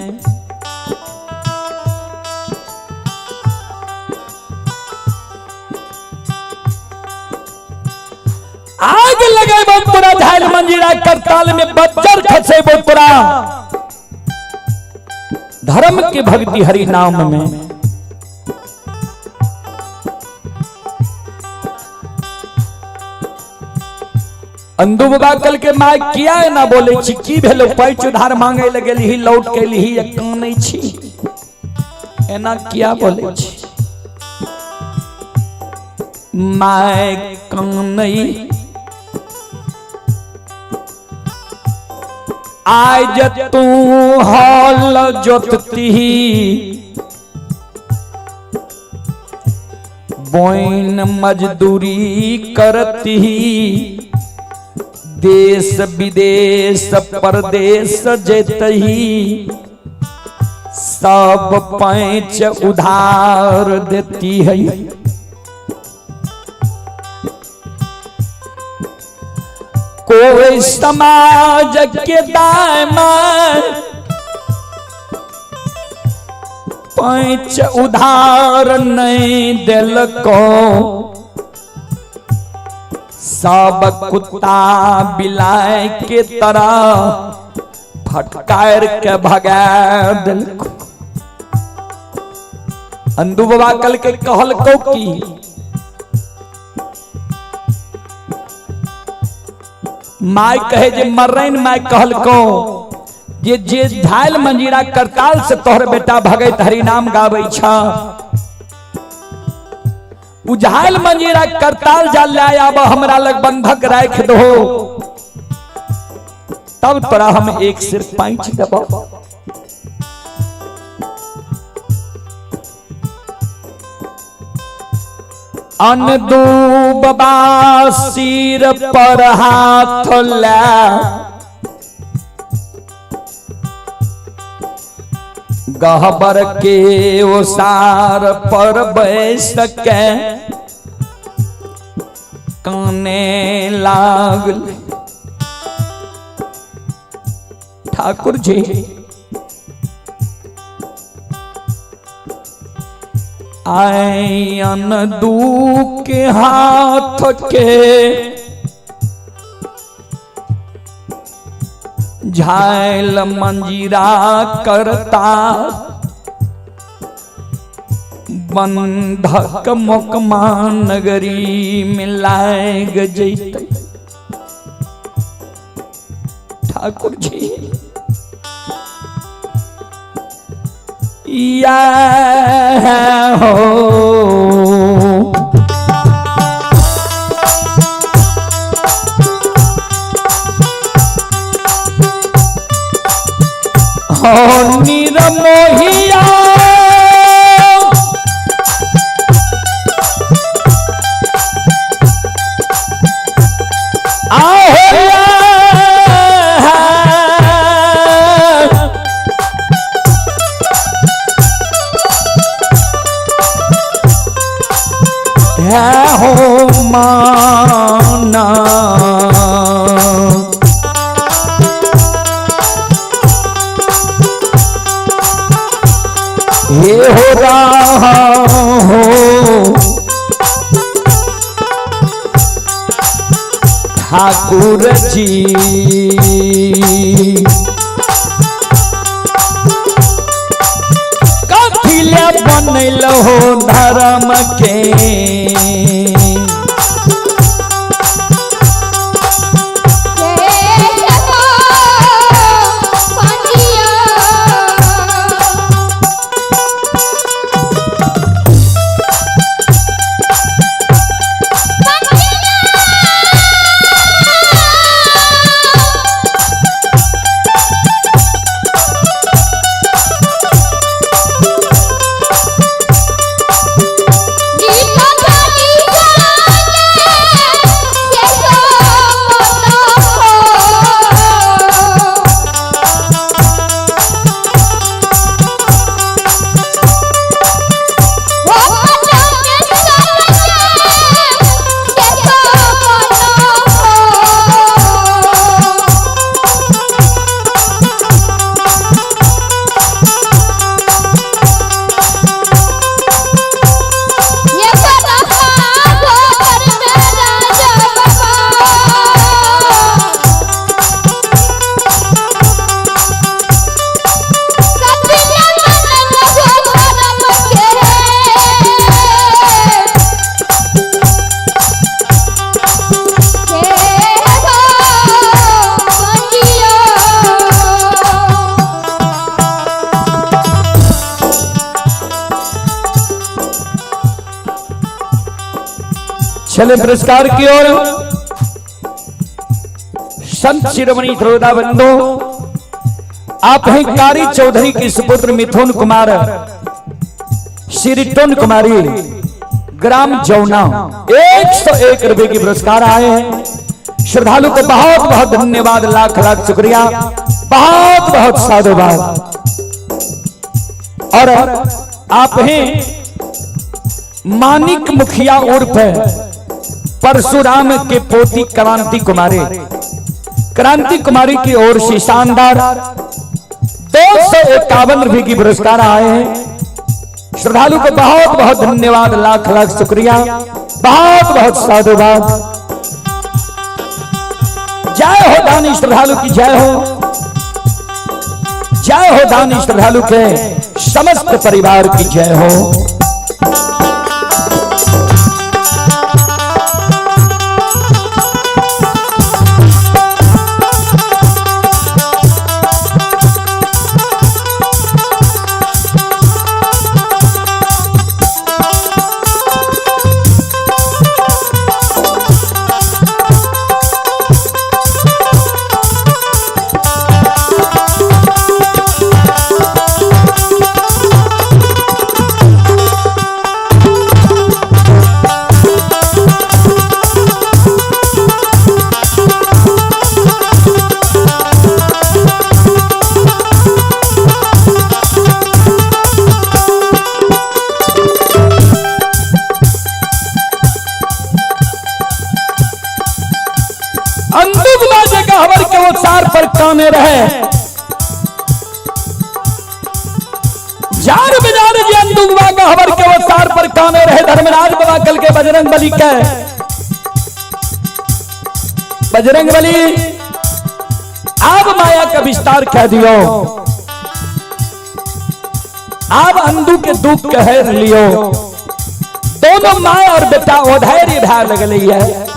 आग लगेबो तोरा झाल मंजीरा करताल में बज्जर खसेबो तोरा। धर्म के भक्ति हरि नाम में अंदू बाबा कल के my किया ना बोले छी की भेलो पैच उधार मांगे लगेली ही लौट के ली ही कानै छी एना किया बोले छी। My कानै आज तू हल जोतती बोइन मजदूरी करती देश विदेश परदेश जेतही सब पैंच उधार देती है। कोई समाज के दायमा पैंच उधार नहीं दिलको सब कुत्ता बिलाय के तरह फटकार के भगा दिलको। अंदू बाबा कल के कहल को की my कहे जे मर्रैन my कहल को जे जे झाल मंजीरा करताल से तोहर बेटा भगत हरि नाम गाबै छ उझाल मंजीरा करताल जा ले आब हमरा लग बंधक राख दो तब तोरा हम एक सिर पैंच देबो। अनदू बाबा सिर पर हाथ ला गहबर के ओसार पर बैस के काने लागल। ठाकुर जी आयन दू के हाथ के झायल मंजीरा करता बंधक मोकमा नगरी मिलाए जैते। ठाकुर जी या हो निरमोहिया हो माना ये हो रहा हो ठाकुर जी कथी ले बनल हो धर्म के गीता चले पुरस्कार की ओर। संत शिरोमणि श्रोता बंधु, आप हैं कारी चौधरी के सुपुत्र मिथुन कुमार श्री टोन कुमारी, ग्राम जौना, 101 रुपए की पुरस्कार आए हैं। श्रद्धालु को बहुत बहुत धन्यवाद, लाख लाख शुक्रिया, बहुत बहुत साधुवाद। और आप हैं मानिक मुखिया उर्फ परशुराम के पोती क्रांति कुमारी, क्रांति कुमारी की ओर से शानदार 251 रुपए की पुरस्कार आए हैं। श्रद्धालु को बहुत बहुत धन्यवाद, लाख लाख शुक्रिया, बहुत बहुत साधुवाद। जय हो दानी श्रद्धालु की जय हो, जय हो दानी श्रद्धालु के समस्त परिवार की जय हो। पर काने रहे जार बाजार जी अंदुगवा गहवर के वो सार पर काने रहे। धर्मराज बाबा कल के बजरंग बली के बजरंग बली आप माया का विस्तार कह दियो, आप अंदू के दुख कह लियो। दोनों माँ और बेटा ओधैर्य भा लगल है।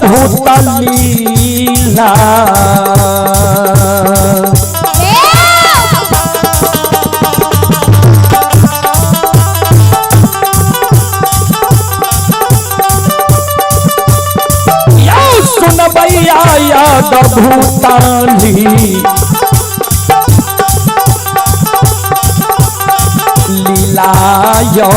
भूत लीला सुन भैया याद भूताली लीला यो।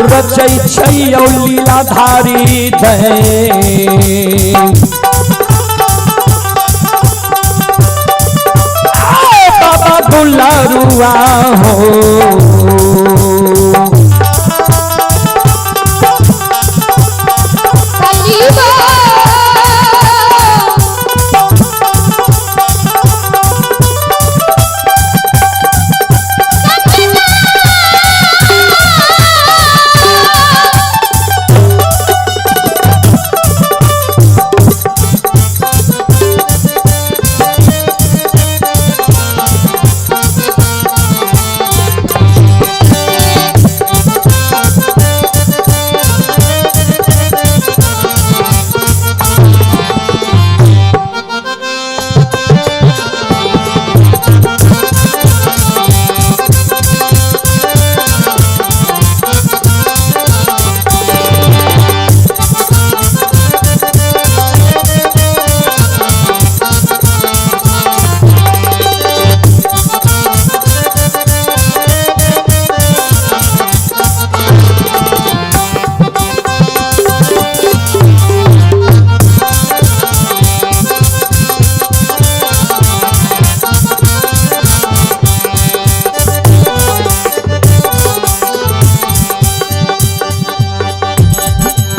रचै छैयौ लीलाधारी दे बाबा दुलारुआ हो।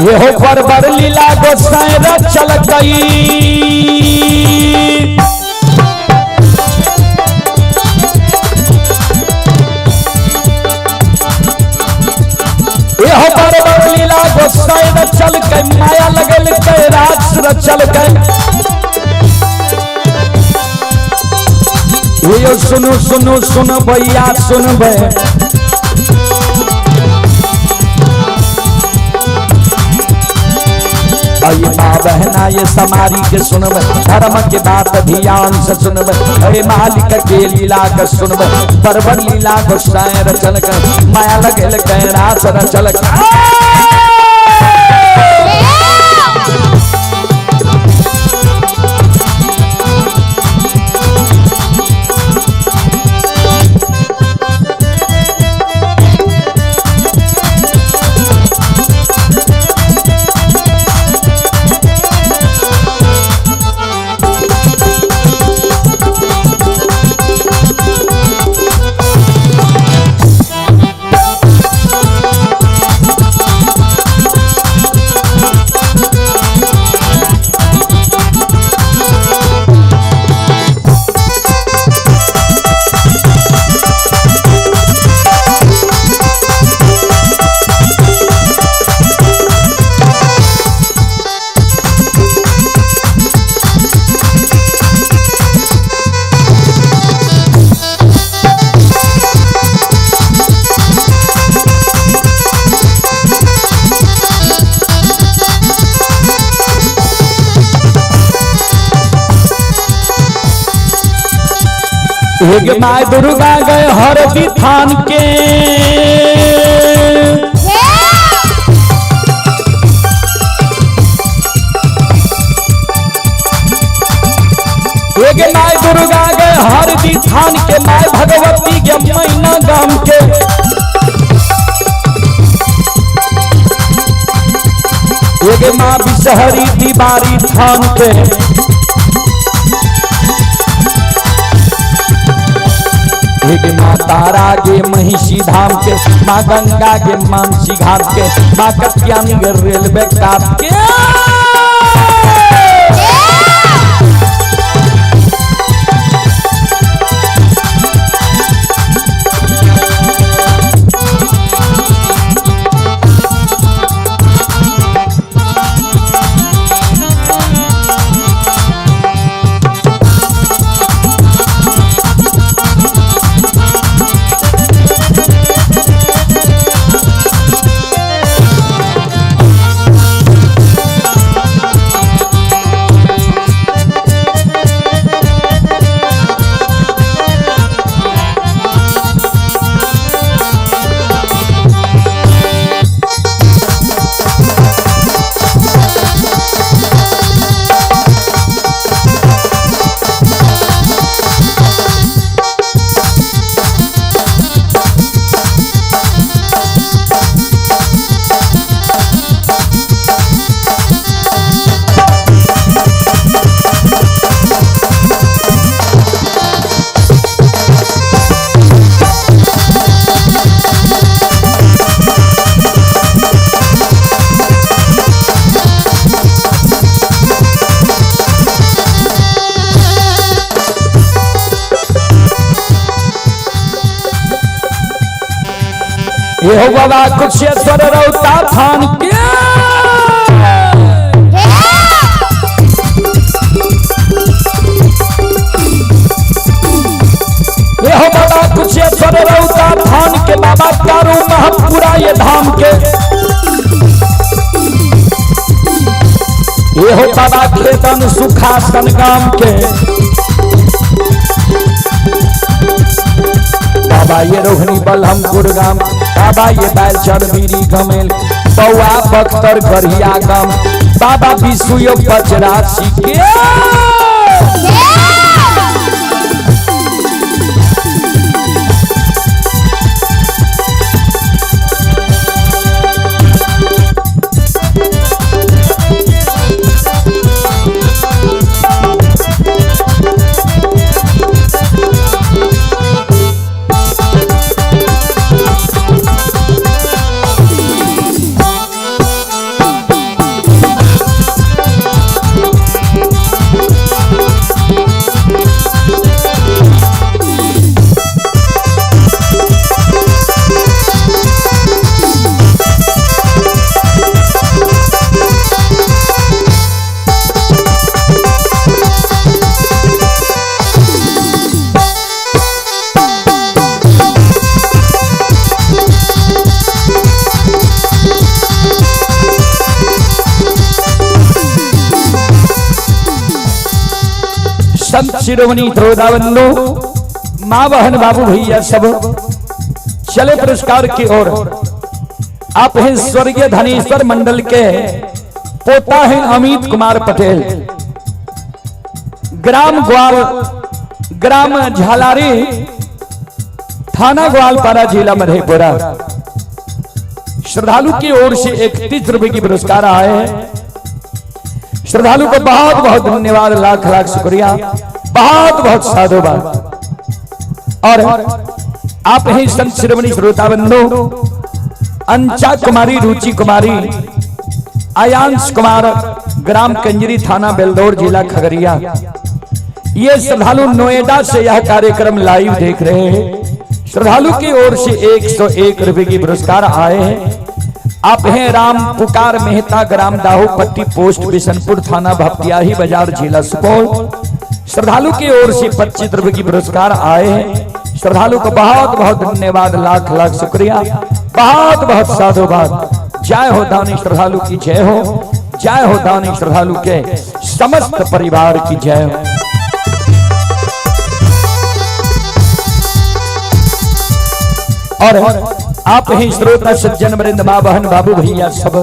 ये हो पर बर लीला गोसाई चल गई। ये हो पर बर लीला गोसाई चल गई, माया लगल के राज चल गई। ये सुनो सुनो सुन भैया सुन भै, अये माँ बहना ये समारी के सुनब, धर्म के बात ध्यान से सुनब, अरे मालिक के लीला के सुनब, बरबर लीला गोसाई रचल कर, माया लगेल कैरास रचल कर। एक my Durga गए हरदी थान के, एक my Durga गए हरदी थान के, my Bhagwati के मैना गाम के। एक माँ बिसहरी दीवारी थान के, एक माँ तारा के महिषी धाम के, माँ गंगा के मानसी घाट के, माँ कत्यानी के रेलवे काट के। ये हो बाबा कुशेश्वर रौता थान के, ये हो बाबा कुशेश्वर रौता थान के, बाबा चारू महपुरा ये धाम के। ये हो बाबा खेतन सुखासन गाम के, बाबा ये रोहिणी बलहमपुर गाम, बाबा ये बैलचर बीरी गमेल, बौआ बख्तर गढ़िया गाम, बाबा विशुयो पचरासी के। संत शिरोमणि त्रोदाबंधु माँ बहन बाबू भैया सब चले पुरस्कार की ओर। आप हैं स्वर्गीय धनेश्वर मंडल के पोता हैं अमित कुमार पटेल, ग्राम ग्वाल, ग्राम झालारी, थाना ग्वालपारा, जिला मधेपुरा। श्रद्धालु की ओर से 31 रुपए की पुरस्कार आए हैं। श्रद्धालु को बहुत बहुत धन्यवाद, लाख लाख शुक्रिया, बहुत बहुत साधुवाद। और आप ही संत शिरोमणि श्रोता बंधु अंचा कुमारी, रुचि कुमारी, आयांश कुमार, ग्राम कंजरी, थाना बेलदौर, जिला खगड़िया, ये श्रद्धालु नोएडा से यह कार्यक्रम लाइव देख रहे हैं। श्रद्धालु की ओर से 101 रुपए की पुरस्कार आए हैं। आप हैं राम पुकार मेहता, ग्राम दाहूपट्टी, पोस्ट बिशनपुर, थाना भपटियाही बाजार, जिला सुपौल। श्रद्धालु की ओर से 25 रुपए की पुरस्कार आए हैं। श्रद्धालु को बहुत बहुत धन्यवाद, लाख लाख शुक्रिया, बहुत बहुत साधुवाद। जय हो दानी श्रद्धालु की जय हो, जय हो दानी श्रद्धालु के समस्त परिवार की जय हो। और आप ही श्रोता सज्जन वृंद माँ बहन बाबू भैया सब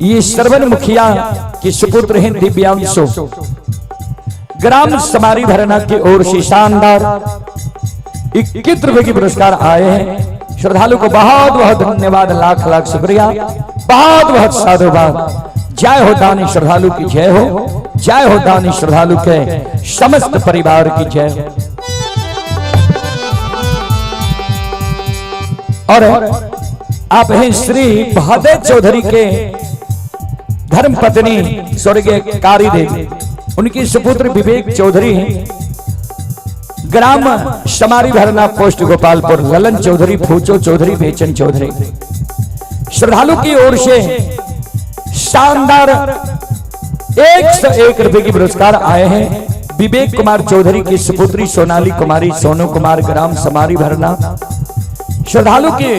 ये श्रवण मुखिया के सुपुत्र हैं दिव्यांशु, ग्राम समारी भरना की ओर से शानदार 21 रुपए की पुरस्कार आए हैं। श्रद्धालु को बहुत बहुत धन्यवाद, लाख लाख शुक्रिया, बहुत बहुत साधुवाद। जय हो दानी श्रद्धालु की जय हो, जय हो दानी श्रद्धालु के समस्त परिवार की जय हो। और आप हैं श्री भदे चौधरी के धर्मपत्नी स्वर्गीय कारी देवी, उनकी सुपुत्र विवेक चौधरी, ग्राम समारी भरना, पोस्ट गोपालपुर, ललन चौधरी, फूचो चौधरी, बेचन चौधरी। श्रद्धालु की ओर से शानदार 101 रुपए की पुरस्कार आए हैं। विवेक कुमार चौधरी की सुपुत्री सोनाली कुमारी, सोनू कुमार, ग्राम समारी भरना। श्रद्धालु की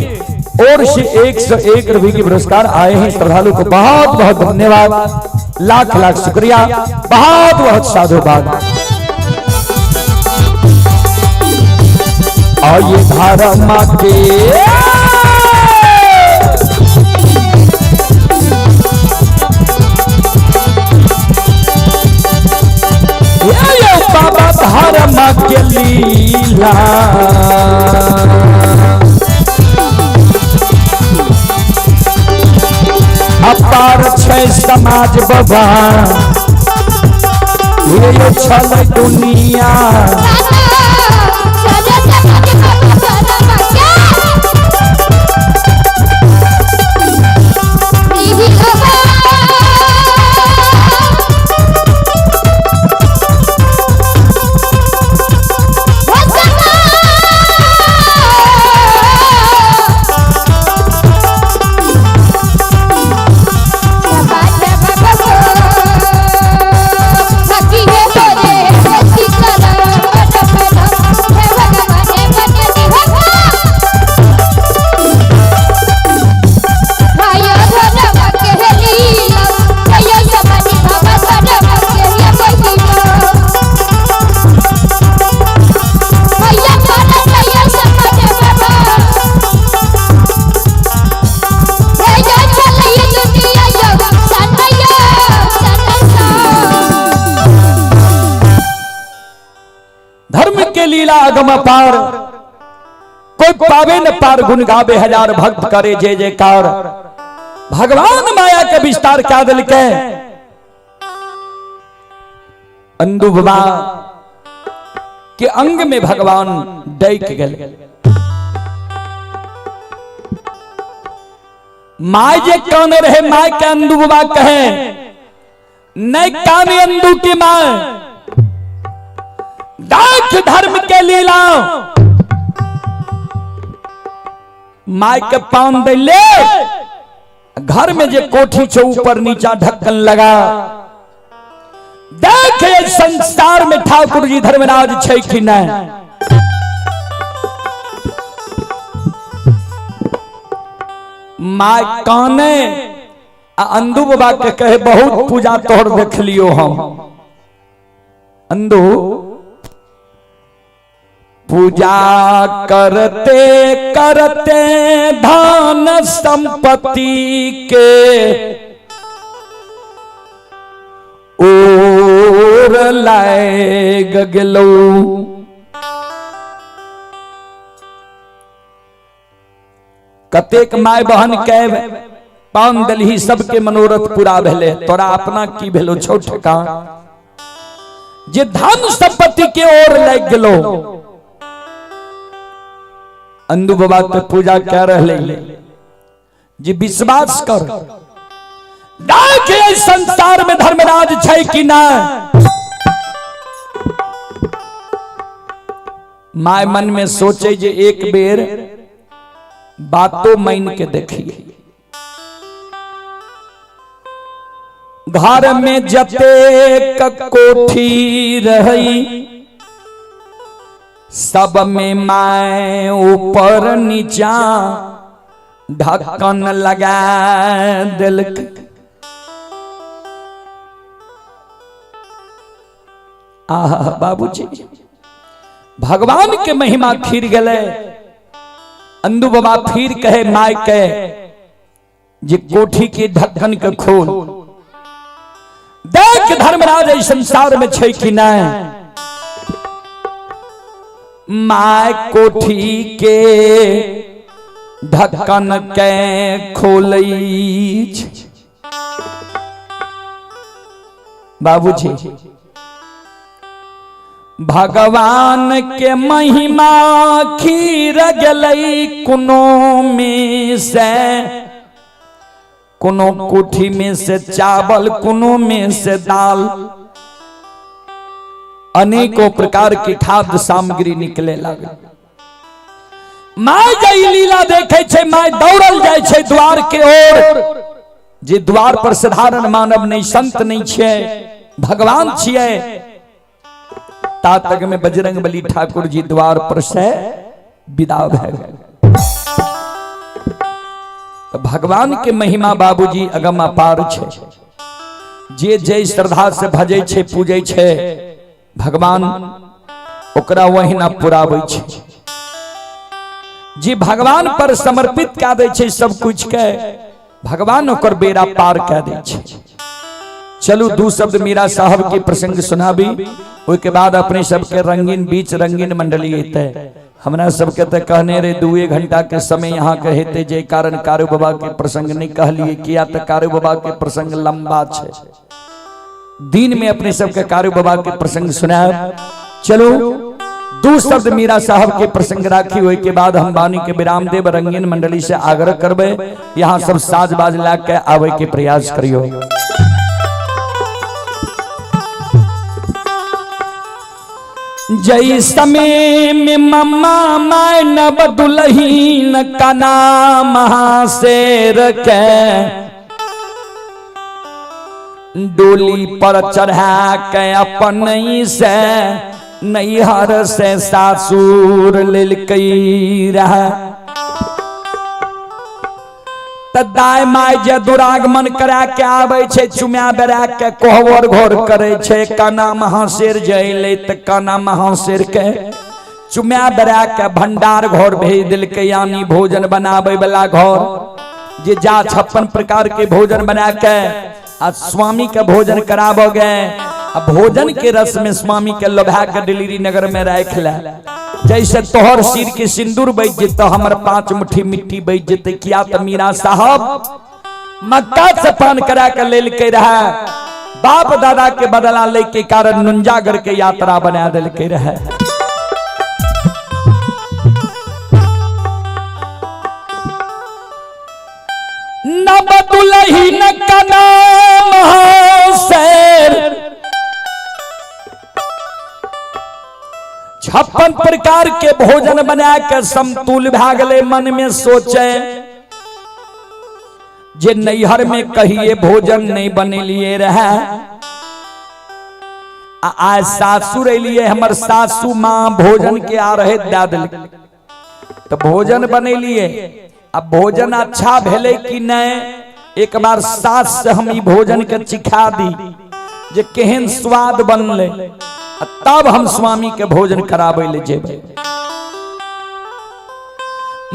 ओर से 101 रुपए की पुरस्कार आए हैं। श्रद्धालु को बहुत बहुत धन्यवाद, लाख लाख शुक्रिया, बहुत बहुत साधुवाद। और ये धर्म के ये बाबा धर्म के लीला अपार छै समाज बाबा, ये छल दुनिया। धर्म के लीला अगम पार, कोई पावे न पार, गुण गावे हजार भक्त करे जय जयकार। भगवान माया के विस्तार क्या दिल के अंदु बाबा के अंग में भगवान डैक गए। My जे कान रहे my के अंदु बाबा कहे नहीं कान अंदु की my, दाख धर्म के लीला my के पान दे ले। घर में जे कोठी छो ऊपर नीचा ढक्कन लगा, देख ये संसार में ठाकुर जी धर्मराज छै कि नहीं। My काने आ अंदू बाबा के कहे बहुत पूजा तोहर देख लियो हम। अंदू पूजा करते करते धन संपत्ति के ओर लाग गेलौ। कतेक my बहन के पान दलही सबके मनोरथ पूरा भेले, तोरा अपना की भेलो छौ ठेका जे धन संपत्ति के ओर लागि गेलो। अंदू बाबा के पूजा कह रहे जे विश्वास कर के संसार में धर्मराज छै कि ना। My मन में सोचे जे एक बेर बातो मान के देखिए। घर में जतेक कोठी रही सब में my ऊपर नीचा ढक्कन लगा दिलक। आहा बाबूजी भगवान के महिमा खीर गले। अंदू बाबा फिर कहे my के जे कोठी के ढक्कन के खोल देख धर्मराज एहि संसार में छै कि नहीं। My कोठी के ढक्कन के खोलई। बाबूजी भगवान के महिमा खीर गेलै कोनो में से, कोनो कोठी में से चावल, कोनो में से दाल, अनेकों प्रकार की खाद्य सामग्री निकले लागल। My जई लीला देखे छे, my दौड़ल जाय छे द्वार के ओर, जे द्वार पर साधारण मानव नहीं, संत नहीं छे, भगवान छिए। तातक में बजरंग बली ठाकुर जी द्वार पर से विदा भए गेल। तो भगवान के महिमा बाबूजी अगम अपार छे। जे जय श्रद्धा से भजे छे पूजे छे भगवान ओकरा वहिना पुराबै छे। जे भगवान पर समर्पित कए दै छे सब कुछ के, भगवान ओकर बेड़ा पार कए दै छे। चलू दू शब्द मीरा साहब के प्रसंग सुनाबी, ओहिके बाद अपने सबके रंगीन बीच रंगीन मंडली अतै। हमरा सबके तो कहने रहे 2 घंटा के समय यहाँ के हेतै, जे कारण कारू बाबा के प्रसंग नहीं कहलिए, किया तो कारू बाबा के प्रसंग लंबा छे। दिन में अपने सबके कारू बाबा के प्रसंग सुनाब। चलो दू शब्द मीरा साहब के प्रसंग राखी, ओहि के बाद हम वाणी के विराम देव। रंगीन मंडली से आग्रह करबे यहाँ सब साज बाज ला के आवे के प्रयास करियो। जय समय में मम्मा my नव दुल्हीन का नाम महाशेर के डोली पर चढ़ा के अपन से नैहर से सासुर लेलकै रहा। त दाय my जे दुरागमन करा के आबै छै, चुम्या बेरा के कोहबर घोर करै छै। काना महाशेर जैले त काना महाशेर के चुम्या बेरा के भंडार घर भेज देलकै, यानी भोजन बनाबै वाला घर, जे जा 56 प्रकार के भोजन बना के आ स्वामी के भोजन कराबो गए। आ भोजन के रस में स्वामी के लोभा के डिलीवरी नगर में राख ले। जैसे तोहर सिर के सिंदूर बच जेतो, हमर 5 मुट्ठी मिट्टी बच जेते। किया त मीरा साहब मक्का से पान करा के लेलकै रहे, बाप दादा के बदला ले के कारण नुंजागढ़ के यात्रा बना देलकै रहे। नब दुल्हीन का नाम शेर, 56 प्रकार के भोजन बना के समतुल भए गेलै। मन में सोचे जे नैहर में कहिए भोजन नहीं बनेलिए रहे, आज सासुर एलिए, हमर सासू माँ भोजन के आ रहे दे देलकै, तो भोजन बनेलिए। अब भोजन अच्छा भेलै कि नहीं, एक बार सास से हम ई भोजन के चिखा दी जे केहन स्वाद बनले, तब हम स्वामी के भोजन कराबै ले जेबै।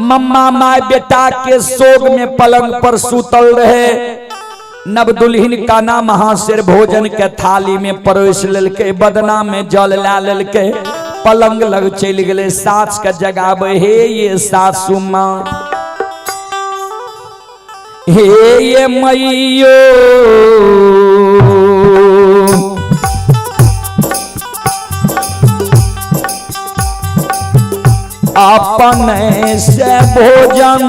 मम्मा my बेटा के शोक में पलंग पर सुतल रहे। नव दुल्हन का नाम महाशेर भोजन के थाली में परोस लेलकै, बदना में जल ला लेलकै, पलंग लग चलि गेलै। सास के जगाबै, हे ये सासू माँ, हे ये मैयो, अपने से भोजन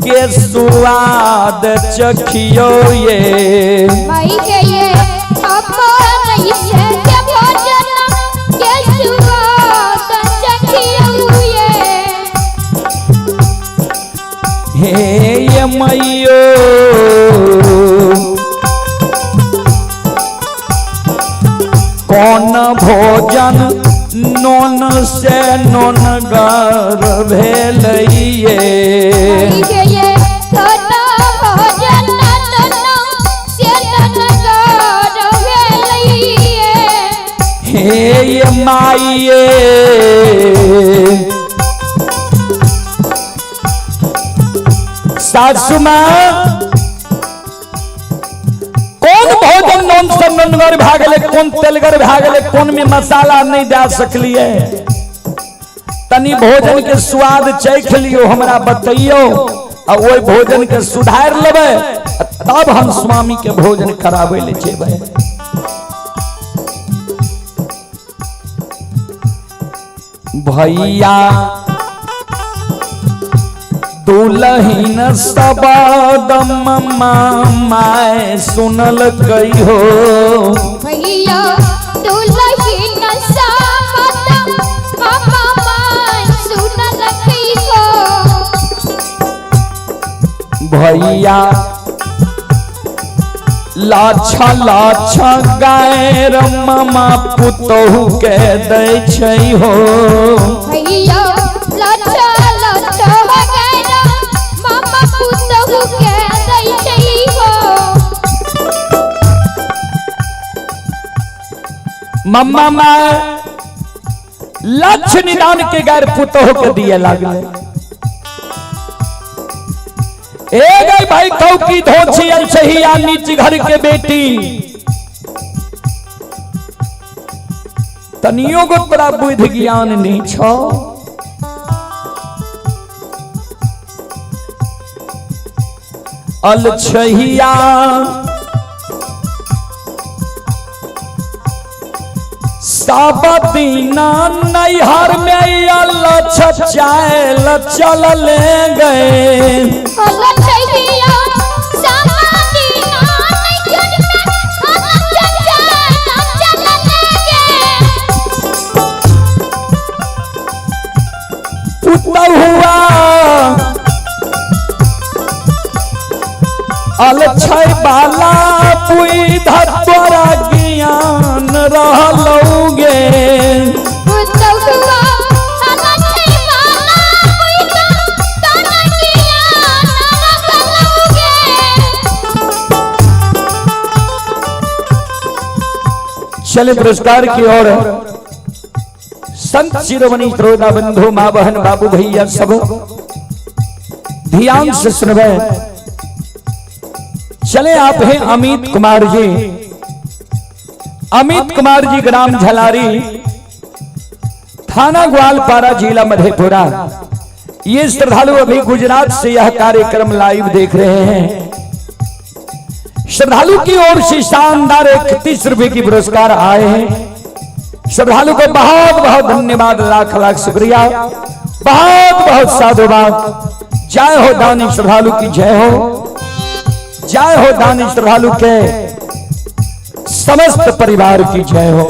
के स्वाद चखियो ये। माई के ये अपने से भोजन के स्वाद चखियो ये। हे ये मैयो, कौन भोजन नोन से नोनगर भेलैये। हे ये माइये, सासू माँ कौन भोजन नोन से नोनगर भए गेलै, कौन तेलगर भए गेलै, कौन में मसाला नहीं दे सकलिए, तनी भोजन के स्वाद चख लियो, हमरा बतैयो, आ ओहि भोजन के सुधार लेबै तब हम स्वामी के भोजन कराबै ले जेबै। भैया दुलहिन सबद मम्मा my सुनल कहियो। भैया दुलहिन सबद मम्मा my सुनल कहियो। भैया लाछा लाछा गायर ममा पुतोहु के दै छै हो। भैया लाछा लाछा गायर ममा पुतोहु के दै छै हो। मम्मा my लक्ष्य निदान के गायर पुतोहु के दिए लागले। ए गई भाई कौ की धोछी अलसहिया नीच घर के बेटी, तनियो गो तोरा बुद्धि ज्ञान नहीं छो। अलछहिया सब दीना नैहर में अलछ चायल चल ले गए। अलछहिया सब दीना नैहर में अलछ चायल चल ले गए। पुतहुआ अलछै बाला बुइध तोरा ज्ञान रहलौगे। पुतहुआ अलछै बाला बुइध तोरा ज्ञान रहलौगे। चले पुरस्कार की ओर संत शिरोमणि श्रोता बंधु माँ बहन बाबू भैया सब ध्यान से सुनवे। चले आप हैं अमित कुमार जी, अमित कुमार जी ग्राम झलारी, थाना ग्वालपारा, जिला मधेपुरा। ये श्रद्धालु अभी गुजरात से यह कार्यक्रम लाइव देख रहे हैं। श्रद्धालु की ओर से शानदार 31 रुपए की पुरस्कार आए हैं। श्रद्धालु को बहुत बहुत धन्यवाद, लाख लाख शुक्रिया, बहुत बहुत साधुवाद। जय हो दानी श्रद्धालु की जय हो, जय हो दानी श्रद्धालु के समस्त परिवार की जय हो।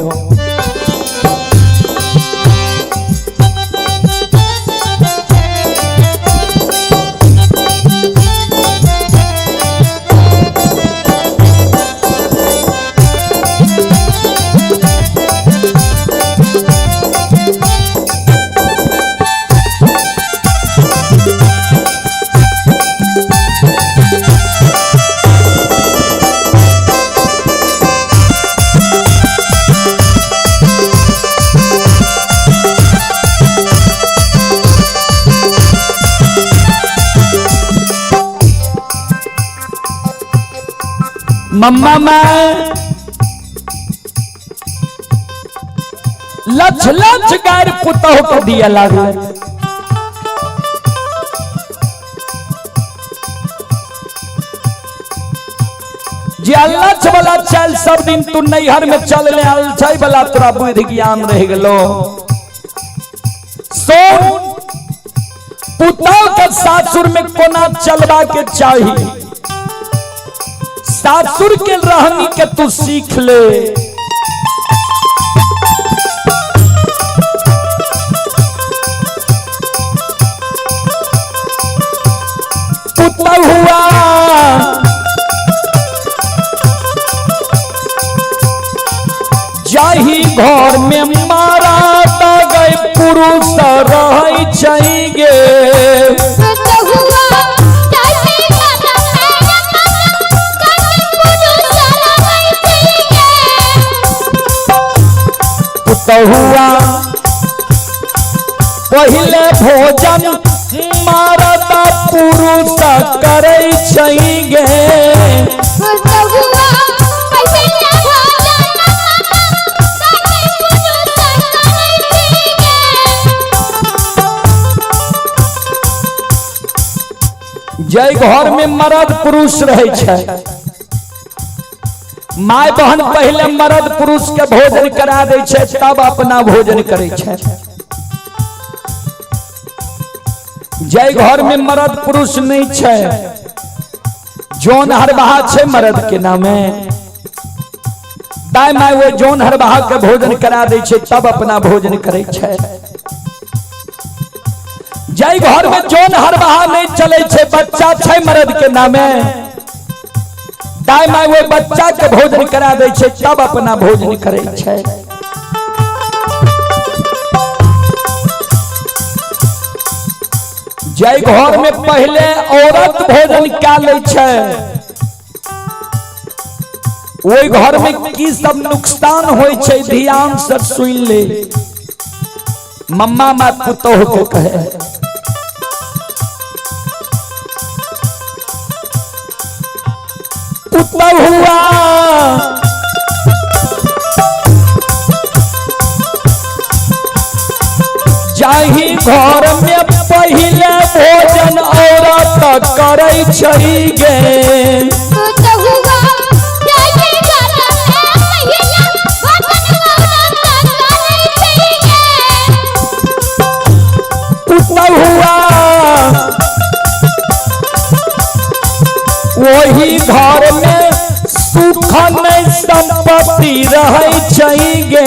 मम्मा मैं लछ लछ गार पुतहु के दिया लागल। जे लछ वाला चल सब दिन तू नैहर में चल ले अलछै वाला तोरा बुद्धि ज्ञान रह गेलो। सुन, पुतहु के सासुर में कोना चलबा के चाही, सासुर के रहनी के तू सीख ले। पुतहु हुआ जाही घर में मारा गए पुरुष रह गे। पुतहुआ पहले भोजन मारता पुरुष करे गे। जय घर में मर्द पुरुष रहे छै, my बहन पहले मर्द पुरुष के भोजन करा दे छै तब अपना भोजन करे छै। जय घर में मर्द पुरुष नहीं छै, जोन हरबाहा छै मर्द के नामे, दाय my वो जोन हरबाहा के भोजन करा दे छै तब अपना भोजन करे छै। जय घर में जोन हरबाहा नहीं चले छै, बच्चा छै मर्द के नामे, दाय my वो बच्चा के भोजन करा दे छै तब अपना भोजन करे छै। जय घर में पहले औरत भोजन क्या ले छै, ओहि घर में की सब नुकसान होय छै ध्यान से सुन ले। मम्मा माँ पुतोह के कहे, पुतहुआ जाही घर में पहले भोजन औरत करे छै गे। पुतहुआ वही घर में सुख नहीं संपत्ति रहे छै गे।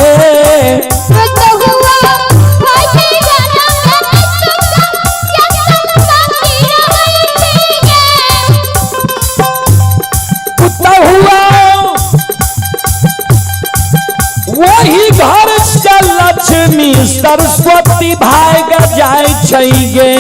पुतहुआ वही घर से लक्ष्मी सरस्वती भाग जाय छै गे।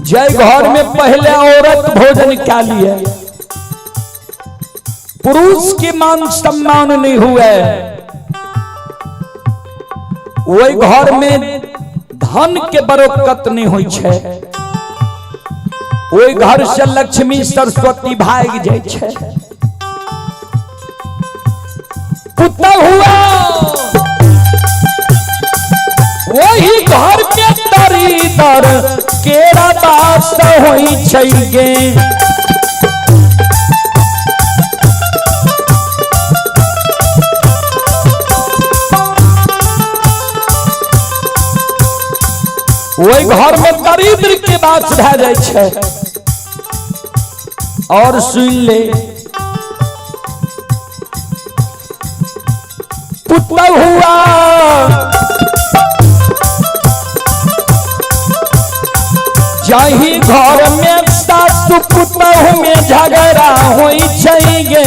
जय घर में पहले औरत भोजन क्या लिए, पुरुष के मान सम्मान नहीं हुए, वही घर में धन के बरकत नहीं हुई छै, वही घर से लक्ष्मी सरस्वती भाग जाय छै। पुतहुआ वही घर में दरिदर केरा बास होई छै गे। वही घर में दरिद्र के बास भए जाय छै। और सुन ले, पुतहुआ जाही घर में सासु पुतहु में झगड़ा होई छै गे।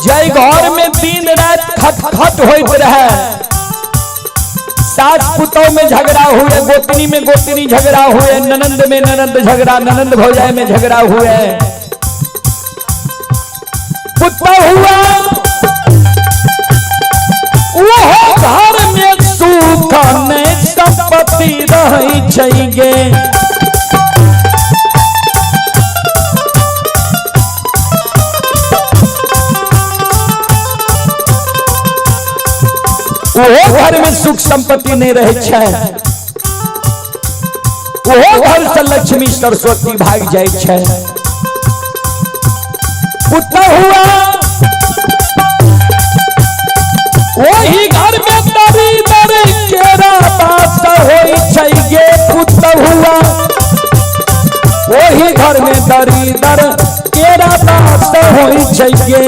जय घर में दिन रात खटखट होइत रहे, सास पुतोह में झगड़ा हुए, गोतनी में गोतनी झगड़ा हुए, ननंद में ननंद झगड़ा, ननंद भौजाई में झगड़ा हुए, पुतोह हुआ वो घर में सुख नहीं संपत्ति रही चाहिए। वो घर में सुख संपत्ति नहीं रहे छै, वो घर से लक्ष्मी सरस्वती भाग जाए छै। पुतोह हुआ वही घर में दरी दरी केरा बास होई छै गे। पुतोह हुआ वही घर में दरी दर केरा बास होई छै गे।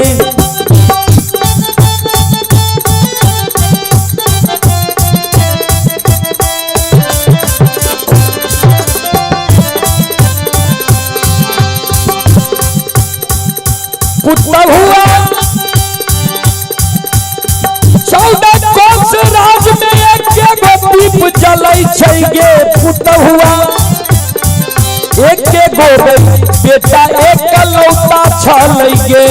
पुतोह हुआ 14 कोस राज में एक गो दीप जलै छै गे। पुतोह हुआ एक गो बेटा एकलौता छलै गे।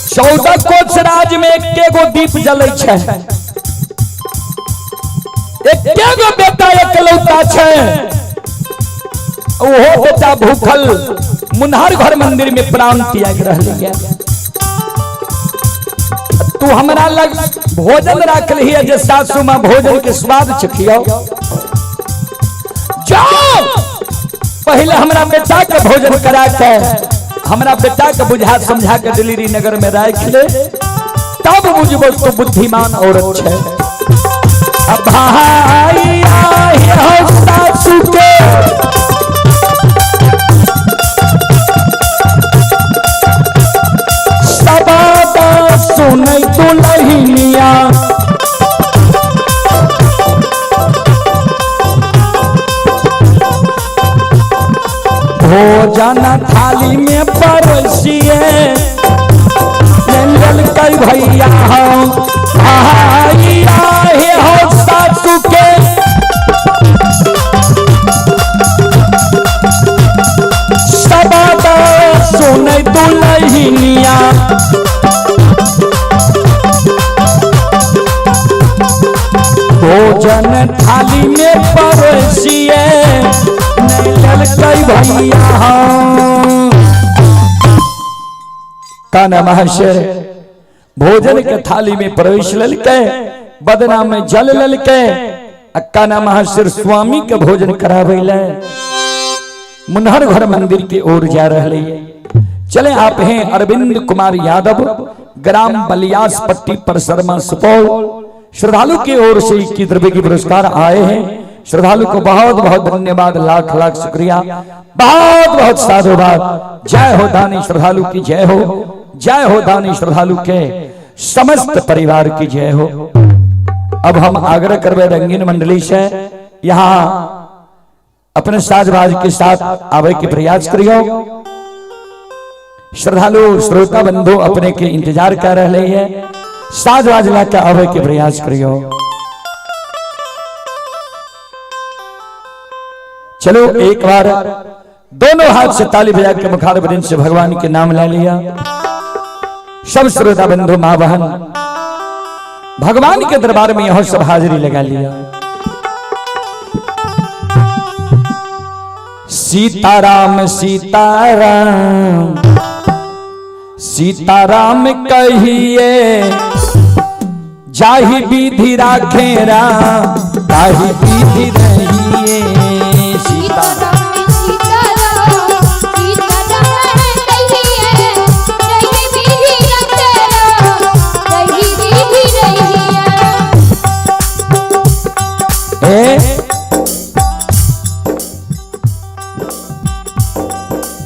चौदह कोस राज में एक गो दीप जलै छै, एक गो बेटा एकलौता छै, ओहो बेटा भूखल मुन्हार घर मंदिर में प्राण त्याग रहल। तू हमरा लग भोजन राखलही जे सासू माँ भोजन के स्वाद चखियो, जाओ पहले हमरा बेटा के भोजन करा के हमरा बेटा के बुझा समझा के दिल्ली नगर में राख ले, तब बुझबो तो बुद्धिमान औरत छै। अब भाई आहि हो सासू के सबादा सुनै दुलहिनिया, भोजन थाली में परोसिए कई भैया हो भाई आहे हो सासू के सबादा सुनै दुलहिनिया, भोजन थाली में परोसिए भैया हो। काना महाशय भोजन के थाली में प्रवेश ललके, बदना में जल ललके, काना महाशय स्वामी के भोजन करावे ले मुन्हर घर मंदिर के ओर जा रहे। चले आप हैं अरविंद कुमार यादव, ग्राम बलियास पट्टी पर शर्मा सुपौल। श्रद्धालु की ओर से 21 रुपए की पुरस्कार आए हैं। श्रद्धालु को बहुत बहुत धन्यवाद, लाख लाख शुक्रिया, बहुत बहुत साधुवाद। जय हो दानी श्रद्धालु की जय हो, जय हो दानी श्रद्धालु के समस्त परिवार की जय हो। अब हम आग्रह करवे रंगीन मंडली से यहाँ अपने साजबाज के साथ आवे के प्रयास करियो। श्रद्धालु श्रोता बंधु अपने के इंतजार कर रहे हैं, साजबाज लाके आवे के प्रयास करियो। चलो एक बार दोनों हाथ से ताली बजा के मुखार वृंद से भगवान के नाम ले लिया। सब श्रोता बंधु माँ बहन भगवान के दरबार में यह सब हाजिरी लगा लिया। सीताराम सीताराम सीताराम कहिए, जाहि विधि राखे राम ताहि विधि रहिए। सीताराम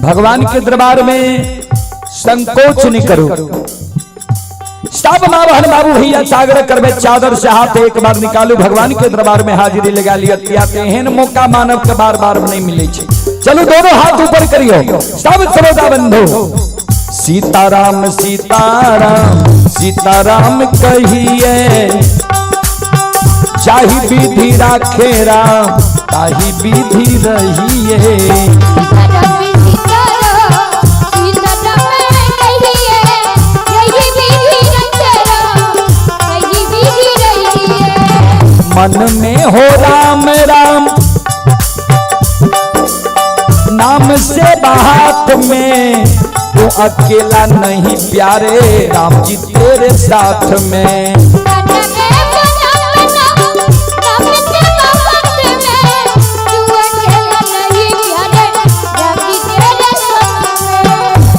भगवान के दरबार में संकोच नहीं करो। सब माँ बहन बाबू भैया सागर करबे, चादर से हाथ एक बार निकालू, भगवान के दरबार में हाजिरी लगा लिया। एहन मौका मानव के बार बार नहीं मिले छे। चलो दोनों हाथ ऊपर करियो सब श्रोता बंधु। सीताराम सीताराम सीताराम कहिए, जाहि विधि राखे राम ताहि विधि रहिए। मन में हो राम राम नाम से बात में, तू अकेला नहीं प्यारे राम जी तेरे साथ में।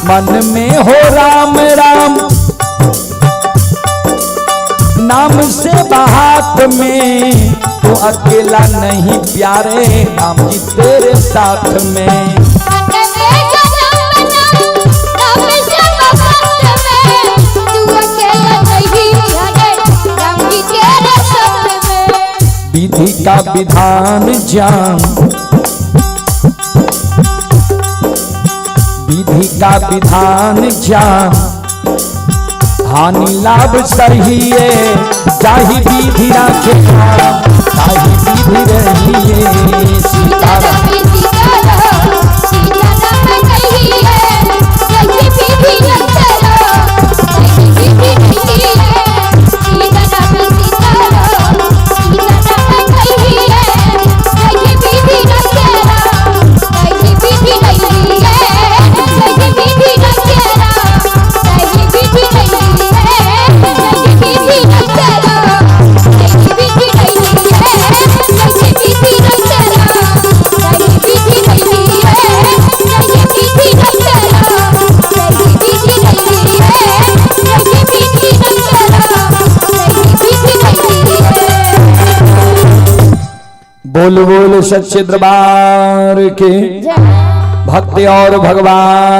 मन में हो राम राम नाम से बात में, तू अकेला नहीं प्यारे राम जी तेरे साथ में। विधि का विधान जान, विधि का विधान जान, हानि लाभ सहिए, जाहि विधि राखे राम ताहि विधि रहिए। सीताराम बोल बोल सच्चे दरबार के भक्ति और भगवान।